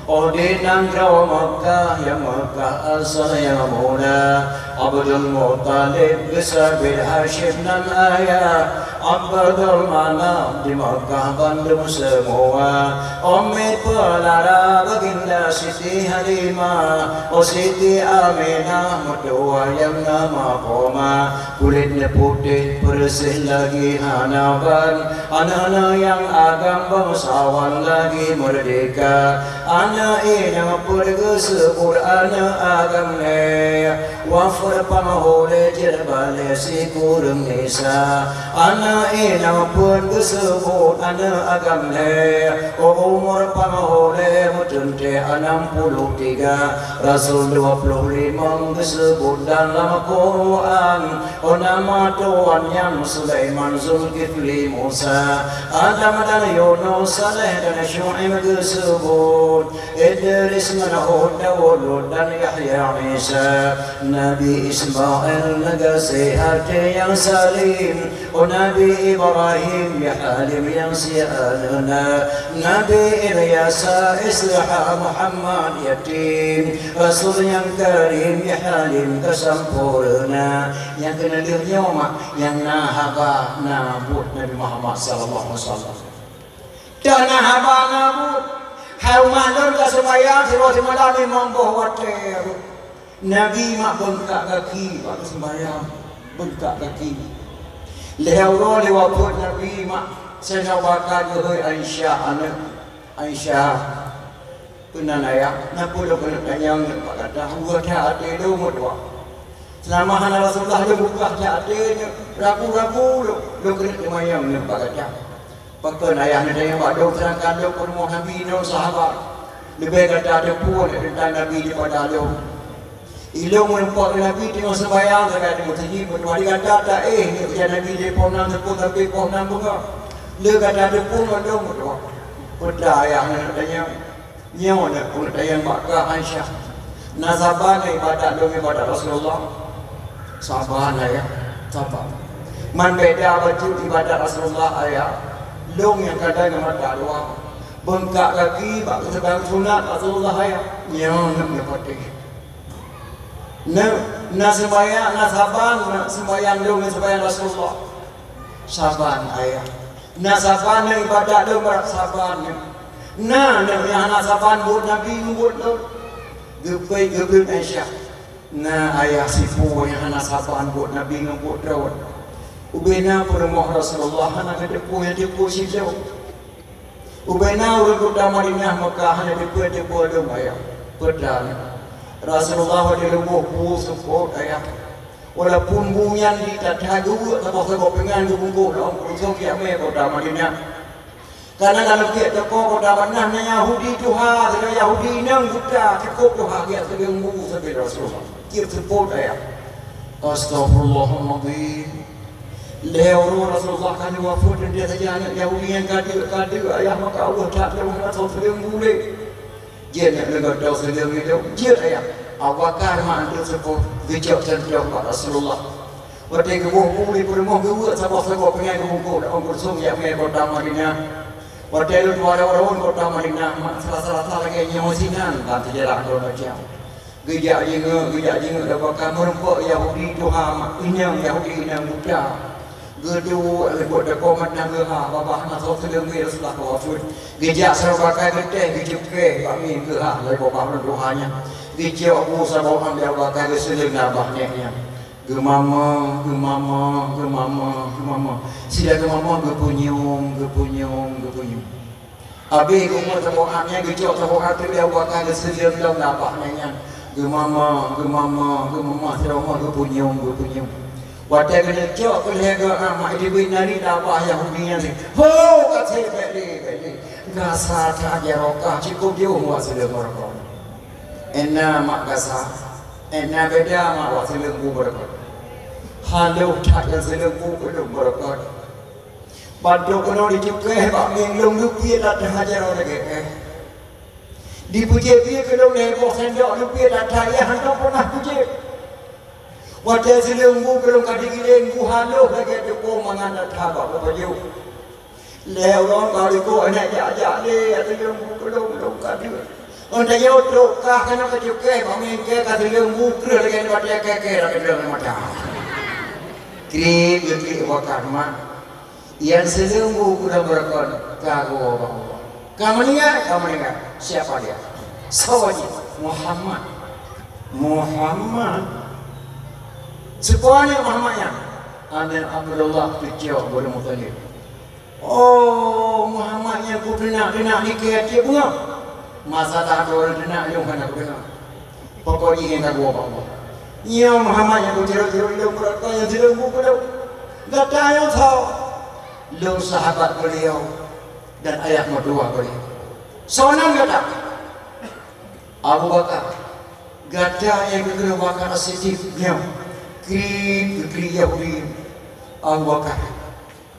Óh di nanggroe Meukah, nyang Meukah asai nyang mula. Abdul Muttalib geusabe Hasyim nan ayah. Abdul Manaf di Meukah bandum seumua. Umi Peulara Baginda Siti Halimah, oh Siti Aminah meutuwah nyang na meuqoma. Kulét neuputéh peureuseh lagi hana ban, aneuëk-aneuëk nyang agam bangsawan lagi meurdeka. Aneuëk inong peuet geuseubut aneuëk agam lé. Wafeuet panghulée jeuet balée sikureueng nisa. Aneuëk inong peuet geuseubut aneuëk agam lé, oh umur panghulée meuteuntée anam puluh tiga. Rasul dua puluh limong geuseubut dalam Quran, oh nama tuan nyan Sulaiman, Zulkifli, Musa, Adam dan Yunus, Saleh dan Syuaib geuseubut. Idris ngon Hud, Daud, Lut dan Yahya, Isa, Nabi Ismail, neugaséh até nyang salim, oh Nabi Ibrahim, ya Halim nyang sianeuna, Nabi Ilyasa, Ishaq, Muhammad, yatim, Rasul nyang karim, ya Halim, ka sampoereuna. Nyang keuneuk lheueh nyoe mak, nyang na haba, na buet Nabi Muhammad sallallahu alaihi wasallam. Teuh na haba na buet. Hai umat lôn ka seumayang sidroe simalam limong boh watée. Nabi mak beungkak gaki bak seumayang, beungkak gaki. Lheueh uroe lheueh wafeuet Nabi mak, Saidina Abu Bakar geuhôi Aisyah aneuëk. Aisyah, keunan ayah, na peue lôn keuneuk tanyong nyoe bak gata? Uroe that até lôn meutuwah. Seulama hana Rasulullah lôn bukah that até nyoe, ragu-ragu lôn, lôn keuneuk teumanyong nyoe bak gata. Pakon ayah neutanyong bak lôn, seudangkan lôn peurumoh Nabi, lôn sahabat. Leubeh gata teupeue teuntang Nabi daripada lôn. Ilôn meureumpok lé Nabi teungoh seumbahyang, sagai teungoh sujud, meutuah di gata taéh, nyoe jan Nabi dari poh nam seupôt sampoe poh nam beungoh. Le gata teupeue ngon lôn meutuah. Peue ta ayah neutanyong? Nyoe na peue tanyong bak kah Aisyah. Na saban ibadat lôn ibadat Rasulullah? Saban ayah, saban. Man beda bacut ibadat Rasulullah ayah. Lôn nyang kadang ngon mata dua. Beungkak gaki bak seumbahyang sunat Rasulullah ayah. Nyoe na nyang patéh. Na, na seumbahyang, na saban, na seumbahyang lôn ngon seumbahyang Rasulullah. Saban ayah. Na saban na ibadat lôn bak saban na. Na, na nyang hana saban buet Nabi ngon buet lôn. Geupeuet geubeuet Aisyah. Na ayah sipu nyang hana saban buet Nabi ngon buet droe. Ubena peurumoh Rasulullah hana geuteupeue nyang teupeue sidroe. Ubena ureuëng kota Madinah Mekah hana teupeue-teupeue lom ayah. Peue ta nyoe? Rasulullah watée leuboh bu seupôt ayah. Walaupun bu nyan di that-that geuweuek saboh-saboh pingan geubungkôh lom, krueng kiamé kota Madinah. Karena lam tieb toko kota Madinah na Yahudi tuha, sidroe Yahudi inong buta, cukôp tuha geujak seudeueng bu sabe Rasulullah. Tieb seupôt ayah. Astagfirullahalazim. Lhée uroe Rasulullah ka lheueh wafeuet, dan dia saja aneuk Yahudi nyang ka deuk, ka deuk ayah, maka Allah that lôn hana soe seudeueng bu lé. Jeuet nyoe lôn gata seudeueng ilôn, jeuet ayah. Abu Bakar mak aneuëk seupôt geucok cuntoh bak Rasulullah. Watée geuboh bu lé peurumoh geuweuek saboh-saboh pingan geubungkôh lam krueng kiamé kota Madinah. Watée lôn tuha rawon kota Madinah, mak rasa-rasa lagée nyoe sinan ban seujarah lôn baca. Geujak jingeuk, geujak jingeuk, Abu Bakar meureumpok Yahudi tuha mak, inong Yahudi inong buta. Geuduek lé buet teuko mata geuha, babah na soe seudeueng wéh Rasulullah ka wafeuet. Geujak sidroe Abu Bakar geutéh, geucukée bak mieng geuha lé babah lôn tuha nyan. Geucok bu saboh am lé Abu Bakar geuseuleueng ngon babah nék nyan. Geumama, geumama, geumama, geumama. Sira geumama geupeunyum, geupeunyum, geupeunyum. Abéh geumeuet saboh am nyan geucok saboh am teuk lé Abu Bakar geuseuleueng lom ngon babah nék nyan. Geumama, geumama, geumama, sidroe geupeunyum, geupeunyum. Watée geuneucok keu lhée goe am, mak, idibit nari babah Yahudi nyan si. Ho, ka sép bék lé, bék lé. Gasa that jaroe kah, cukôp jiôh wak seuleueng beureukoh. Ena mak gasa, ena beda mak wak seuleueng bu beureukoh. Haloh that nyang seuleueng bu keu lôn beureukoh. Bandum keunoe jicukée bak mieng lôn, leupie that hajar lagée éh. Dipeujeuet bie keu lôn lhée boh sendok, leupie that nyang hana peunah kujeuet. Watée seuleueng bu keu lôn ka digiléng, bu haloh lagée teupông mangat that bak bupajoh. Lhée uroe ka likot aneuk jak-jak lé, seuleueng bu keu lôn, lôn ka deuek. Ôn tanyoe trok kah keunoe ka cukée, bak mieng kée ka seuleueng bu kreueh lagée nibak kée-kée lam keudroe mata. Kriet geuklik Abu Bakar, mak. Nyang seuleueng bu keu lôn beureukoh ka geuwoe bak Allah. Ka meuninggai, ka meuninggai. Siapa dia? Soe jih? Muhammad. Muhammad? Soe nyan Muhammad nyan? Aneuk Abdullah, cucoe Abdul Muthalib. Oh, Muhammad nyang kuteunak-teunak di kée tieb beungoh. Masalah droe teunak lôn hana kudeungoe. Pokok jih nyang ka geuwoe bak Allah. Nyoe Muhammad nyang kutirok-tirok ilôn beureukoh nyang sidroe bu keu lôn. Gata nyoe soe? Lôn sahabat beuliau dan ayah meutuwah beuliau. Soe nan gata? Abu Bakar. Gata nyang geukheun Abu Bakar As-Siddiq nyoe. Kriet, kriet Yahudi. Abu Bakar.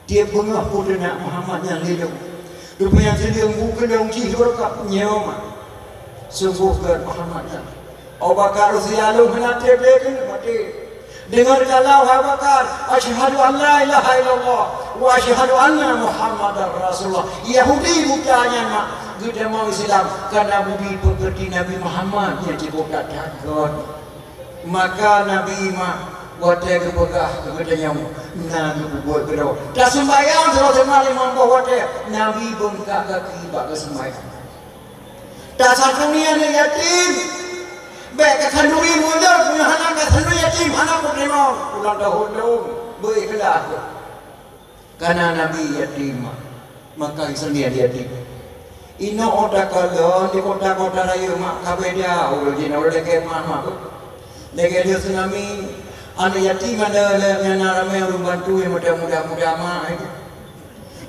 Tieb beungoh kuteunak Muhammad nyan lé lôn. Rupanya seuleueng bu keu lôn jih beureukat nyoe mak. Sunggoh gét Muhammad nyan. Abu Bakar Siddiq lôn hana tieb lé keuneuk maté. Deungon kalau hai Abu Bakar, "Asyhadu an la ilaha illallah wa asyhadu anna Muhammadar Rasulullah." Yahudi buta nyan mak geutamong Islam, karena budi peukeurti Nabi Muhammad nyang cukôp that-that gét. Maka Nabi mak watée geupeugah keu geutanyoe na geupeubuet keudroe. Taseumbahyang sidroe teuma limong boh watée, Nabi beungkak gaki bak geuseumbahyang. Tasantuni aneuk yatim, bék kasantuni meuleuek, meunyoe hana kasantuni yatim, hana peuneumong. Ulang tahun lom, beu ikhlas. Kana Nabi yatim mak, maka iseunia yatim. Inoe ota kalon di kota-kota rayeuk mak ka beda, ureueng jinoe lagée mak-mak. Lagée lheueh tsunami, aneuk yatim ada nyang na ramé ureueng bantu nyang muda-muda mak.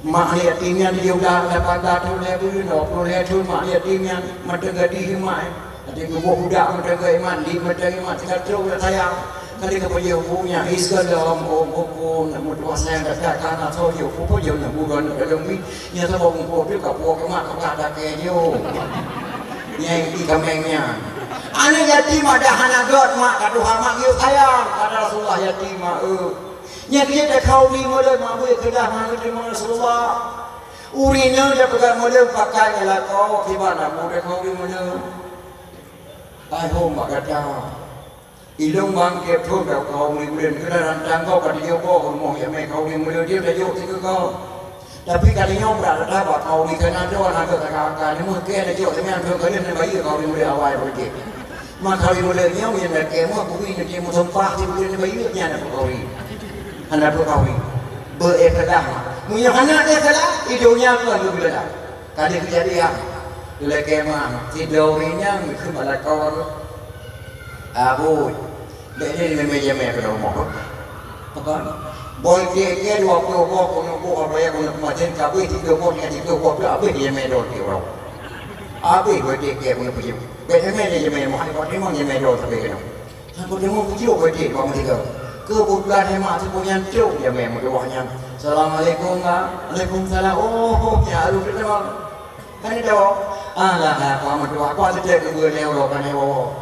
Mak yatim nyan di Yuda lapan ratus lhèe puluh, dua puluh lhèe thôn mak yatim nyan mantong gadih mak. Até geuboh budak mantong geuiman, di mantong iman, tiga trok dak sayang. Kali ka pajoh bu nya, is ka lom, oh, buku, nak meutuah sayang dak ka na tho jo, bu pajoh nak buruan dak lom bi. Nya saboh bungkôh tu ka puwoe keu mak, ka bak takée jo. Nya i kaméng nya. Aneuk yatim ada hana göt mak, ka tuha mak yue sayang, kata Rasulullah yatim mak, eh. Nyan keuh takhauri mulod mak bui keudah mangat teurimong Rasulullah. Ureueng inong tapeugah mulod pakat ngon lakoe kiban mak bui takhauri mulod. Ai hom bak gata. Ilong bangke phon takhauri mulod keudah rantang gob ka tijok gob rumoh jamé khauri mulod dia tajok sikeu gob. Tapi ka lheueh nyoe brat that bak khauri kana droe na geuh ka ka ka leumoh keu tajok jamé anggô ka lheueh na bayeue khauri mulod awai projek. Maka lheueh buleuen nyoe nyang lakée moh bui nyoe meusumpah di buleuen bayeue nyan na peukawi. Hana peukawi. Beu-e keudah. Meunyoe hana teusalah, i donya ngon geubeulah. Ka lheueh keujadian. Lakée mah, sidroe ureueng nyang meukeue bak lakoe. Abui. Dek ni memang jamé keu rumoh. Pakon? Boh tiek-tiek dua ploh boh keuneuk boh, apa ya keuneuk peumaten, kabeh tiga boh, tiga boh tu habéh jamé dua tiek uroe. Habéh boh tiek-tiek keuneuk peujeuet. Bèk jamé jamé, mohai kok teurimong jamé dua sabe keunoe. Aku teurimong peujeuet boh tiek dua meusigoe. Keubetulan hemat sipu nyan trok jamé meutuwah nyan. "Assalamualaikum, Mak." "Waalaikumsalam." "Oh, oh, ya, aduh, teurimong." Kan itu, alah, aku meutuwah, aku aseudeh keu beulée uroe kan, ya, oh.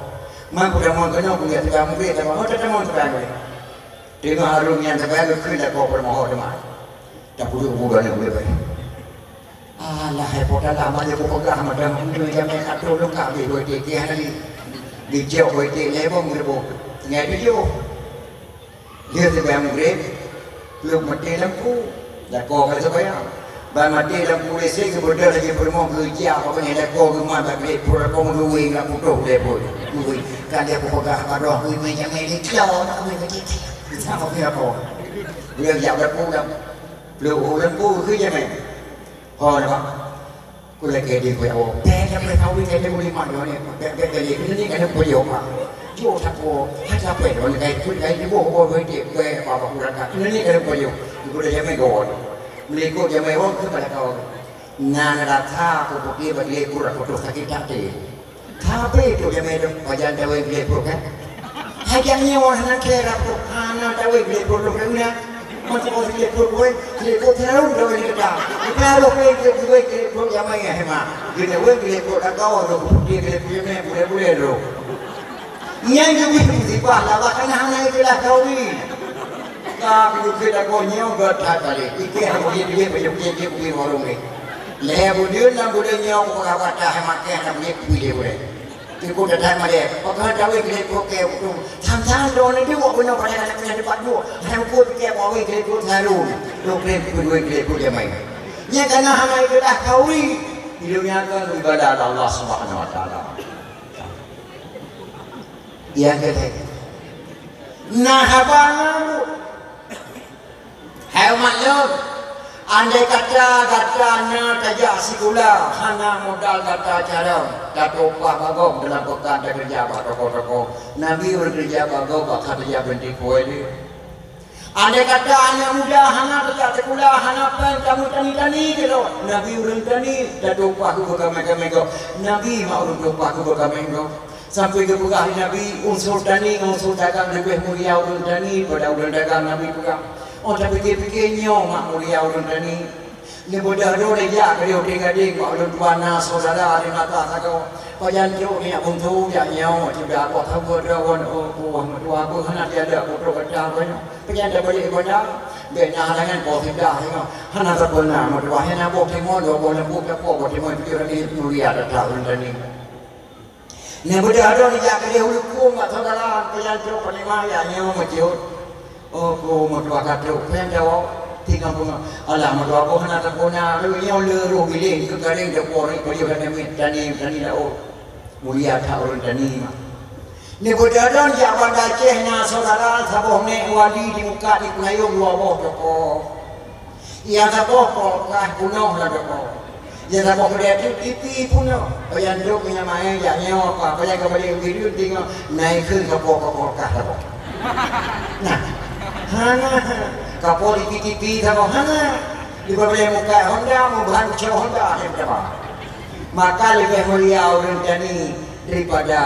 Man kutamong keunoe, kuliah tiga murid, oh, teurimong tiga murid. Teungoh hareuem nyan sagai geukheun lakoe peurumoh teuma. Tapeuduek buka nyan ulée bai. Alah, hai po dalam aja kupeugah madam, nyoe jamé ka trok lôn ka abéh boh tiek hana lé. Geujok boh tiek lhèe boh geureuboh. Tinggai tujoh. Dia seubang murit, lôn maté lampu. Lakoe ka seubayang. Ban maté lampu listrik, geubeudôh lagèe peurumoh geuja, apa bangai lakoe geumat bak bilék pruet, lakoe meugeue, gak putôh bilék pruet. Geue. Kan dia kupeugah baroh, geue mé jamé lé kilo, nak geue keucil. Sama punya lakoe. Geujak bak lampu dah. Lheuh lampu, geue jamé. Ho, nampak? Kulakée di kuya woe. Bèk, bèk, bèk, kawin, bèk, bèk, bèk, bèk, bèk, bèk, ini kan apa dia, Pak? Jauh tak apa. Hanya apa dia, orang kaya pun kaya dia, bawa, bawa, bawa, dia, bawa, bawa, bawa, bawa, ini kan apa dia? Ibu dah jamai gawat. Melikot jamai orang ke pada kau. Nah, rasa aku pergi bagi kurang putus sakit hati. Tapi tu jamai tu, pajan tahu yang dia pun kan? Hajat nyoe hana kira pun, hana tahu bile pun lôn kena. Masa kau bile pun gue, bile pun selalu tahu ni kita. Kita lu ke ke gue ke pun jamai ya hema. Kita gue bile pun tak kau tu dia bile pun jamai boleh boleh tu. Nyan je bile musibah lah, bah kana hana itulah kau ni. Ka bile pun tak kau nyoe gata kali. Ikeh aku dia dia bile dia dia bile warung ni. Leh budeun lam budeun nyoe aku kata hema ke hana bile bile boleh. Ikut datang malam. Pakon tahu klik program tu. Sang-sang dong ni buat guna pada anak yang dapat dua. Hanya ukur fikir bahawa klik tu selalu. Program kedua klik tu dia main. Nya karena hana ibadah kawi. Di dunia kan ibadah Allah Subhanahu Wa Taala. Yang kedua. Nah, abang Hai umat lôn, andai kata gata na tajak sikula, hana modal gata carông, taupah bagong dalam peukan takeureuja bak toko-toko. Nabi ureueng keureuja bagong bak ka tajak beurinti kuwai lé. Andai kata aneuk muda hana tajak sikula, hana péng tameu tani-tani keudroe, Nabi ureueng tani, taupah keu beukamé-kamé gob. Nabi mak ureueng taupah keu beukamé gob. Sampoe geupeugah lé Nabi, unsur tani ngon unsur dagang leubeh mulia ureueng tani pada ureueng dagang, Nabi peugah. Oh, tapike-pike nyoe mak mulia ureueng tani. Neubeudôh droe jak keudeh u Gadeng bak ulôn tuan na syedara di mata sagoe. Pajan trok nyak buntu jak nyoe, cit bak saboh droe, oh, ku wah meutuah beuh hana tiada putroe gata nyoe. Pajan tabalek banda, bèk na halangan po siblah nyoe. Hana sapeue na meutuah, hana boh timoh, dua boh lampu, tapo boh timoh, pikiran mulia gata ureueng tani. Neubeudôh droe jak keudeh u Leukueng bak syedara, peujan trok panglima jak nyoe meucot. Oh, ku meutuah ka trok, péng jaweueb. Tinggai peungoh, alah meutuah boh na tapona, nyoe le roh giléng keu kareng deupot ni, peue jeuet hana miet tani, tani laôt. Mulia that ureueng tani mah. Neubeudôh droe jak Banda Aceh na syedara, saboh nèk wali di muka di peunayong dua boh toko. Nyang saboh kulkas punoh lam toko. Nyang saboh keudè tu TV punoh. Pajan trok nyang maén jak nyoe apa. Pajan ka balek u Gadeng teungoh naikheun kapoe ka kulkas saboh. Nah. Hana. Kapoe di TV saboh. Hana. Ibarat muka Honda, meubahan cok Honda, hai teuma. Maka leubeh mulia ureuëng tani daripada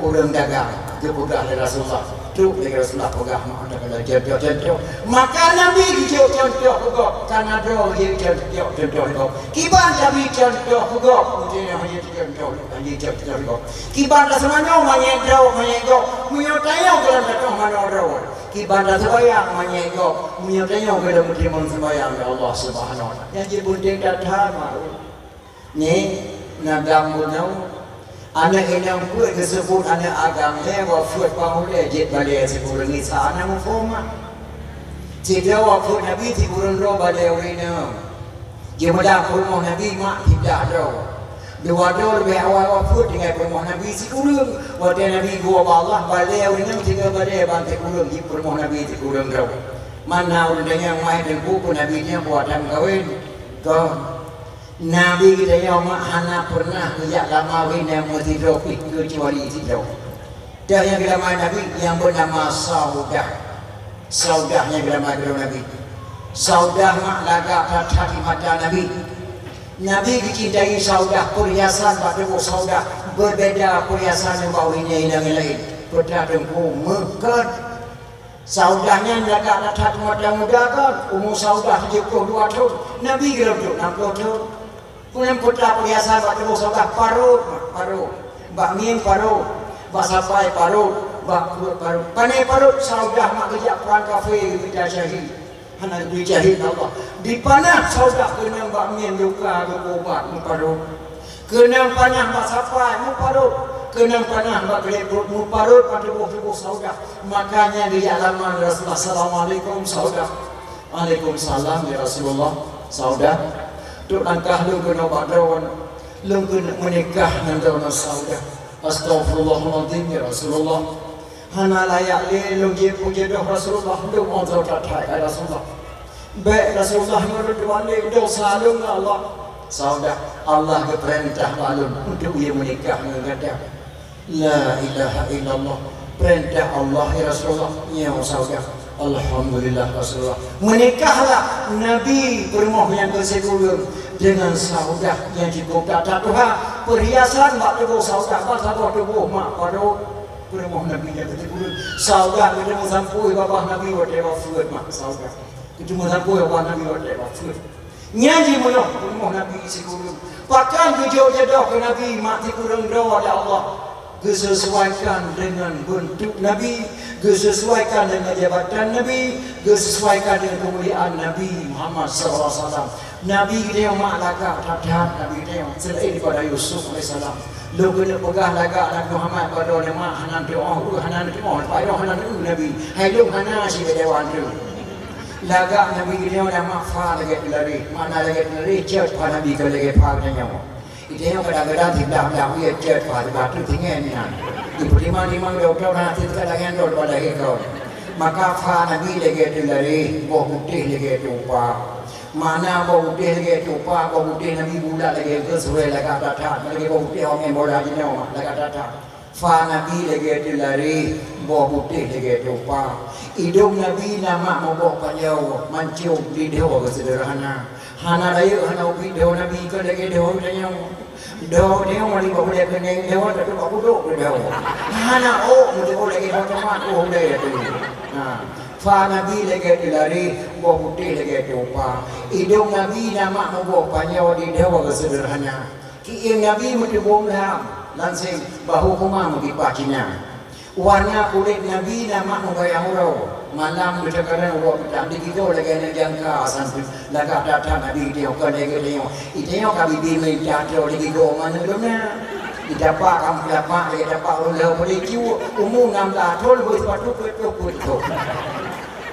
ureuëng dagang. Geupeugah lé Rasulullah. Trok lé Rasulullah peugah, maka contoh-contoh. Maka Nabi geujok contoh keu gob, kana droe geujok contoh keu gob. Kiban Nabi contoh keu gob, mungkin nyang hana contoh, hana contoh keu gob. Kiban taseumanoe manyét droe, manyét gob, meunyoe tanyoe gohlom tatoh manoe droe. Kiban taseumbayang manyét gob, meunyoe tanyoe gohlom meutimang seumbayang lé Allah Subhanahu wa Taala. Nyang jeuet peunteng that-that mah. Nyoe na agam bunoe. Aneuk inong peuet geuseubut aneuk agam, lhée wafeuet pang ulée jeuet balée sikureueng Isa, hana muphom mah. Sidroe wafeuet Nabi sikureueng droe balée ureuëng inong. Jeumeudah peurumoh Nabi mak siblah droe. Dua droe leubeh awai wafeuet tinggai peurumoh Nabi sikureueng. Watée Nabi geuwoe bak Allah, balée ureuëng inong tinggai balée ban sikureueng jeuet peurumoh Nabi sikureueng droe. Mana ureuëng nyang mai teungku peunabi nyan buat dan kawin. Kon. Nabi geutanyoe mak hana peureunah geujak lamar ureuëng nyang meusidroe pih keucuali sidroe. Dah nyang geulamar Nabi nyang beunama Saudah. Saudah nyang geulamar droe Nabi. Saudah mak lagak that-that di mata Nabi. Nabi geucintai Saudah, peurhiasan bak tuboh Saudah beubeda peurhiasan nibak ureuëng nyang laén. Peue teungku, meukeue. Saudah nyan lagak that-that mata muda kon, umu Saudah tujoh ploh dua thon, Nabi geureuduek nam ploh thon. Keunong peue teungku peurhiasan bak tuboh Saudah, parot, parot. Bak mieng parot, bak sapai parot, bak pruet parot. Pane parot, Saudah mak geujak prang kafé geumita syahid. Hana geubri syahid Allah. Dipanah Saudah keunong bak mieng luka geupeue ubat meuparot. Keunong panah bak sapai meuparot, keunong panah bak grepot meuparot bak tuboh-tuboh Saudah. Makanya geujak lamar Rasulullah, "Assalamualaikum Saudah." "Waalaikumsalam ya Rasulullah." "Saudah, trok langkah lôn keunoe bak droe, lôn keuneuk meunikah ngon droeneuh Saudah." "Astaghfirullahalazim ya Rasulullah. Hana layak lé lôn jeuet peujodoh Rasulullah, lôn udhur that-that ya Rasulullah." "Bék Rasulullah ngon lôn tuan lé, dosa lôn ngon Allah." "Saudah, Allah geupeurintah bak lôn untuk ulôn meunikah ngon gata." "La ilaha illallah, peurintah Allah ya Rasulullah." "Nyoe Saudah." "Alhamdulillah Rasulullah." Meunikahlah Nabi peurumoh nyang keusikureueng deungon Saudah nyang jikôb that-that tuha. Peurhiasan bak tuboh Saudah, bak saboh tuboh mak parot. Peurumoh Nabi nyang keusikureueng. Saudah geuteumeung sampue babah Nabi watée wafeuet mak Saudah. Geuteumeung sampue babah Nabi watée wafeuet. Nyan jimeunoh peurumoh Nabi sikureueng. Pakon geujok jodoh keu Nabi mak sikureueng droe lé Allah? Geuseusuaikan deungon beuntuk Nabi, geuseusuaikan deungon jabatan Nabi, geuseusuaikan deungon keumuliaan Nabi Muhammad sallallahu alaihi wasallam. Nabi geutanyoe mak lagak that-that Nabi geutanyoe seulaén daripada Yusuf alaihissalam. Lôn keuneuk peugah lagak Nabi Muhammad bak droeneuh mak hana teuoh, hana teuoh, padahai hana teuoh Nabi. Hai lôn hana si dewan tu. Lagak Nabi geutanyoe mak pha lagée teulareh. Makna lagée teulareh, cot pha Nabi kon lagée pha geutanyoe. Geutanyoe kadang-kadang siblah-blah wie cot pha, siblah tu tinggai nyan. Di peutimang-timang dokto na hase teuka lagée nyan dol pada hikau. Maka pha Nabi lagée teulareh, boh putéh lagée tupa. Makna boh putéh lagée tupa, boh putéh Nabi bulat lagée keu surée lagak that-that, lagée boh putéh awak main bola jinoe lagak that-that. Pha Nabi lagée teulareh, boh putéh lagée tupa. Idong Nabi na mak muboh panjoe, mancong di dhoe seudeurhana. Hana rayeuk hana ubit dhoe Nabi kon lagée dhoe tanyoe. Dhoe tanyoe mari bak udeb keuneng dhoe, tapi bak budok keu dhoe. Hana ôk meuteumé lagée dhoe teuma, oh, udeb tu. Ha. Pha Nabi lagée teulareh, boh putéh lagée tupa. Idong Nabi na mak muboh panjoe di dhoe seudeurhana. Kiéng Nabi meuteubong lam lanseng, bahu keumang meukipah Cina. Warna kulét Nabi na mak meubayang uroe, malam geuteukarang uroe peutang, digigoe lagée aneuk jangka sampoe lagak that-that Nabi geutanyoe kon lagée geutanyoe. Geutanyoe ka bibi meulinta troh digigoe manök dum na. Di tapak kamoe lapak lagée tapak ureuëng lheueh peue cu, umu nam blah thon, beu sipatu peuet ploh peuet thon.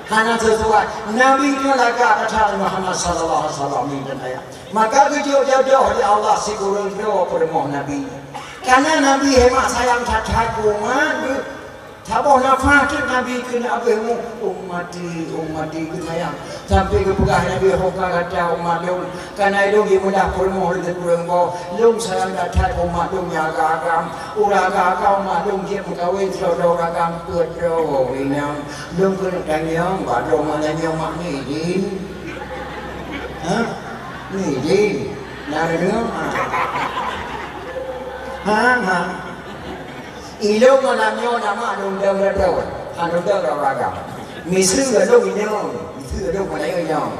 Hana sisuai. Nabi nyoe lagak that-that Muhammad sallallahu alaihi wasallam intan ayat. Maka geujok jodoh lé Allah sikureueng droe peurumoh Nabi. Kana Nabi hemat sayang that-that keu umat geuh. Saboh nafah teuk Nabi keuneuk abéh mu, "Ummati, ummati," geusayang. Sampoe geupeugah Nabi, "Ho ka gata umat lôn, kana lôn jimeulah peurumoh lôn sikureueng boh. Lôn sayang that-that keu umat lôn nyang agam-agam. Ureuëng agam-agam umat lôn jeuet meukawen sidroe-droe agam peuet droe inong. Lôn keuneuk tanyong bak droe meunan nyoe mak ngieng." Ha? Ni, Din. Na deungoe? Ha. Ha, ha. Ilôn malam nyoe nama lôn dong droe. Ha, lôn dong droe agam. Miseue lôn nyoe. Miseue lôn malam nyoe.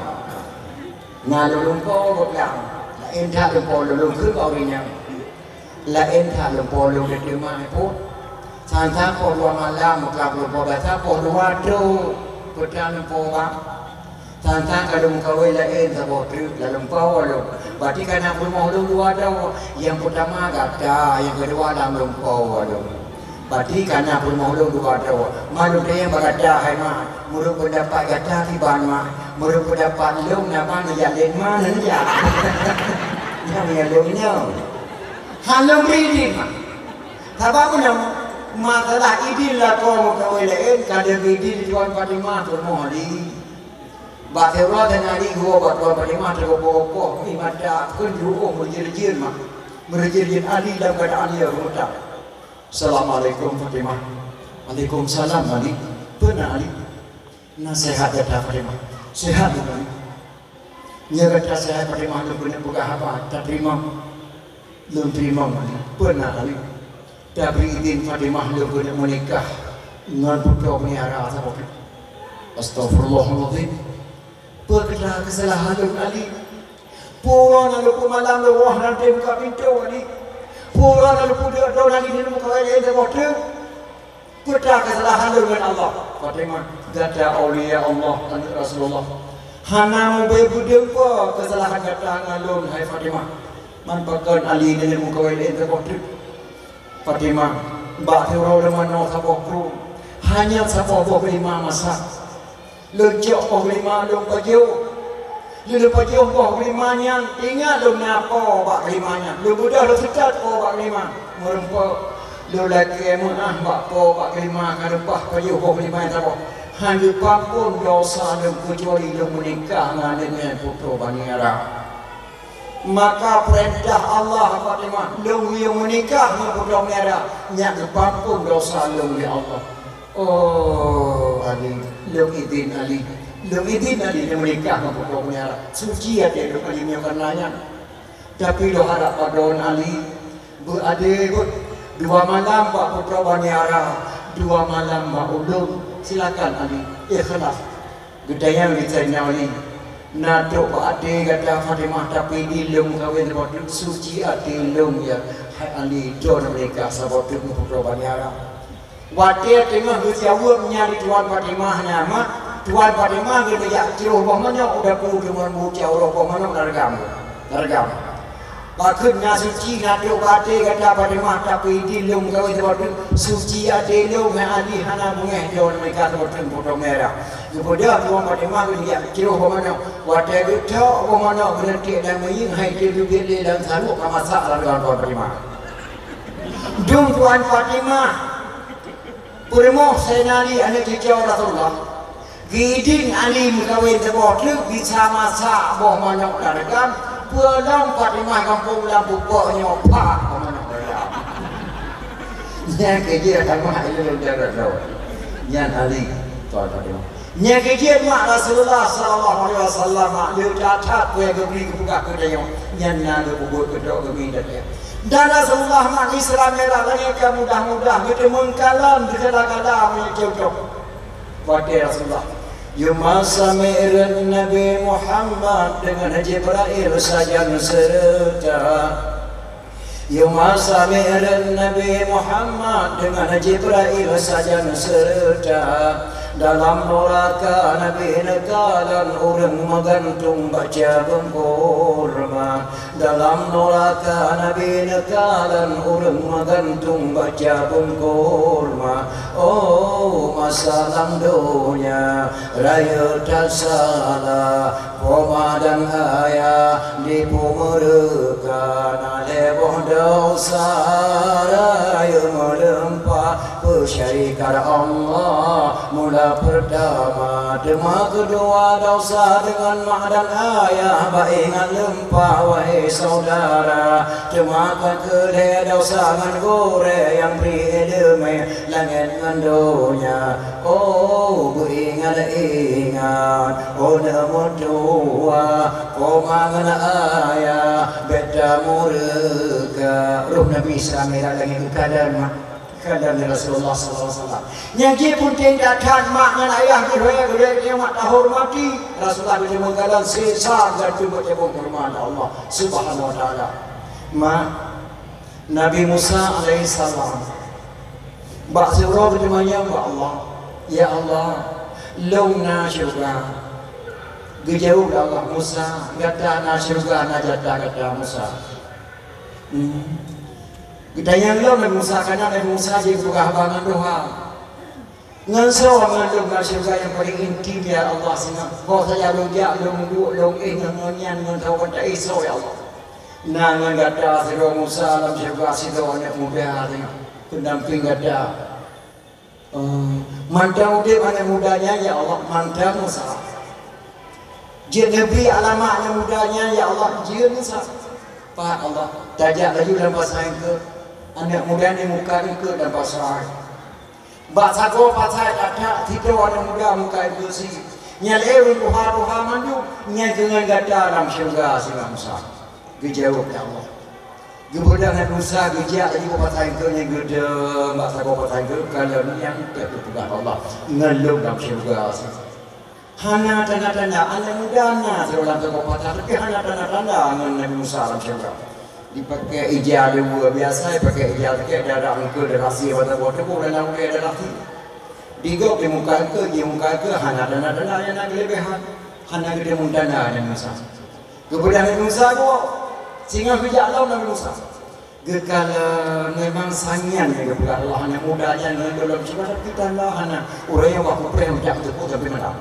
Na lôn lumpoe gobnyan. Laén that lumpoe lôn, lôn kheun bak ureueng nyan. Laén that lumpoe lôn teurimong hai peuet. Sang-sang poh dua malam meuka lumpoe, biasa poh dua trok peuet lumpoe bang. Sang-sang ka lôn meukawen laén saboh treuk lam lumpoe lôn. Berarti ka na peurumoh lôn dua droe. Nyang peutama gata, nyang keudua lam lumpoe lôn. Berarti ka na peurumoh lôn dua droe. Ma lôn tanyong bak gata hai ma, meunurot peundapat gata kiban ma? Meunurot peundapat lôn nama neujak lét ma neujak. Nyang lôn nyoe. Han lôn bri idin ma. Sabab meunan, masalah idin lakoe meukawen laén ka lheueh idin Tuan Fatimah peurumoh Ali. Bak siuroe teungoh Ali geuwoe bak Tuan Fatimah teugopoh-gopoh, mi mata kheun jiôh meureujeuen-reujeuen ma. Meureujeuen-reujeuen Ali lam keuadaan Ali reumeutang. "Assalamualaikum Fatimah." "Waalaikumsalam Ali." "Peue na Ali?" "Na seuhat gata Fatimah?" "Seuhat lôn Ali." "Nyoe gata seuhat Fatimah, lôn keuneuk peugah haba, tateurimong?" "Lôn teurimong Ali." "Peue na Ali?" "Tabri idin Fatimah lôn keuneuk meunikah ngon putroe Bani Ara saboh." "Astaghfirullahalazim. Peue keuta keusalahan lôn Ali? Peue uroe na lôn peumalam lôn woe na lôn muka pintoe Ali? Peue uroe na lôn peuduek droe Ali di muka laén saboh treuk? Peue keuta keusalahan lôn ngon Allah?" "Fatimah, gata aulia Allah, aneuëk Rasulullah. Hana mubé beudeueng po keusalahan gata ngon lôn hai Fatimah. Man pakon Ali di muka laén saboh treuk?" "Fatimah, bak siuroe lôn manoe saboh krueng, hanya saboh boh geulima masak. Lôn cok boh geulima lôn pajoh. Lôn pajoh boh geulima nyan, ingat lôn na po bak geulima nyan. Lôn beudôh lôn seutôt po bak geulima. Meureumpok, lôn lakée meuáh bak po bak geulima ka leupah pajoh boh geulima nyan saboh. Han geupeuampon desya lôn keucuali lôn meunikah ngon aneuëk nyan putroe Bani Ara." "Maka peurintah Allah Fatimah, lôn yue meunikah ngon putroe Bani Ara, nyak geupeuampon desya lôn lé Allah." "Oh Ali, lôn idin Ali. Lôn idin Ali lôn meunikah ngon putroe Bani Ara. Suci até lôn Ali meunyoe kareuna nyan. Tapi lôn harap padon Ali, beuadé beuet, dua malam bak putroe Bani Ara, dua malam bak ulôn. Silakan Ali, ikhlas." Geutanyong lé Saidina Ali, "Na trok bak até gata Fatimah, tapi idin lôn meukawen saboh treuk?" "Suci até lôn ya hai Ali, droeneuh meunikah saboh treuk ngon putroe Bani Ara." Watée teungoh geujaweueb nyan lé Tuan Fatimah nyan ma, Tuan Fatimah geuneuk jak troh boh manok u dapu teungoh meucok uroe boh manok largam. Largam. "Pakon na suci na trok bak até gata Fatimah, tapi idin lôn meukawen saboh treuk?" "Suci até lôn hai Ali, hana beungéh droeneuh meunikah saboh treuk ngon putroe Bani Ara." Geubeudôh Tuan Fatimah geujak troh boh manok. Watée geutok boh manok geuneuk tiek lam minyeuk, hai teubiet lé lam saruek ka masak lam ruang Tuan Fatimah. Dum Tuan Fatimah peurumoh Saidina Ali aneuëk cucoe Rasulullah. Geuidin Ali meukawen saboh treuk, bisa masak boh manok largam, peue lom Fatimah gampông lam pupok nyoe pah boh manok largam. Nyan keuh jeuet tamah ilôn jaroe droe. Nyan Ali, Tuan Fatimah. Nyan keuh jeuet mak Rasulullah sallallahu alaihi wasallam, mak leueh that-that peue nyang geubri geupeugah keu tanyoe. Nyan na geupeubuet keudroe geumiet dan nyan. Dan Rasulullah mak Isra Mi'raj langét ka mudah-mudah, geuteumeung kalon, geukala-kala meunyoe contoh. Watée Rasulullah, "Yuma sami'run Nabi Muhammad dengan Jibril sajan serta." Yuma sami'run Nabi Muhammad dengan Jibril sajan serta. Dalam nuraka Nabi neukalon ureuëng meugantung bak cabeueng kurma. Dalam nuraka Nabi neukalon ureuëng meugantung bak cabeueng kurma. Oh, masa lam donya rayeuk tasala, poma dan ayah dipeumeureukana lé boh desya, rayeuk meuleumpah peusyarikat Allah. Peurtama, teuma keudua desya deungon mak dan ayah, bah ingat leumpah, wahé syedara. Teuma ka keulhèe desya ngon gurèe nyang bri ileumèe langèt ngon donya. Oh, beuingat-ingat, oh, neumeutuwa, oh, mak ngon ayah, bèk tameureuka. Roh Nabi Isa mirah langèt geukalon mak. Kheun lé Rasulullah sallallahu alaihi wasallam. Nyang jih peunteng that-that mak ngon ayah geuh, geuh, geuh mak tahormati. Rasulullah geuteumeung kalon sisa geutanyoe bak tabong keurumahan Allah Subhanahu wa Taala. Mak, Nabi Musa alaihissalam bak siuroe geuteumanyong bak Allah, "Ya Allah, lôn na syeuruga." Geujaweueb lé Allah, "Musa, gata na syeuruga, na jata gata, Musa." Hmm. Geutanyong lom Nabi Musa, kana Nabi Musa jipeugah haba ngon tuha. Ngon soe ngon lôn lam syeuruga nyang paleng intim, ya Allah, singoh. Boh saja lôn jak, lôn duek, lôn éh ngon, ngon nyan, ngon saboh banta éh soe, ya Allah. Na ngon gata sidroe Musa lam syeuruga sidroe aneuk muda singoh. Peundampéng gata. Oh, mantong udép aneuk muda nyan, ya Allah, mantong Musa. Jeuet neubi alamat aneuk muda nyan, ya Allah, jeuet Musa. Pat Allah, tajak laju lam pasai eungkôt. Aneuk muda nyan muka eungkôt lam pasai. Bak sagoe pasai that-that, sitoe aneuk muda muka eungkôt sit. Nyan lé ureueng tuha-tuha mandum, nyan keuh ngon gata lam syeuruga singoh Musa. Geujaweueb lé Allah. Geubeudôh Nabi Musa, geujak laju bak pasai eungkôt nyan, geudong bak sagoe pasai eungkôt, kalon nyang teupeugah Allah, ngon lôn lam syeuruga. Hana tanda-tanda, aneuk muda na sidroe lam sagoe pasai, tapi hana tanda-tanda ngon Nabi Musa lam syeuruga. Jipaké ija luweue biasa, jipaké ija lagèe darah eungkôt, darah sie, bak saboh teupeu dan lam ulèe darah sie. Di gob di muka eungkôt, di muka eungkôt, hana tanda-tanda nyang na keuleubehan, hana geuteumeung tanda Nabi Musa. Geubeudôh Nabi Musa dua, singoh geujak lom Nabi Musa. Geukalon memang sangian nyang geupeugah Allah, aneuk muda nyan ngon gohlom syeuruga, tapi tanda hana. Ureueng nyang wak kupreh meujak teupeu sampoe malam.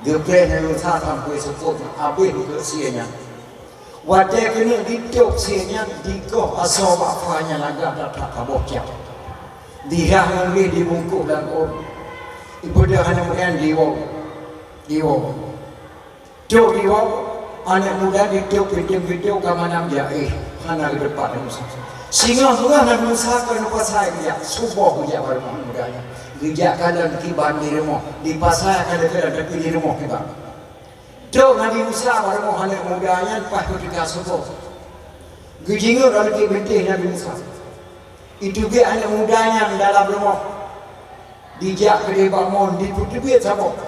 Geupreh Nabi Musa sampoe seupôt, habéh eungkôt sie nyan. Watèe keuneuk ditôp sie nyan, dikoh asoe bak fa nyang lagak that-that saboh cam. Dirhah ngon gleh dibungkôh lam ôn. Ibeudôh aneuk muda nyan diwoe. Diwoe. Trok diwoe, aneuk muda ditôp pintoe-pintoe ka manam jak éh, hana geuteupat Nabi Musa. Singoh beungoh Nabi Musa keuneuk pasai geujak, suboh geujak bak rumoh aneuk muda nyan. Geujak kalon kiban di rumoh, di pasai ka lheueh kalon, tapi di rumoh kiban. Trok Nabi Musa bak rumoh aneuk muda nyan paih teuka suboh. Geujingok lam likot bintéh Nabi Musa. Iteubiet aneuk muda nyan dalam rumoh. Dijak keudéh bak mon, dipeuteubiet saboh.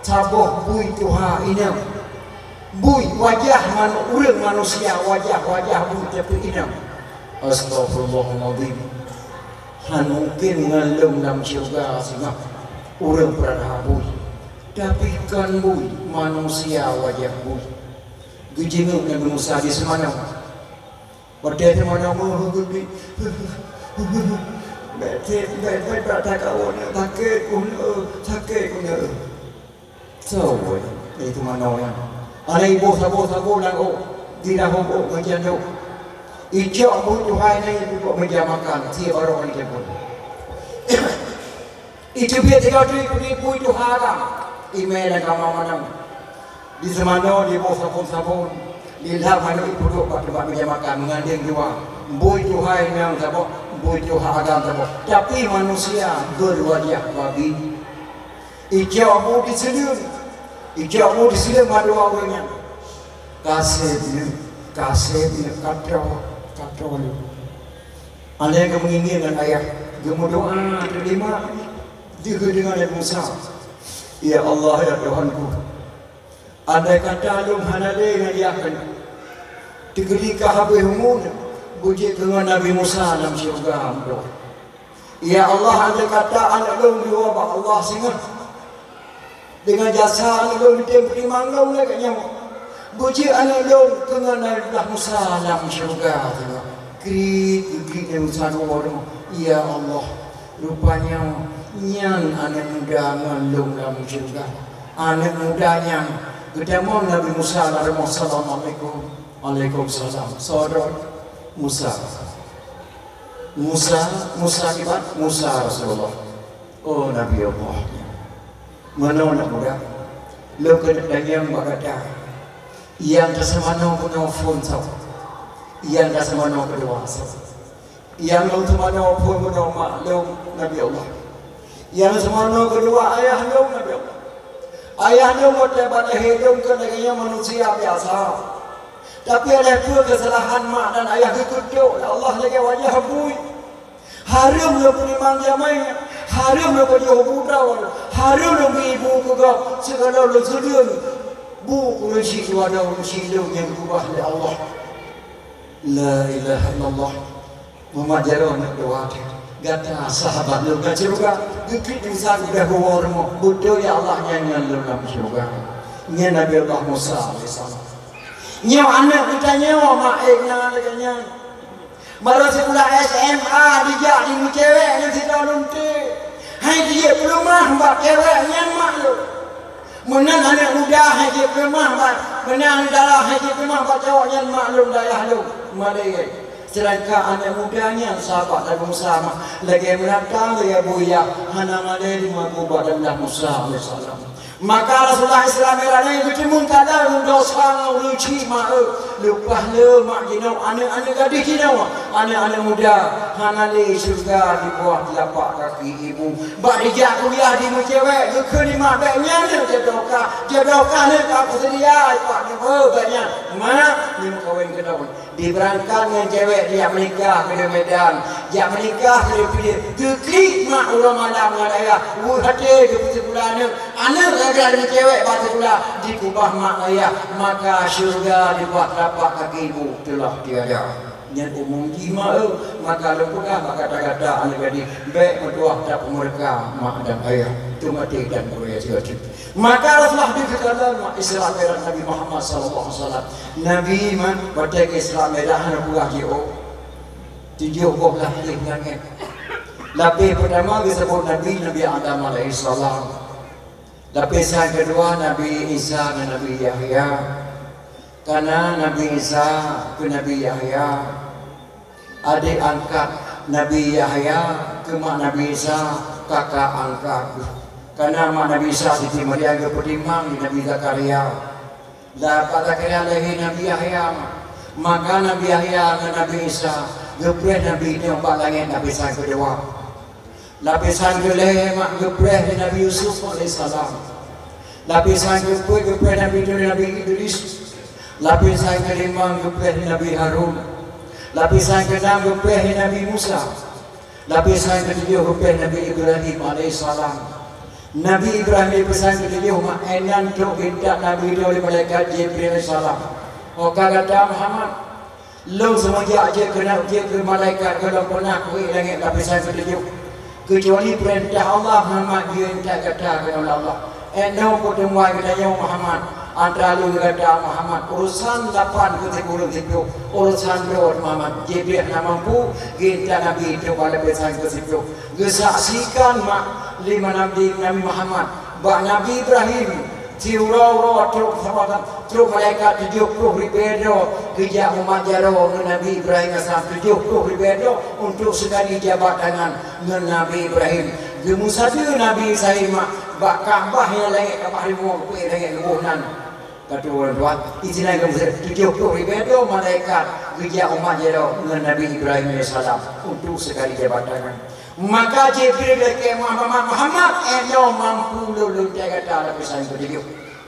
Saboh bui tuha inong. Bui wajah manu-, ureueng manusia, wajah, wajah bui tapi inong. Astagfirullahalazim. Han mungken ngon lôn lam syeuruga singoh ureueng peurara bui. Tapi kon bui, manusia wajah bui. Geujingok Nabi Musa di seumanoe. Watèe teumanoe meuheuh geubi. Bèk, bèk, bèk, bèk takawon, sakét keuneuk, sakét keuneuk. Soe woi, teumanoe nyan. Hana iboh saboh-saboh lam ôk, dirahom ôk ngon jandôk. Icok bui tuha inong ipeubuet meja makan, sie barô ngon jandôk. Iteubiet sigoe teuk bui tuha agam, imè lam kama manoe. Di seumanoe diboh sabon-sabon, di lam manoe ipeuduek bak teumpat meja makan, meugandeng dua. Bui tuha inong saboh, bui tuha agam saboh. Tapi manusia berwajah babi. Icok bu diseuleueng, icok bu diseuleueng mandua ureueng nyan. Ka sép nyoe, ka sép nyoe, ka troh, ka troh nyoe. Aneuk geumeungieng ngon ayah, geumeudoa teurimong, deuh deungon Nabi Musa, "Ya Allah, ya Tuhanku, andai kata lôn hana lé ngon yah keunoe, teukeudi ka habéh umu, beujeuet keu ngon Nabi Musa lam syeuruga meudoa." Ya Allah, andai kata aneuk lôn jiwoe bak Allah singoh, deungon jasa aneuk lôn, geutem peutimang lôn lagèe nyoe, beujeuet aneuk lôn keu ngon Nabi Musa lam syeuruga singoh. Kriet, kriet Nabi Musa geuwoe rumoh. Ya Allah, rupanya nyan aneuk muda ngon lôn lam syeuruga. Aneuk muda nyan geutamong Nabi Musa lam rumoh, "Assalamualaikum." "Waalaikumsalam." "Soe droe?" "Musa." "Musa, Musa kiban?" "Musa Rasulullah." "Oh, Nabi Allah." Meunoe aneuk muda, lôn keuneuk tanyong bak gata, nyang taseumanoe bunoe phon soe? Nyang taseumanoe keudua soe? Nyang lôn seumanoe phon bunoe mak lôn Nabi Allah. Nyang seumanoe keudua ayah lôn Nabi Allah. Ayah lôn watée bak lahé lôn keuneuk lagée nyoe manusia biasa. Tapi oleh peue keusalahan mak dan ayah geukeutok lé Allah lagée wajah bui. Hareuem lôn peutimang jamé, hareuem lôn pajoh bu droe, hareuem lôn bri bu keu gob, sigohlom lôn seudeueng bu keu lôn cit dua droe lôn cit lôn nyang geubah lé Allah. La ilaha illallah. Muhammad jaroe aneuk dua teuh. Gata sahabat lôn lam syeuruga, geuklik Musa udah geuwoe rumoh. Beutôi ya Allah nyan ngon lôn lam syeuruga. Nyan Nabi Allah Musa alaihissalam. Nyoe aneuk geutanyoe mak ék na lagée nyan. Baru sikula S M A dijak dimeucewek ngon sidroe lunte. Hai jijak peuleumah bak cewek nyan mak lôn. Meunan aneuk muda hai jipeuleumah bak, meunan dara hai jipeuleumah bak cowok nyan mak lôn dayah lôn, malée. Seudangkan aneuk muda nyan sahabat Nabi Musa mah, lagée meunatang lagée buya, hana malée dimeubuet bak Nabi Musa alaihissalam. Maka Rasulullah Islam era nyan geuteumeung kada lôn dosa ngon ureueng chik mak eu, leupah lé mak jinoe aneuk-aneuk gadih jinoe, aneuk-aneuk muda, hana lé syeuruga di bawah telapak kaki ibu. Bak dijak kuliah dimeucewek, geukheun lé mak bék nyan neuk jodoh kah, jodoh kah neuk ka kuseudia, pak neuk, oh, bék nyan. Mak, neumeukawen keudroe. Dibeurangkat ngon cewek dijak meunikah keudéh Medan. Jak meunikah keudéh Pidie. Geuklik mak uroe malam ngon ayah. Weueh até geupeusikula aneuk. Aneuk lagée aneuk cewek bak sikula dikeubah mak ayah. Maka syeuruga di bawah telapak kaki ibu teulah tiada. Nyan umum jih mak eu, maka lôn peugah bak gata-gata aneuk gadih, bék meutuah tapeumeureuka mak dan ayah, teumaté dan gurée sigoe teuk. Maka Rasulullah dipeugah mak Isra Mi'raj Nabi Muhammad sallallahu alaihi wasallam. Nabi mak watée Isra Mi'raj hana peugah jiôh. Tujoh boh lapéh langét. Lapéh peutama geuseubut Nabi, Nabi Adam alaihissalam. Lapisan keudua Nabi Isa dan Nabi Yahya. Kana Nabi Isa keu Nabi Yahya, adék angkat Nabi Yahya keu mak Nabi Isa, kakak angkat. Kana mak Nabi Isa Siti Maryam geupeutimang di Nabi Zakaria. Lam bak Zakaria lahé Nabi Yahya, maka Nabi Yahya ngon Nabi Isa geupreh Nabi nyoe bak langét lapisan keudua. Lapisan keulhée mak geupreh lé Nabi Yusuf alaihissalam. Lapisan keupeuet geupreh Nabi, Nabi Idris. Lapisan keulimong geupreh lé Nabi Harun. Lapisan keunam geupreh lé Nabi Musa. Lapisan keutujoh geupreh Nabi Ibrahim alaihissalam. Nabi Ibrahim lapisan keutujoh mak inan trok geujak Nabi lé malaikat Jibril alaihissalam. Oka gata Muhammad, lôn seumeugeujak jeuet keu na-, jeuet keu malaikat gohlom peunah kuék langét lapisan keutujoh. Keucuali peurintah Allah Muhammad jeuet keu gata keunoe lé Allah. Inoe peuteumuan geutanyoe Muhammad, antara lôn ngon gata Muhammad, urosan lapan keu sikureueng siploh, urosan droe Muhammad. Jibril hana mampu, geujak Nabi trok bak lapisan keu siploh. Geusaksikan mak lima Nabi, Nabi Muhammad, bak Nabi Ibrahim, siuroe-uroe trok sahabat, trok malaikat tujoh ploh ribée droe geujak mumat jaroe ngon Nabi Ibrahim alaihissalam tujoh ploh ribée droe untuk seukali jabat tangan ngon Nabi Ibrahim. Geumeusadeue Nabi Ibrahim bak Ka'bah nyang langét, Ka'bah rimueng peuet langét geuboh nan. Ka tuwoe tuan, isinan geumeusadeue tujoh ploh ribée droe malaikat geujak mumat jaroe ngon Nabi Ibrahim alaihissalam untuk seukali jabat tangan. Maka Jibril geukheun, "Muhammad, Muhammad, eh, nyoe mampu lôn leuntée gata lapisan keutujoh."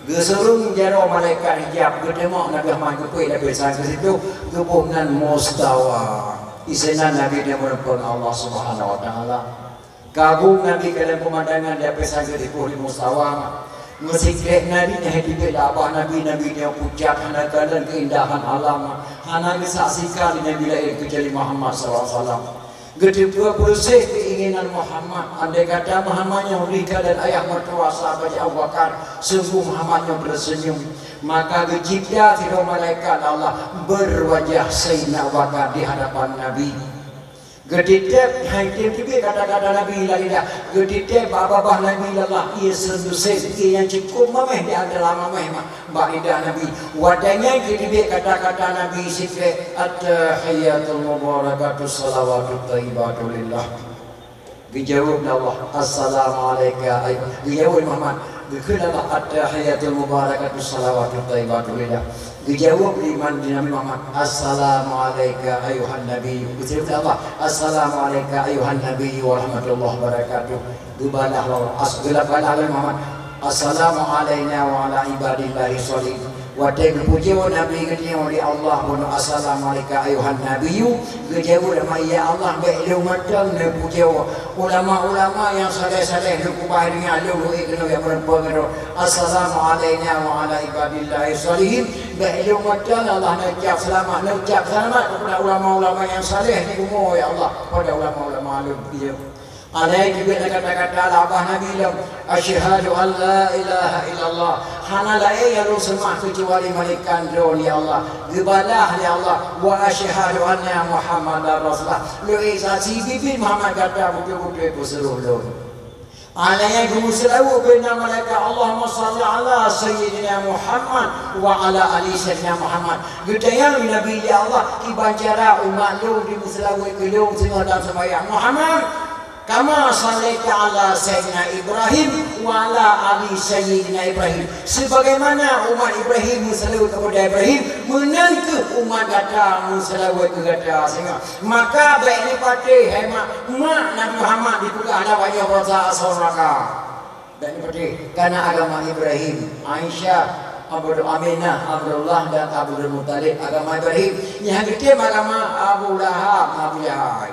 Geusurong jaroe malaikat hijab, geuteumok Nabi Muhammad geupeuet lapisan keu siploh, geuboh nan mustawa. Isinan Nabi nyoe meureumpok ngon Allah Subhanahu wa Taala. Kagum Nabi keu lheueh peumandangan di lapisan keu siploh di mustawa. Meusikrek Nabi nyan teubiet lam babah Nabi, Nabi nyoe pucat hana kalon keuindahan alam, hana geusaksikan lé nabi laén keucuali Muhammad sallallahu alaihi wasallam. Geuteupeue peureuseh keuinginan Muhammad. Andai kata Muhammad nyoe ri ka dan ayah meutuah sahabat Abu Bakar, sungguh Muhammad nyoe beuseunyum. Maka geucipta sidroe malaikat Allah berwajah Sayyidina Abu Bakar di hadapan Nabi. Geutitép, hai teubiet kata-kata Nabi lam lidah. Geutitép bak babah Nabi lam babah, ie seundusén, ie nyang cukôp mamèh di antara mamèh ma-, bak lidah Nabi. Watèe nyan geuteubiet kata-kata Nabi sikrek, "At-tahiyyatul mubarakatus shalawatut thayyibatu lillah." Geujaweueb lé Allah, "Assalamu alaika ay-," geujaweueb Muhammad, Geukheun Allah, "At-tahiyyatul mubarakatus shalawatut thayyibatu lillah." Geujaweueb lé iman di Nabi Muhammad, "Assalamu alaika ayyuhan nabiyyu." Geuseuôt Allah, "Assalamu alaika ayyuhan nabiyyu wa rahmatullahi wa barakatuh." Geubalah lom, as-, geula balah lé Muhammad, "Assalamu alaina wa ala ibadillahi shalihin." Watée geupujoe Nabi geutanyoe lé Allah bunoe, "Assalamu alaika ayyuhan nabiyyu," geujaweueb lé Muhammad, "Ya Allah, bék lôn mantong neupujoe ulama-ulama nyang saleh-saleh lôn keubah donya lôn, lôn ék keunoe jak meurumpok ngon droe. Assalamu alaina wa ala ibadillahi shalihin." Bék lôn mantong, ya Allah, neucab seulamat, neucab seulamat keupada ulama-ulama nyang saleh di bumoe, ya Allah, keupada ulama-ulama lôn. Alai jeuet kata-kata labah Nabi lom, "Asyhadu an la ilaha illallah." Hana laén nyang lôn seumah keucuali malaikat droe, ya Allah. Geubalah, ya Allah, "Wa asyhadu anna Muhammadar Rasulullah." Lôn ék saksi biet-biet Muhammad gata beutôi-beutôi peuseuleuh lôn. Alai geuseulaweueb bubena malaikat, "Allahumma shalli ala Sayyidina Muhammad wa ala ali Sayyidina Muhammad." Geutanyong Nabi, "Ya Allah, kiban cara umat lôn jimeuseulaweueb keu lôn singoh lam seumayang?" "Muhammad, kama shallaita ala Sayyidina Ibrahim wa ala ali Sayyidina Ibrahim." Sebagaimana umat Ibrahim meuseulaweueb kepada Ibrahim, meunan kheueh umat gata meuseulaweueb keu gata singoh. Maka bék neupatéh, hai mak, mak Nabi Muhammad dipeugah lam ayah basa asoe neuraka. Bék neupatéh, kana agama Ibrahim, Aisyah, Abdul Aminah, Abdullah dan Abdul Muttalib, agama Ibrahim. Nyang geutem agama Abu Lahab, Abu Jahal.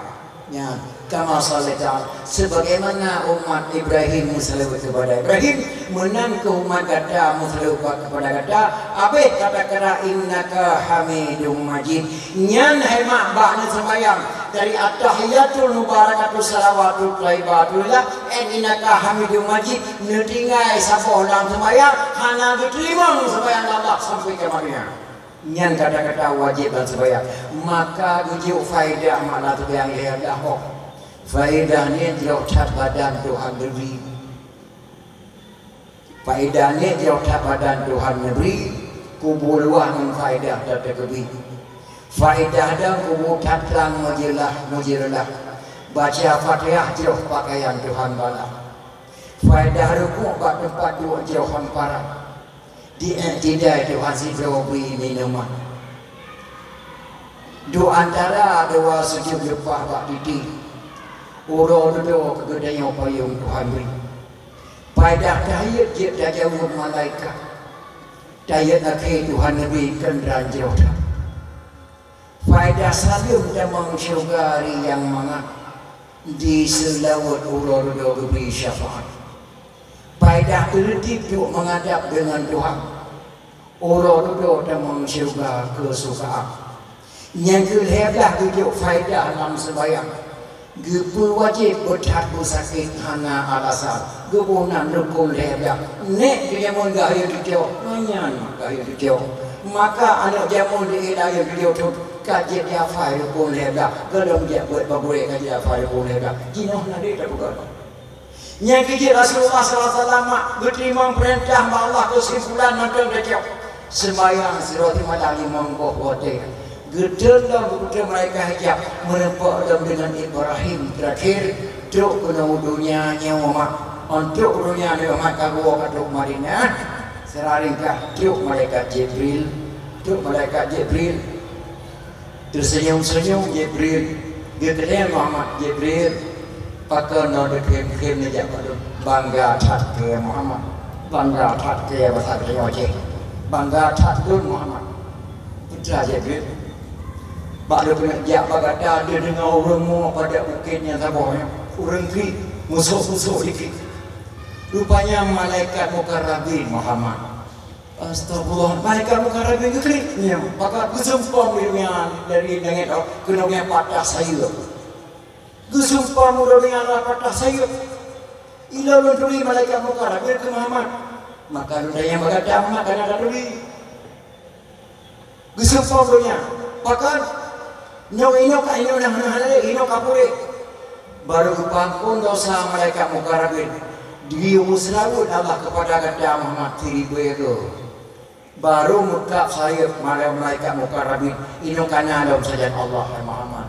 Nyan, kama shallaita, sebagaimana umat Ibrahim meuseulaweueb kepada Ibrahim, meunan kheueh umat gata meuseulaweueb kepada gata, abéh kata-kata, "Innaka Hamidum Majid." Nyan hai mak bak neuseumayang dari at-tahiyyatul mubarakatus shalawatut thayyibatu lillah, "Innaka Hamidum Majid," neutinggai saboh lam seumayang, hana geuteurimong seumayang Allah sampai kiamat donya. Nyan kata-kata wajéb lam seumayang. Maka geujok faedah makna seumayang lhèe blah boh. Faedah nyan jroh that badan Tuhan neubri. Faedah nyan jroh that badan Tuhan neubri, kubu luwah ngon faedah tateukeubi. Faedah dong kubu that trang meujeulaih, meujeulaih. Baca Fatihah jroh pakaian Tuhan balah. Faedah rukuk bak teumpat duek jroh hamparan. Di iktidal Tuhan sidroe bri minuman. Duek antara dua sujut leupah bak titik. Uroe dudoe keu geutanyoe payong Tuhan bri. Paedah tahiyat jeuet tajaweueb malaikat. Tahiyat akhé Tuhan neubri keundraan jroh that. Paedah saleuem tamong syeuruga ari nyang mangat, diseulaweueb uroe dudoe geubri syafaat. Paedah teuleutip duek meuhadab deungon Tuhan, uroe dudoe tamong syeuruga keusukaan. Nyang keu lhèe blah geujok faedah lam seumayang. Geupeuwajéb beuthat beusakét hana alasan. Geuboh nan rukon lhèe blah. Nèk keu jameun geuhayeue tutoe, ngon nyan geuhayeue tutoe. Maka aneuk jameun di ila hayeue tutoe thon ka jeuet jihafai rukon lhèe blah. Gohlom jak beuet bak gurèe ka jihafai rukon lhèe blah. Jinoe na deh tapeugah. Nyang keu jeuet Rasulullah sallallahu alaihi wasallam geuteurimong peurintah bak Allah keusimpulan mantong teucok. Seumayang sidroe malam limong boh watèe. Geuteun lom bukeuteun malaikat hijab, meureumpok lom deungon Ibrahim teurakhir, trok keunoe u donya nyoe mak. Ôn trok u donya nyoe mak ka geuwoe ka trok Madinah. Secara ringkas, trok malaikat Jibril, trok malaikat Jibril. Teuseunyum-seunyum Jibril, geukeudeh Muhammad, "Jibril, pakon droe teukhém-khém neujak bak lôn? Bangga that keu Muhammad, bangga that keu basa geutanyoe Aceh, bangga that lôn Muhammad." Peue teuma Jibril, "Bak lôn keuneuk jak bak gata, lôn deungoe ureueng mo padub bukét nyang saboh nyoe, ureueng kriek, musôk-musôk dikit. Rupanya malaikat mukarrabin Muhammad." Astagfirullah, malaikat mukarrabin geuklik nyan. Maka geusumpom di donya dari langét keunoe nyang patah sayeuep. Geusumpom di donya nyang patah sayeuep. Ilôn lôn turi malaikat mukarrabin keu Muhammad. Maka lôn tanyong bak gata Muhammad, kana taturi. Geusumpom donya. Pakon? Nyoe inoe ka inoe nyang hana halal, inoe ka puréh. Barô geupeuampon desya malaikat mukarrabin. Geuyue meuseulaweuet Allah keupada gata Muhammad siribèe goe. Barô meukab sayeuep malaikat mukarrabin, inoe kana lom sajan Allah, hai Muhammad.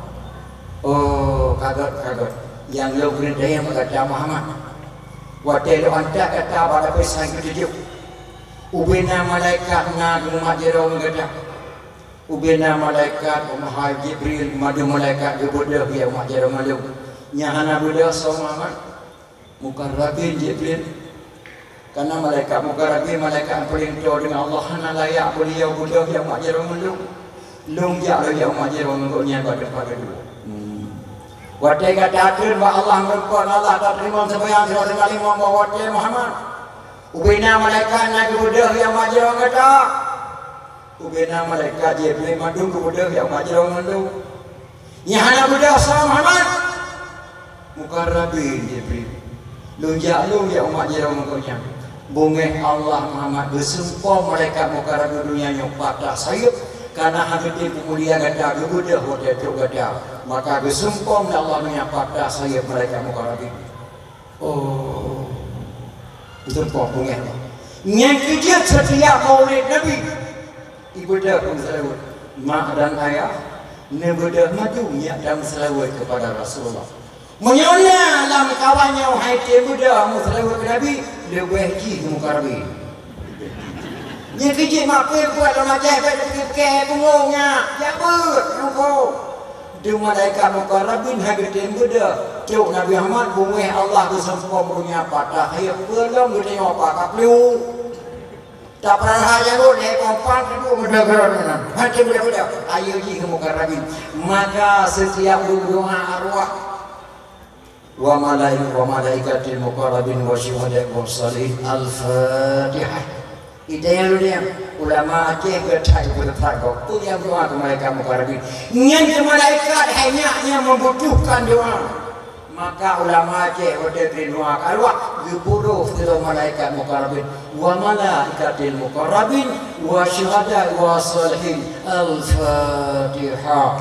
Oh, ka gèt, ka gèt. Nyang lôn keuneuk tanyong bak gata Muhammad. Watée lôn hantar gata bak lapésan keutujôh, ubena malaikat na geumat jaroe ngon gata. Ubena malaikat, wahai Jibril, mandum malaikat geubeudôh ya umat jaroe ngon lôn. Nyang hana beudôh soe Muhammad? Mukarrabin Jibril. Karena malaikat mukarrabin, malaikat nyang paléng toe deungon Allah, hana layak beuliau beudôh ya umat jaroe ngon lôn. Lôn jak lôn jak umat jaroe ngon gobnyan bak teumpat geuduek. Hmm. Watée gata treun bak Allah, meurumpok ngon Allah, tateurimong seumayang sidroe teuma limong boh watée Muhammad. Ubena malaikat na geubeudôh ya umat jaroe ngon gata. Ubena malaikat Jibril mandum geubeudôh ya umat jaroe ngon lôn. Nyang hana beudôh soe Muhammad? Mukarrabin Jibril. Lôn jak lôn ya umat jaroe ngon gobnyan. Beungéh Allah Muhammad geusumpom malaikat mukarrabin donya nyoe patah sayeuep, karena hana geutem peumulia gata geubeudôh watée trok gata. Maka geusumpom lé Allah donya patah sayeuep malaikat mukarrabin. Oh. Geusumpom beungéh Allah. Nyang keujeuet setiap maulid Nabi, ibeudôh meuseulaweuet. Mak dan ayah, neubeudôh madu nyak dan meuseulaweuet kepada Rasulullah. Meunyoe na lam kawan nyoe hai tem beudôh meuseulaweuet keu Nabi, leubeh jih mukarrabin. Nyang keujeuet mak peuet buet lam Aceh, bèk tapike-pike bungong nyak, jak beuet, nyang ko. Di malaikat mukarrabin hai geutem beudôh, cok Nabi Muhammad, beungéh Allah geusumpom donya patah, hai peue lom geutanyoe apa ka peue. Tapeurara jaroe lé kompak teupeu meudagara nan. Hana beudôh-beudôh. Ayo jih keu mukarrabin. Maka setiap ureueng doa arwah. Wa malaik-, wa malaikatil muqarrabin wa syuhada wa salihin. Al-Fatihah. Ita yang dulu yang ulama Aceh bertai bertai kok. Tu yang doa ke malaikat muqarrabin. Nyan ke malaikat hanya yang membutuhkan doa. Maka ulama Aceh watée teurimong arwah geupeuruh sidroe malaikat mukarrabin, wa malaikatil mukarrabin, wa syuhada wa salihin. Al-Fatihah.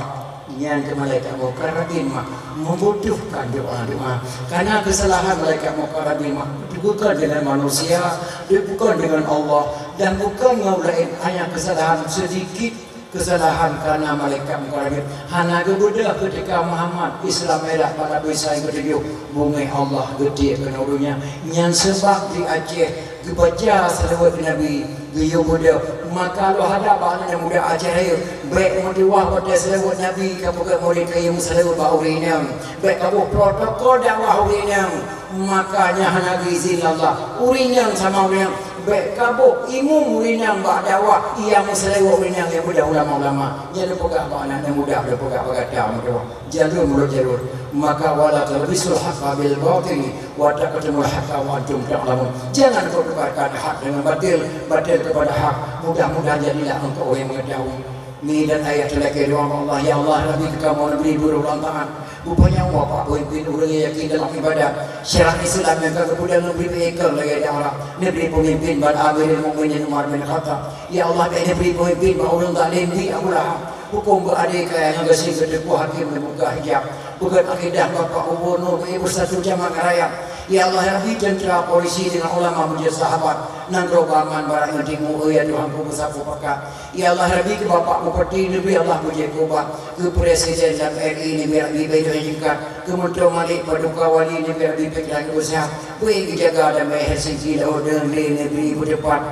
Nyan keu malaikat mukarrabin mah membutuhkan doa-doa. Karena kesalahan malaikat mukarrabin mah bukan dengan manusia, bukan dengan Allah, dan bukan ngon laén, hanya kesalahan sedikit. Kesalahan karena malaikat mukarrabin hana geubeudôh ketika Muhammad Islam Mi'raj pada peue sai geutujoh, beungéh Allah geutiek keunoe donya. Nyan seubab di Aceh geubaca seulaweuet Nabi geuyue beudôh. Maka lôn hadap bak aneuk muda Aceh rayeuk, bèk meutuwah watée seulaweuet Nabi ka peugah murit kayém seulaweuet bak ureueng inong, bèk kaboh protokol dakwah ureueng inong. Maka nyan hana geuizin Allah. Ureueng inong sama ureueng inong. Bèk kaboh imum ureueng inong bak dakwah, ia meuseulaweuet ureueng inong nyang muda ulama-ulama. Nyan lôn peugah bak aneuk muda, lôn peugah bak gata meutuwah. Jalur meunurot jalur. Maka wala talbisul haqqa bil batili wa taktumul haqqa wa antum ta'lamun. Jangan kau tukarkan hak dengan batil, batil kepada hak. Mudah-mudahan jadilah engkau orang yang mengetahui. Mi dan ayah teulakée doa bak Allah, ya Allah, Rabbi, keu kamoe neubri beureulang taat, beupanyang umur bak peumimpin ureueng nyang yakin dalam ibadat, syariat Islam nyang ka geupeudong, neubri peuikon lagée dakwah, neubri peumimpin ban Amirul Mukminin Umar bin Khattab. Ya Allah, bèk neubri peumimpin bak ureueng zalim, bri Abu Lahab. Hukôm beuadé kaya nyang gasien, beuteupeue hakém neubuka hijab. Peugét akidah Bapak Gubernur, beuibu satu jamaah raya. Ya Allah, ya Rabbi, tentera, polisi deungon ulama beujeuet sahabat, nanggroe beuaman barat ngon timu, ya Tuhanku, beusapeue pakat. Ya Allah, ya Rabbi, keu Bapak Bupati neubri Allah beujeuet keu ubat, keu Presiden dan R I neubri Rabbi beudoh nyang jingkat, keu Menteri Malik Paduka Wali neubri Rabbi pikiran beuseuhat, bri geujaga damai Helsinki, laôt deungon lé neubri beuteupat.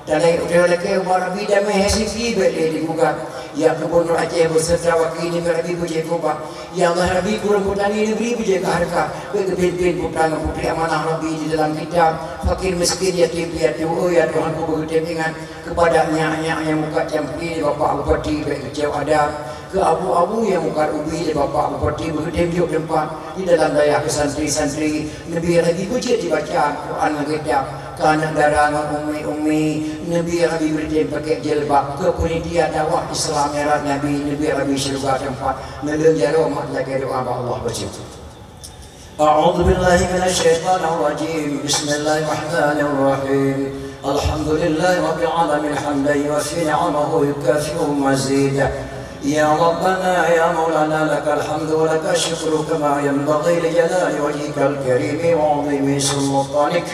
Talakée uroe lakée ubak Rabbi damai Helsinki bèk lé digugat. Ya Gubernur Aceh beserta wakil neubri Rabbi beujeuet keu ubat. Ya Allah Rabbi, ureueng peutani neubri beujeuet keu hareukat. Bèk geupimpin putra ngon putri amanah Rabbi di dalam kitab. Fakir miskin yatim piatu, oh ya Tuhanku, beugeutem ingat kepada nyak-nyak nyang mukat campli lé Bapak Bupati bèk geucok adat. Keu abu-abu nyang mukat ubi lé Bapak Bupati beugeutem jok teumpat di dalam dayah keu santri-santri. Neubri Rabbi beujeuet jibaca Quran ngon kitab. Keu aneuk dara ngon ummi-ummi, neubri Rabbi beujeuet pakèk jilbab. Keu panitia dakwah Isra Mi'raj Nabi, neubri Rabbi syeuruga teumpat. Neulheueh jaroe mak lakée doa bak Allah bacut. أعوذ بالله من الشيطان الرجيم. بسم الله الرحمن الرحيم. الحمد لله رب العالمين، حمدا يوافي نعمه ويكافئ مزيده. يا ربنا يا مولانا، لك الحمد ولك الشكر كما ينبغي لجلال وجهك الكريم وعظيم سلطانك.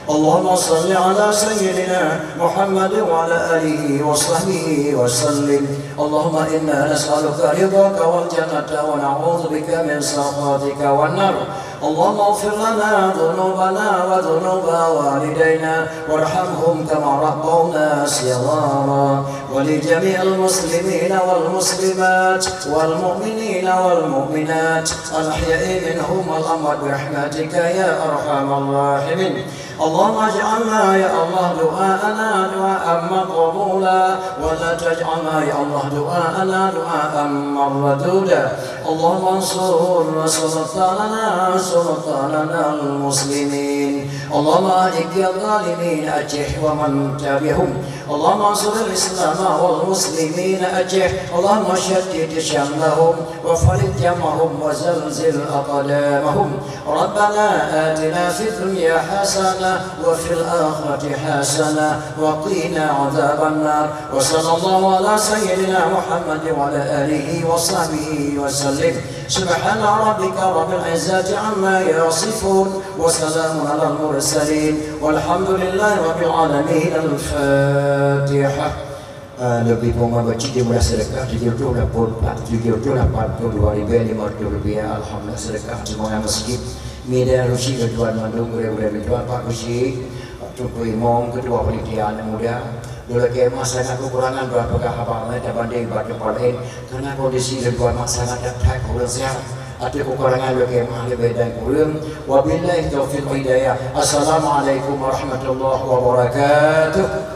اللهم صل على سيدنا محمد وعلى آله وصحبه وسلم. اللهم إنا نسألك رضاك والجنة ونعوذ بك من سخطك والنار. اللهم اغفر لنا ذنوبنا وذنوب والدينا وارحمهم كما ربونا صغارا، ولجميع المسلمين والمسلمات والمؤمنين والمؤمنات الأحياء منهم والأموات برحمتك يا أرحم الراحمين. اللهم اجعلنا يا الله دعاءنا دعاء مقبولا، ولا تجعلنا يا الله دعاءنا دعاء مردودا. اللهم انصر سلطاننا سلطاننا المسلمين. اللهم أهلك الظالمين أجه ومن تبعهم. اللهم انصر الإسلام والمسلمين أجه. اللهم شتت شملهم وفرق جمعهم وزلزل أقدامهم. ربنا آتنا في الدنيا حسنة وفي الآخرة حسنة وقنا عذاب النار. وصلى الله على سيدنا محمد وعلى آله وصحبه وسلم. سبحان ربك رب العزة عما يصفون. وسلام على المرسلين. والحمد لله رب العالمين. الفاتحة. Ah, leubeh peue meunan cit di mudah seudeukah, tujoh ploh lapan, tujoh ploh lapan ploh dua ribèe limong reutôh rupiah. Alhamdulillah, seudeukah di mudah masjid. Mida rusi ketuan mandum gurèe-gurèe ketuan, Pak Kusi, Teungku Imum, ketua panitia aneuk muda. Lôn lakèe meu'ah sangat keukurangan droe peugah haba meunan tabandéng bak teumpat laén, karena kondisi lôn dua mak sangat that-that kurang sehat. Ateueh keukurangan lôn lakèe meu'ah leubeh dan kureueng. Wabillahi taufiq wal hidayah. Assalamualaikum warahmatullahi wabarakatuh.